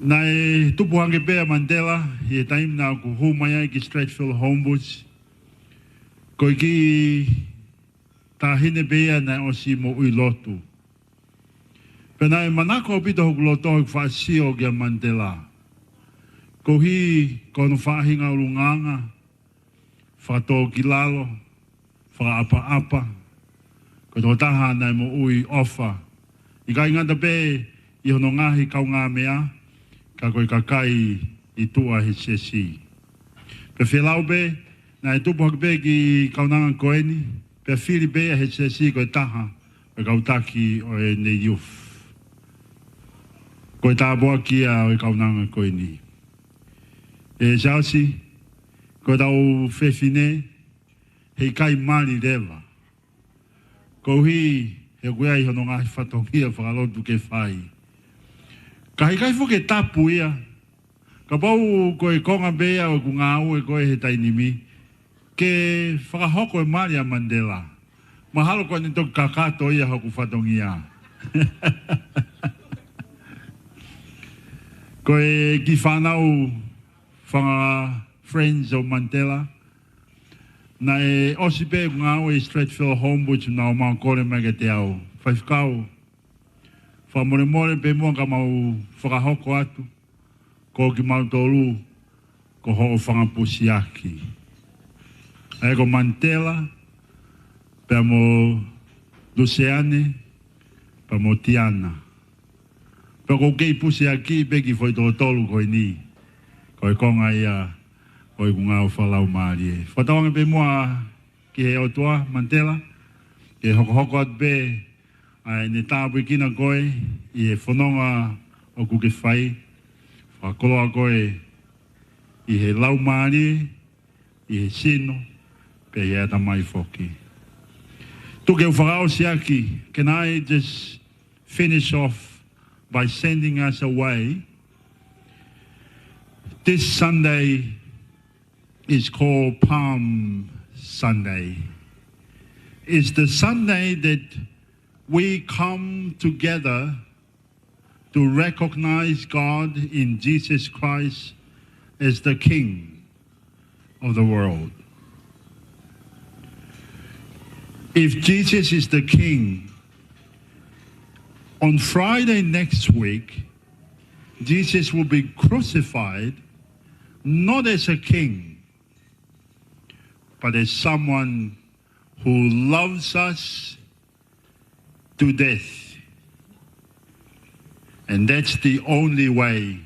Naʻe tupu hake pē ʻa Mandela ʻi he taimi naʻa ku hū mai ai ki Stratfield Homebush. Ko e kiʻi taʻahine pē ia naʻe ʻosi moʻui lotu. Pea naʻe manako ʻaupito hoku loto ʻi heʻeku faʻa sio kia Mandela. Koeʻuhi ko hono faʻahinga ʻulungaanga, fakatōkilalo, fakaʻapaʻapa, ko e tokotaha naʻe moʻui ʻofa, ʻikai ngata pē ʻi hono ngaahi kaungāmeʻa, ka ko e kakai ʻi tuʻa he siasi. Pea fielau pē, naʻe tupu hake pē ki he kaunanga ko eni, pea fili pē ia he siasi ko e taha ʻo e kau taki ʻo ʻene youth. Ko e tāpuaki ia ʻo e kaunanga ko eni. ʻE Siaosi, ko ʻetau fefine, heʻikai mali leva. Koeʻuhi he ʻoku ʻi ai hono ngaahi fatongia fakalotu ke fai. Ka heʻikai foki ke tapu ia. Kapau ko e konga pē ia ʻoku ngāue ko ē he taimi ni, ke fakahoko e mali ʻa Mandela, mahalo ko ʻene toki kakato ia hoku fatongia. Ko e kiʻi fānau fanga friends ʻo Mandela, naʻe ʻosi pē ʻeku ngāue ʻi Stratfield Homebush naʻa nau kole mai kiate au, Faifekau, fakamolemole pē muʻa ka mau fakahoko atu, ko kimautolu ko hoʻo fanga pusiaki. ʻA ia ko Mandela, pea mo Luseane, pea mo Tiana. Pea ʻoku ou kei pusiaki pē ki he foʻi toko tolu ko eni. Ko e konga ia ʻo ʻeku ngāue fakalaumālie. Fakatauange pē muʻa ki he ʻOtua, Mandela, ke hokohoko atu pē ʻa ʻene tāpuekina koe ʻi he fononga ʻoku ke fai, fakakoloa koe ʻi he laumālie, ʻi he sino, pea ʻi he ʻatamai foki. Tuku ke u fakaʻosi ʻaki, can I just finish off by sending us away? This Sunday is called Palm Sunday. It's the Sunday that We come together to recognize God in Jesus Christ as the King of the world. If Jesus is the King, on Friday next week, Jesus will be crucified not as a king, but as someone who loves us to death. And that's the only way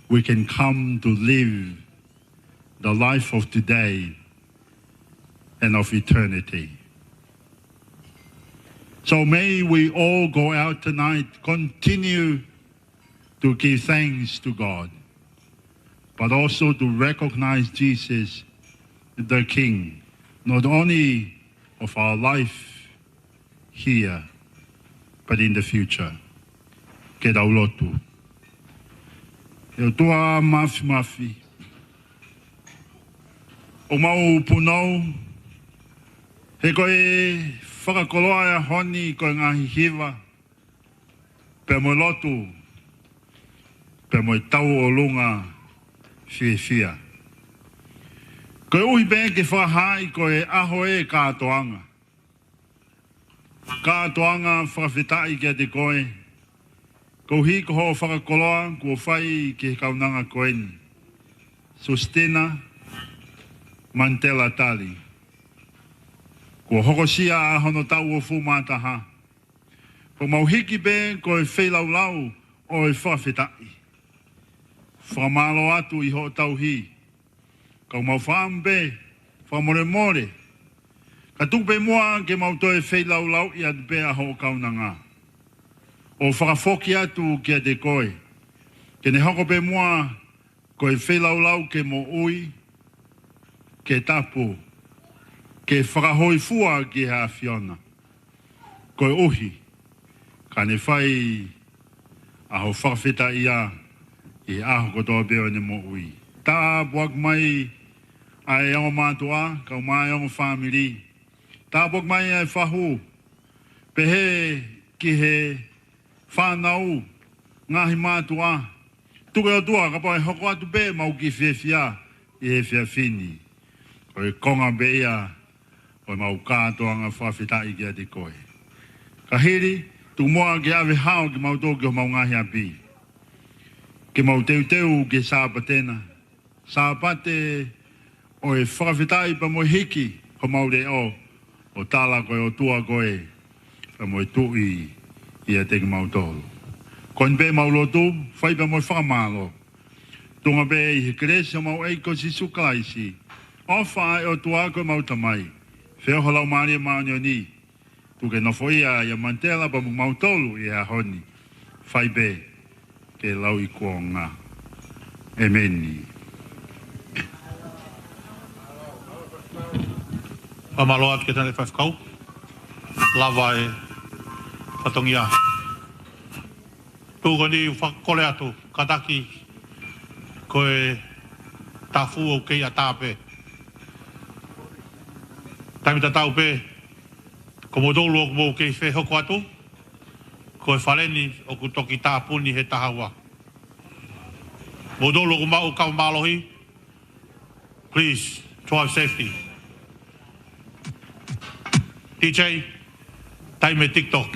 we can come to live the life of today and of eternity. So may we all go out tonight, continue to give thanks to God, but also to recognize Jesus, the King, not only of our life here, but in the future. Ke tau lotu. ʻE ʻOtua Mafimafi, ʻoku mau punou, he ko e fakakoloa ʻo e ʻaho ni ko e ngaahi hiva, pea mo e lotu, pea mo e tauʻolunga fiefia. Koeʻuhi pē ke fakahaaʻi ko e ʻaho ʻo e kātoanga. Kātoanga fakafetaʻi kiate koe, koeʻuhi ko hoʻo fakakoloa kuo fai ki he kaunanga ko eni, Sositina Manitela Tali. Kuo hokosia ʻa hono taʻu hongofulu mā taha. ʻOku mau hiki pē ko e feilaulau ʻo e fakafetaʻi. Fakamālō atu ʻi hoʻo tauhi. Ka ʻoku mau fakaʻamu pē, fakamolemole, ka tuku pē muʻa ke mau toe feilaulauʻi atu pē ʻa hoʻo kaunanga, ʻo fakafoki atu kiate koe, ke ne hoko pē muʻa ko e feilaulau ke moʻui, ke tapu, ke fakahōifua ki he ʻAfiona. Koeʻuhi ka ne fai ʻa hoʻo fakafetaʻia ʻi he ʻaho kotoa pē ʻo ʻene moʻui. Tāpuaki mai ʻa e ongo mātuʻa, kau mai ʻa e ongo fāmili. Tāpuaki mai ʻa e fahu, pehē ki he fānau, ngaahi mātuʻa. Tuku ʻe ʻOtua kapau ʻe hoko atu pē ʻemau kiʻi fiefia ʻi he efiafi ni, ko e konga pē ia ʻo ʻemau kātoanga fakafetaʻi kiate koe. Ka hili, tuku muʻa ke ʻave hao kimautolu ki homau ngaahi ʻapi, ke mau teuteu ki he Sāpate na, Sāpate ʻo e fakafetaʻi pea mo e hiki homau leʻo, ʻo tala ko e ʻOtua koe pea mo e Tuʻi ʻiate kimautolu. Ko eni pē ʻemau lotu, fai pea mo e fakamālō, tuʻunga pē ʻi he kelesi ʻa homau ʻEiki ko Sīsū Kalaisi, ʻofa ʻa e ʻOtua ko ʻemau Tamai, feohi ʻa e Laumālie Māʻoniʻoni, tuku ke nofoʻia ʻia Manitela pea mo kimautolu ʻi he ʻaho ni, fai pē ke lauikuonga. ʻEmeni. Fakamālō atu ki he Taʻahine Faifekau. Lava e fatongia. Tuku eni ʻeku fakakole atu, kātaki, ko e tafu ʻoku kei ʻatā pē. Taimi tatau pē, ko moutolu ʻoku mou kei fehoko atu, ko e fale ni ʻoku toki tāpuni he taha ua. Moutolu ʻoku maʻu kava mālohi, please, drive safety. D J, taimi TikTok.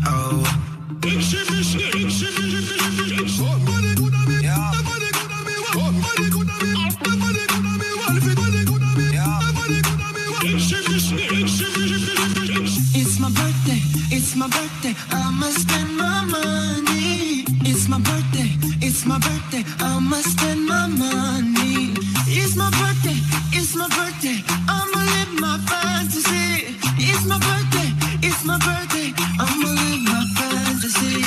Oh. It's my birthday, it's my birthday, I'ma spend my money. It's my birthday, it's my birthday, I'ma spend my money. It's my birthday, it's my birthday, I'ma live my fantasy. It's my birthday, it's my birthday, I'ma live my fantasy.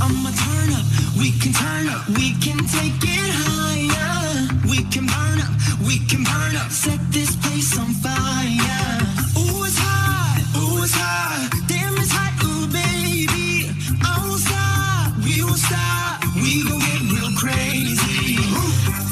I'ma turn up, we can turn up, we can take it higher. We can burn up, we can burn up, set this place on fire. Ooh, it's hot, ooh, it's hot, damn, it's hot, ooh, baby. I won't stop, we won't stop, we gon' get real crazy.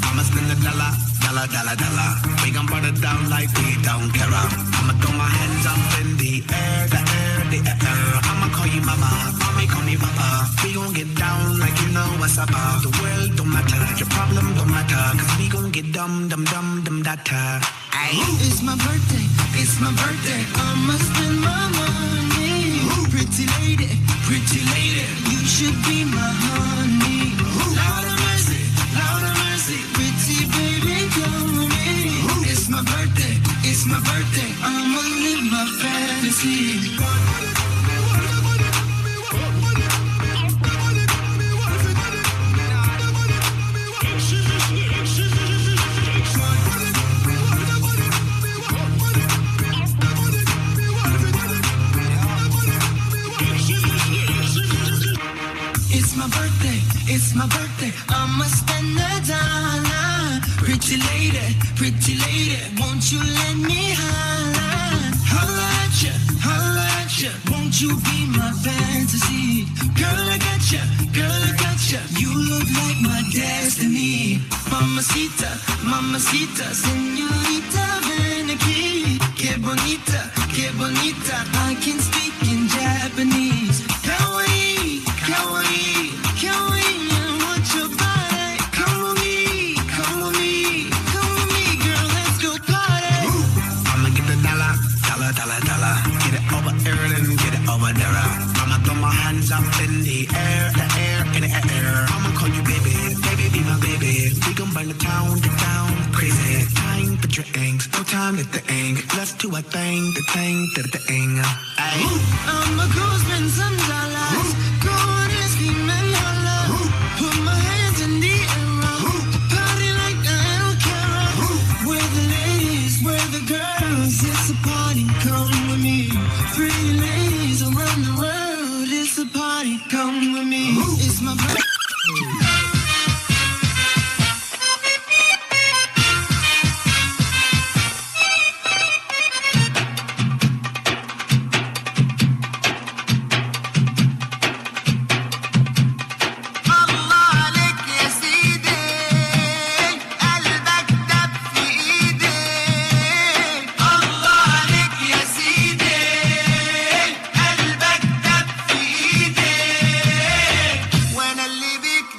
I'ma spend a dollar, dollar, dollar, dollar. We gon' burn it down like we don't care. I'ma throw my hands up in the air, the air, the air. I'ma call you mama, mommy call me papa. We gon' get down like you know what's up. The world don't matter, your problem don't matter. 'Cause we gon' get dumb, dumb, dumb, dumb, data. Ay. It's my birthday, it's my birthday, I'ma spend my money. Pretty lady, pretty lady, you should be my honey. Lord of mercy, Lord of mercy, pretty baby, come with me. It's my birthday, it's my birthday, I'ma live my fantasy. It's my birthday, it's my birthday, I'ma spend a dollar. Pretty lady, pretty lady, won't you let me holla? Holla at ya, holla at ya, won't you be my fantasy? Girl, I got ya, girl, I got ya, you look like my destiny. Mamacita, mamacita, señorita, ven aquí. Qué bonita, qué bonita, I can speak in Japanese. Kawaii, kawaii, kawaii, I want your body. Come with me, come with me, come with me, girl, let's go party. I'ma get the dollar, dollar, dollar, dollar. Get it over here and get it over there. I'ma throw my hands up in the air, the air, in the air. I'ma call you baby, baby, be my baby. We gon' burn the town, the town, crazy. Time for drinks, no time to think. Let's do a thing, the thing, the thing. Ay. I'ma go spend some dollars. Go on and scream and holler. Put my hands in the air. Party like I don't care. Where the ladies, where the girls? It's a party, come with me. Pretty ladies around the world. It's a party, come with me. It's my birthday. الله عليك يا سيدي، قلبك دب في إيدي. الله عليك يا سيدي، قلبك دب في إيدي. وأنا اللي بيك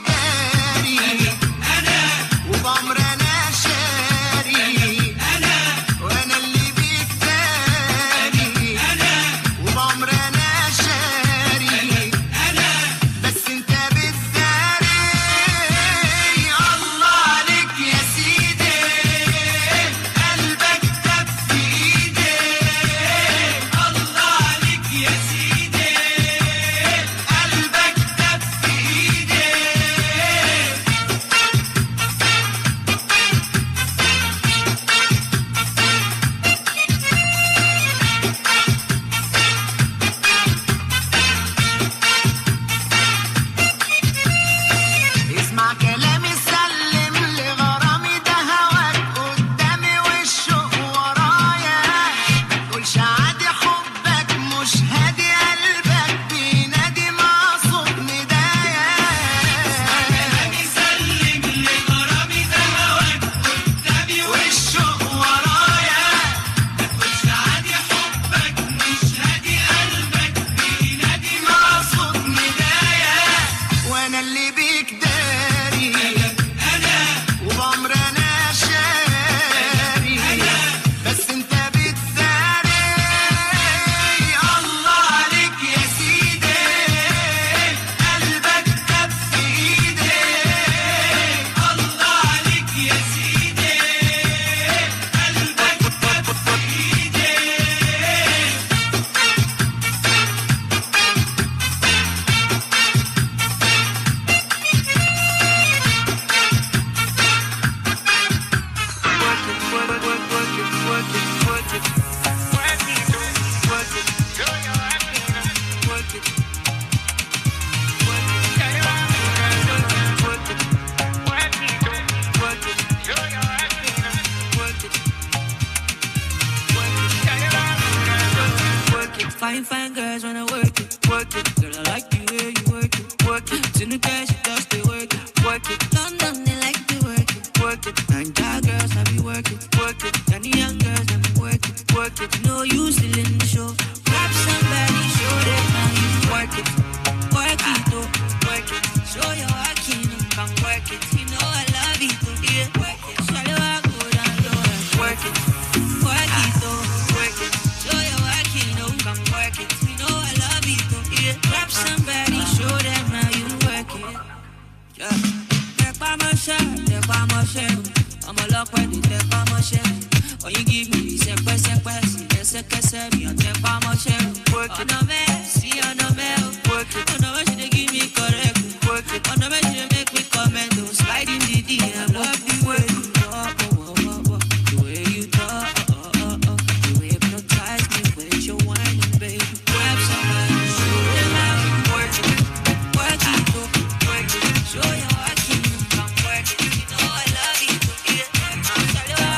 Work it, girl, I like the way you work it. Work it, in the cash, you just stay work it. Work it, London, they like to work it. Work it, Naija girls, I be working. Work it, Ghanaian girls, I be working. Work it, no, you still in the show. Grab somebody, show them how you work it. Work it, oh, work it. Show your working, oh, come work it. You know I love it, oh, yeah. Work it, swallow, I go down low. Work it, work it, oh, work it. Show your working, oh, come work it. You know I love it, oh, yeah. Grab somebody, show them how you work it. Yeah. Tẹpá mọ́ṣẹ́, tẹpá mọ́ṣẹ́ o. Ọmọ ọlọ́pẹ́ ni tẹpá mọ́ṣẹ́. When you give me the sẹpẹsẹpẹ, sí ẹsẹkẹsẹ mi ò tẹpá mọ́ṣẹ́ o. Work it. Ọ̀nà mẹ́, sí ọ̀nà mẹ́ o. Work it. Ọ̀nà mẹ́ ṣe dey give me correct. Work it. Ọ̀nà mẹ́ ṣe dey make me comment o. Slide in the D M, love the way you talk, oh, oh, oh, oh. The way you talk, oh, oh, oh, oh. You hypnotize me with your whining, baby. Grab somebody, show them how you work it. Work it, oh, work it. Show your working, come work it. You know I love it, oh, yeah.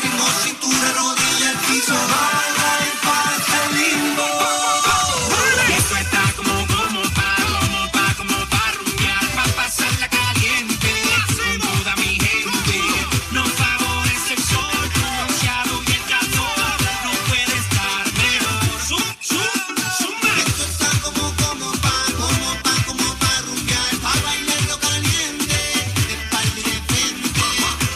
Ritmo, cintura, rodilla, el piso, baila y pasa el limbo. Y eso está como, como pa, como pa, como pa rumbear, pa pasarla caliente. Con toda mi gente, nos favorece el sol, bronceado y el calor. No puede estar mejor. Su- Esto está como, como pa, como pa, como pa rumbear, pa bailarlo caliente. El party de frente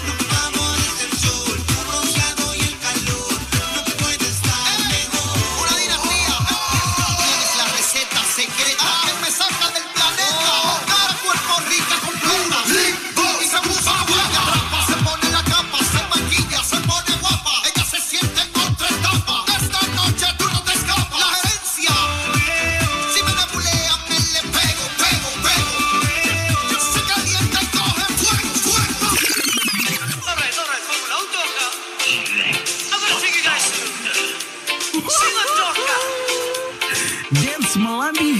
nos favorece el sol, tu bronceado y el calor. No puede estar mejor. Una dinastía. Tienes la receta secreta que me saca del planeta. Cara, cuerpo rica, completa. Y se puso buena. Rapa, se pone la capa, se maquilla, se pone guapa. Ella se siente en otra etapa. Esta noche tú no te escapas. La gerencia. Si me la bulea, me le pego, pego, pego. Se calienta y coge fuego, fuego. All right, all right, Formula Auto. I'm gonna take you guys through. Dance Malandi.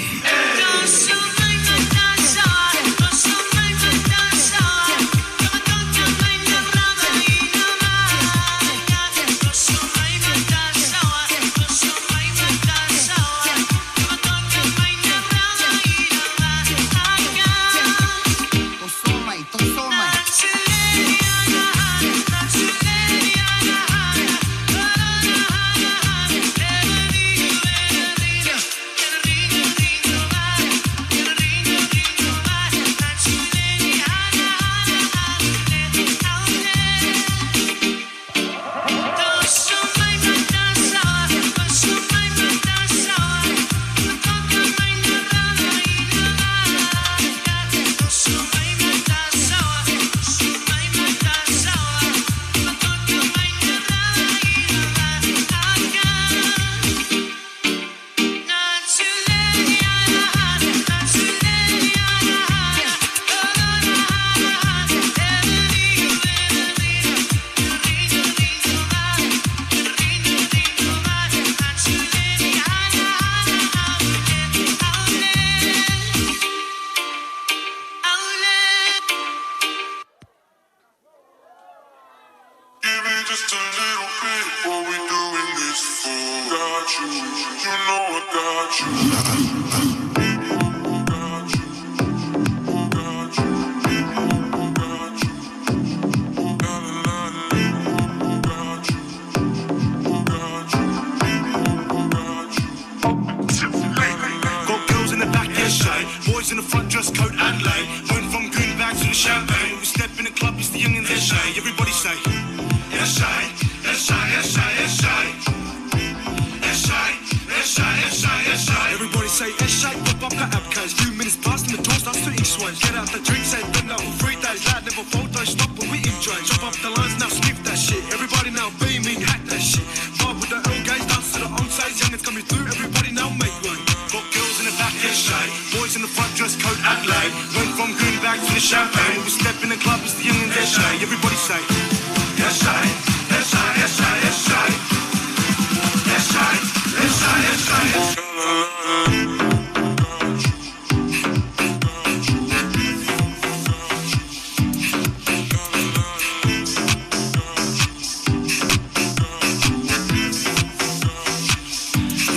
Give me just a little bit. What we doing this for? Got you. You know I got you. Got you. Got you. Got you. Got girls in the back, yeah, shy. Boys in the front, dress code Adelaide. Went from green bags to the champagne. When we step in the club, it's the youngins that shine. Everybody say, "Eshai, eshai, eshai, eshai." Eshai, eshai, eshai, eshai. Everybody say, "Eshai, pop up the app, cause few minutes past and the door starts to each one." Get out the drink, say, "Bend over, three days light, never fold, don't stop when we enjoy." Jump up the lines, now sniff that shit. Everybody now beaming, hack that shit. Vibe with the old guys, dance to the old sides, youngins coming through, everybody now make way. Got girls in the back, yeah, shy. Boys in the front, dress code Adelaide. Went from green bag to the champagne. When we step in the club, it's the youngins that shine. Everybody say, "Eshai, eshai, eshai, eshai." Eshai, eshai, eshai, eshai.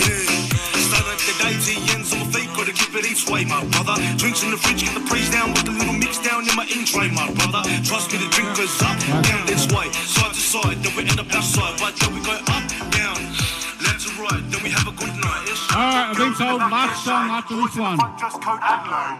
Yeah. Start up the day, T Ns on my feet, gotta keep it each way, my brother. Drinks in the fridge, get the praise down with a little mix down in my intro, my brother. Trust me, the drinkers up, down this way, side to side, then we end up outside, right there we go up, down, left to right, then we have a good night. All right, I think so. Last song after this one. Dress code Adelaide.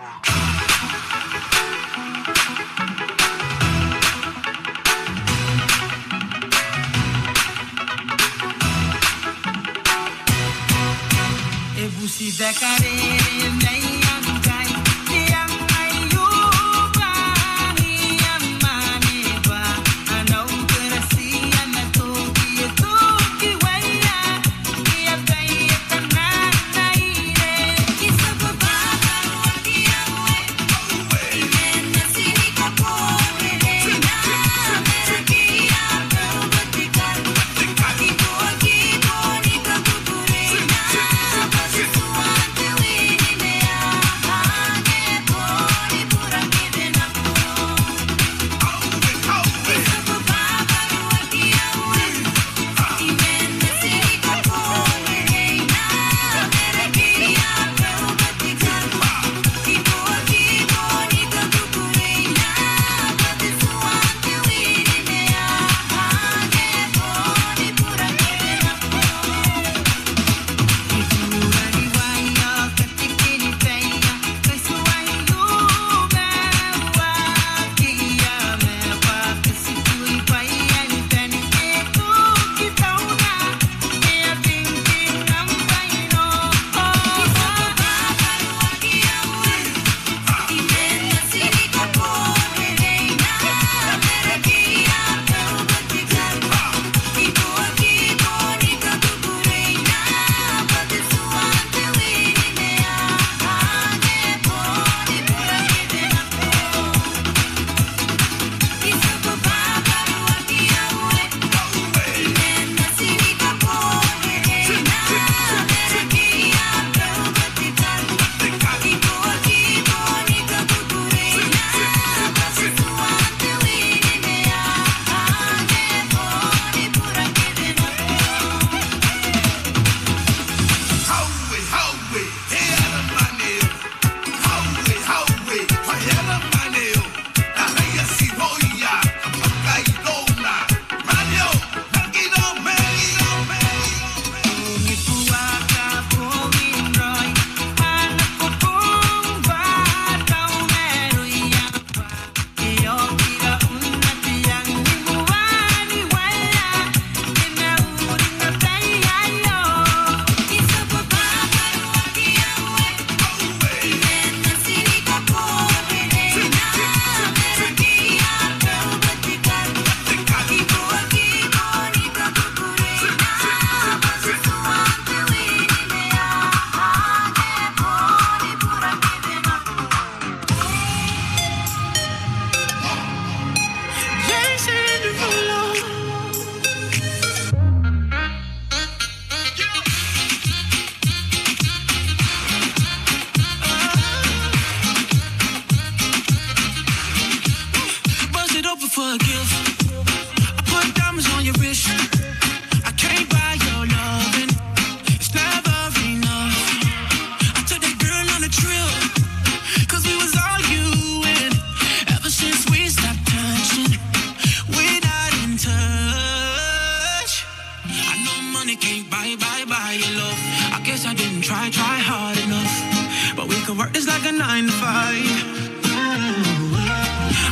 Guess I didn't try, try hard enough. But we could work this like a nine to five.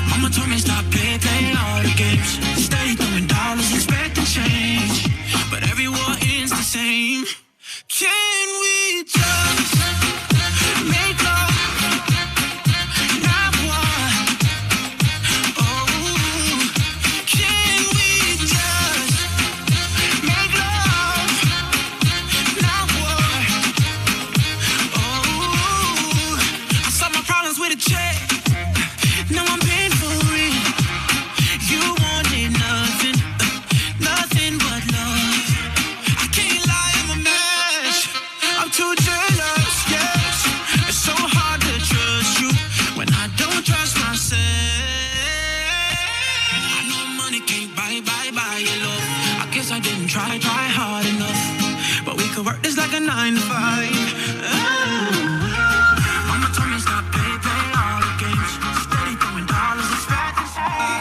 Mama told me stop play, play all the games. Steady throwing dollars, expecting change. But every war ends the same. Can we just make love? Not war. Oh, can we just make love? Not war. Oh, I solve my problems with a check. Now I'm paying for it. You wanted nothing, nothing but love. I can't lie, I'm a mess. I'm too jealous, yes. It's so hard to trust you when I don't trust myself. I know money can't buy, buy, buy your love. I guess I didn't try, try hard enough. But we could work this like a nine to five. Oh. Mama told me stop play, play all the games. Steady throwing dollars, expecting change.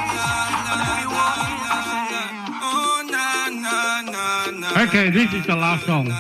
Okay, this is the last song.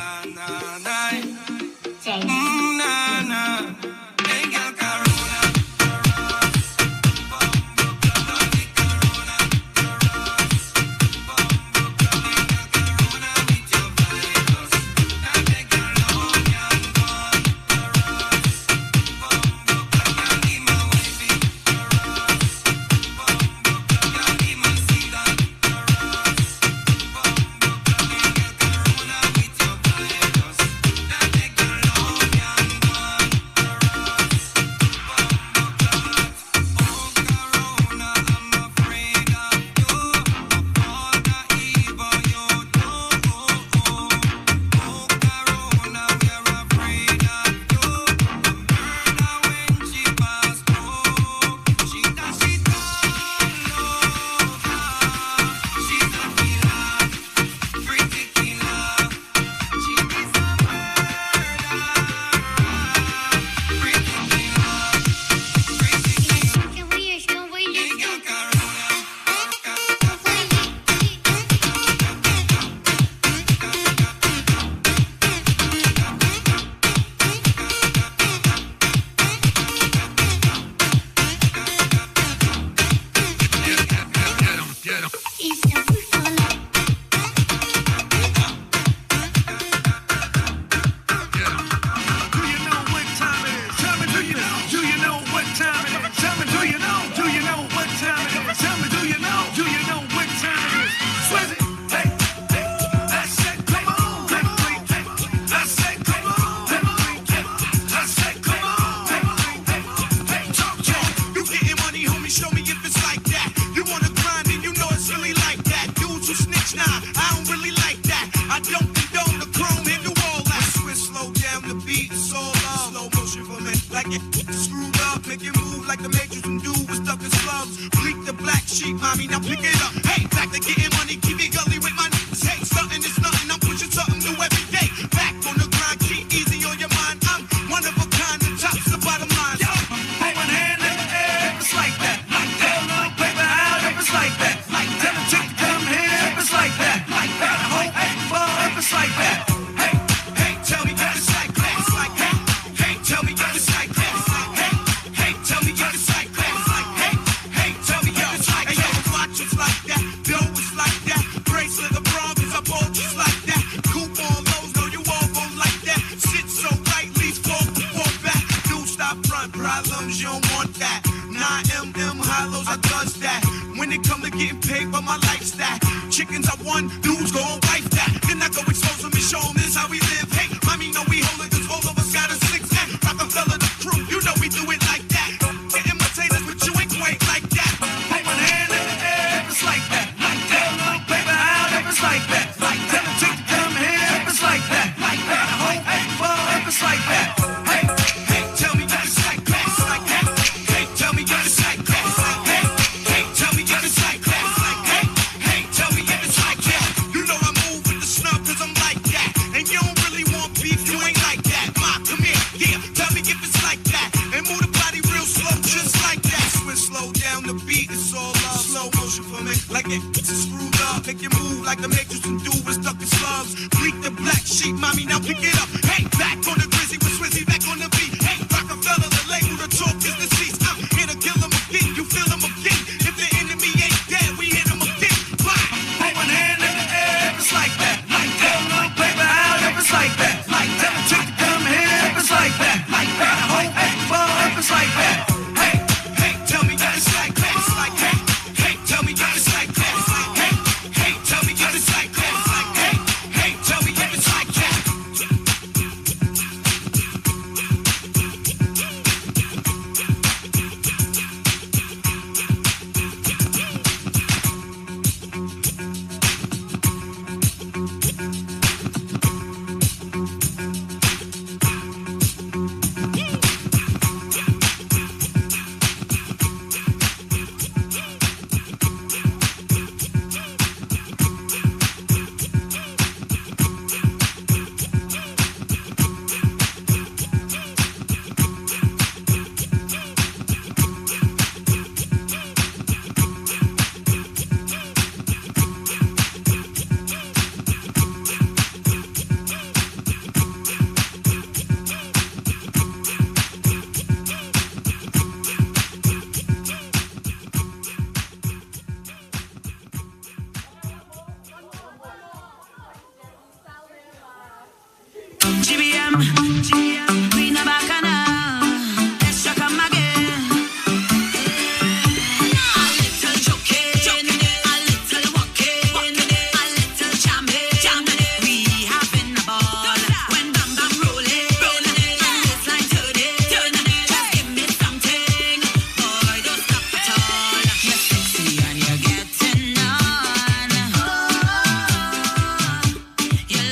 You're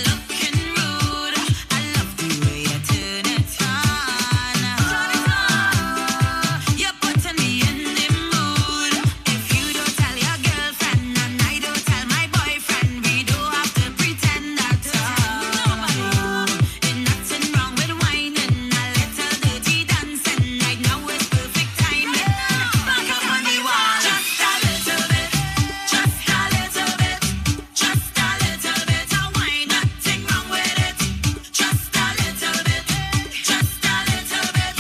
looking rude. I love the way you turn it on. You're putting me in the mood. If you don't tell your girlfriend and I don't tell my boyfriend, we don't have to pretend at all. Ain't nothing wrong with whining, a little dirty dancing. Right now is perfect timing. Back up on the wall. Just a little bit, just a little bit. Just a little bit of wine, nothing wrong with it. Just a little bit, just a little bit,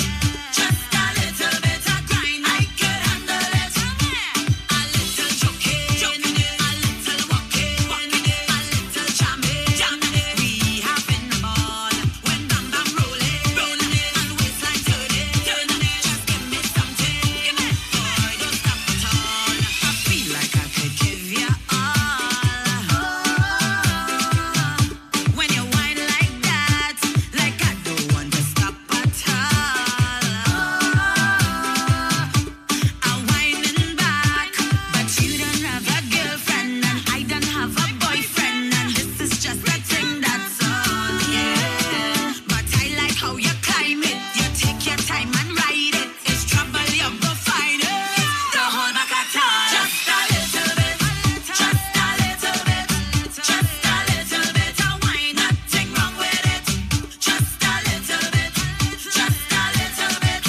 just a little bit of grind. I could handle it. A little joking, a little walking, a little jamming, jamming. We having a ball. When bam bam rolling, rolling, and waistline turning, turning, just give me something. Boy, don't stop at all. I feel like I could give you all. When you whine like that, like I don't want to stop at all. I'm whining back, but you don't have a girlfriend and I don't have a boyfriend, and this is just a thing, that's all, yeah. But I like how you climb it, you take your time and ride it. It's trouble, you go find it. Don't hold back at all. Just a little bit, just a little bit, just a little bit of wine, nothing wrong with it. Just a little bit, just a little bit,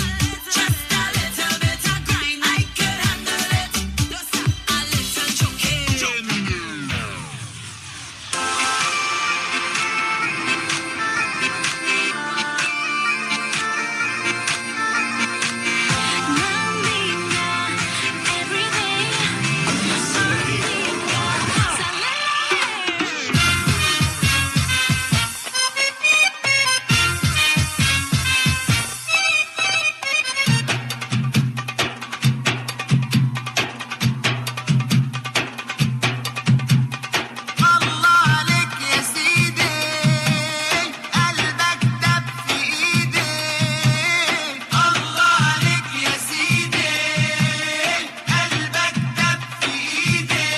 just a little bit of grind. I could handle it. Just a little joking. الله عليك يا سيدي، قلبك دب في إيدي. الله عليك يا سيدي، قلبك دب في إيدي.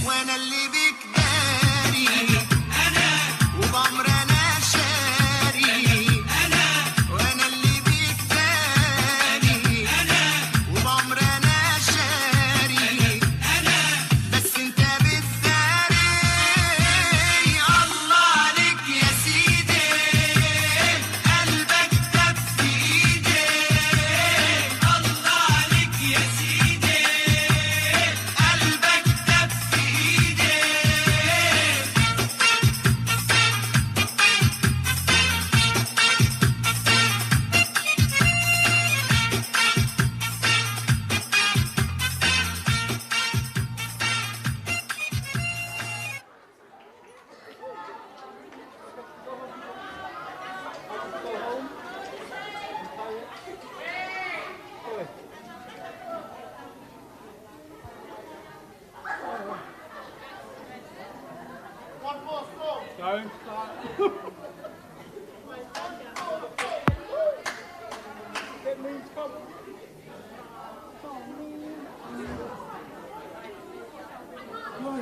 وأنا اللي بيك داري، أنا وبعمر أنا شاري، أنا وأنا اللي بيك داري، أنا وبعمر أنا شاري، أنا بس أنت بتداري. الله عليك يا سيدي، قلبك دب في إيدي. الله عليك يا سيدي، قلبك دب في إيدي. Don't stop. It means come.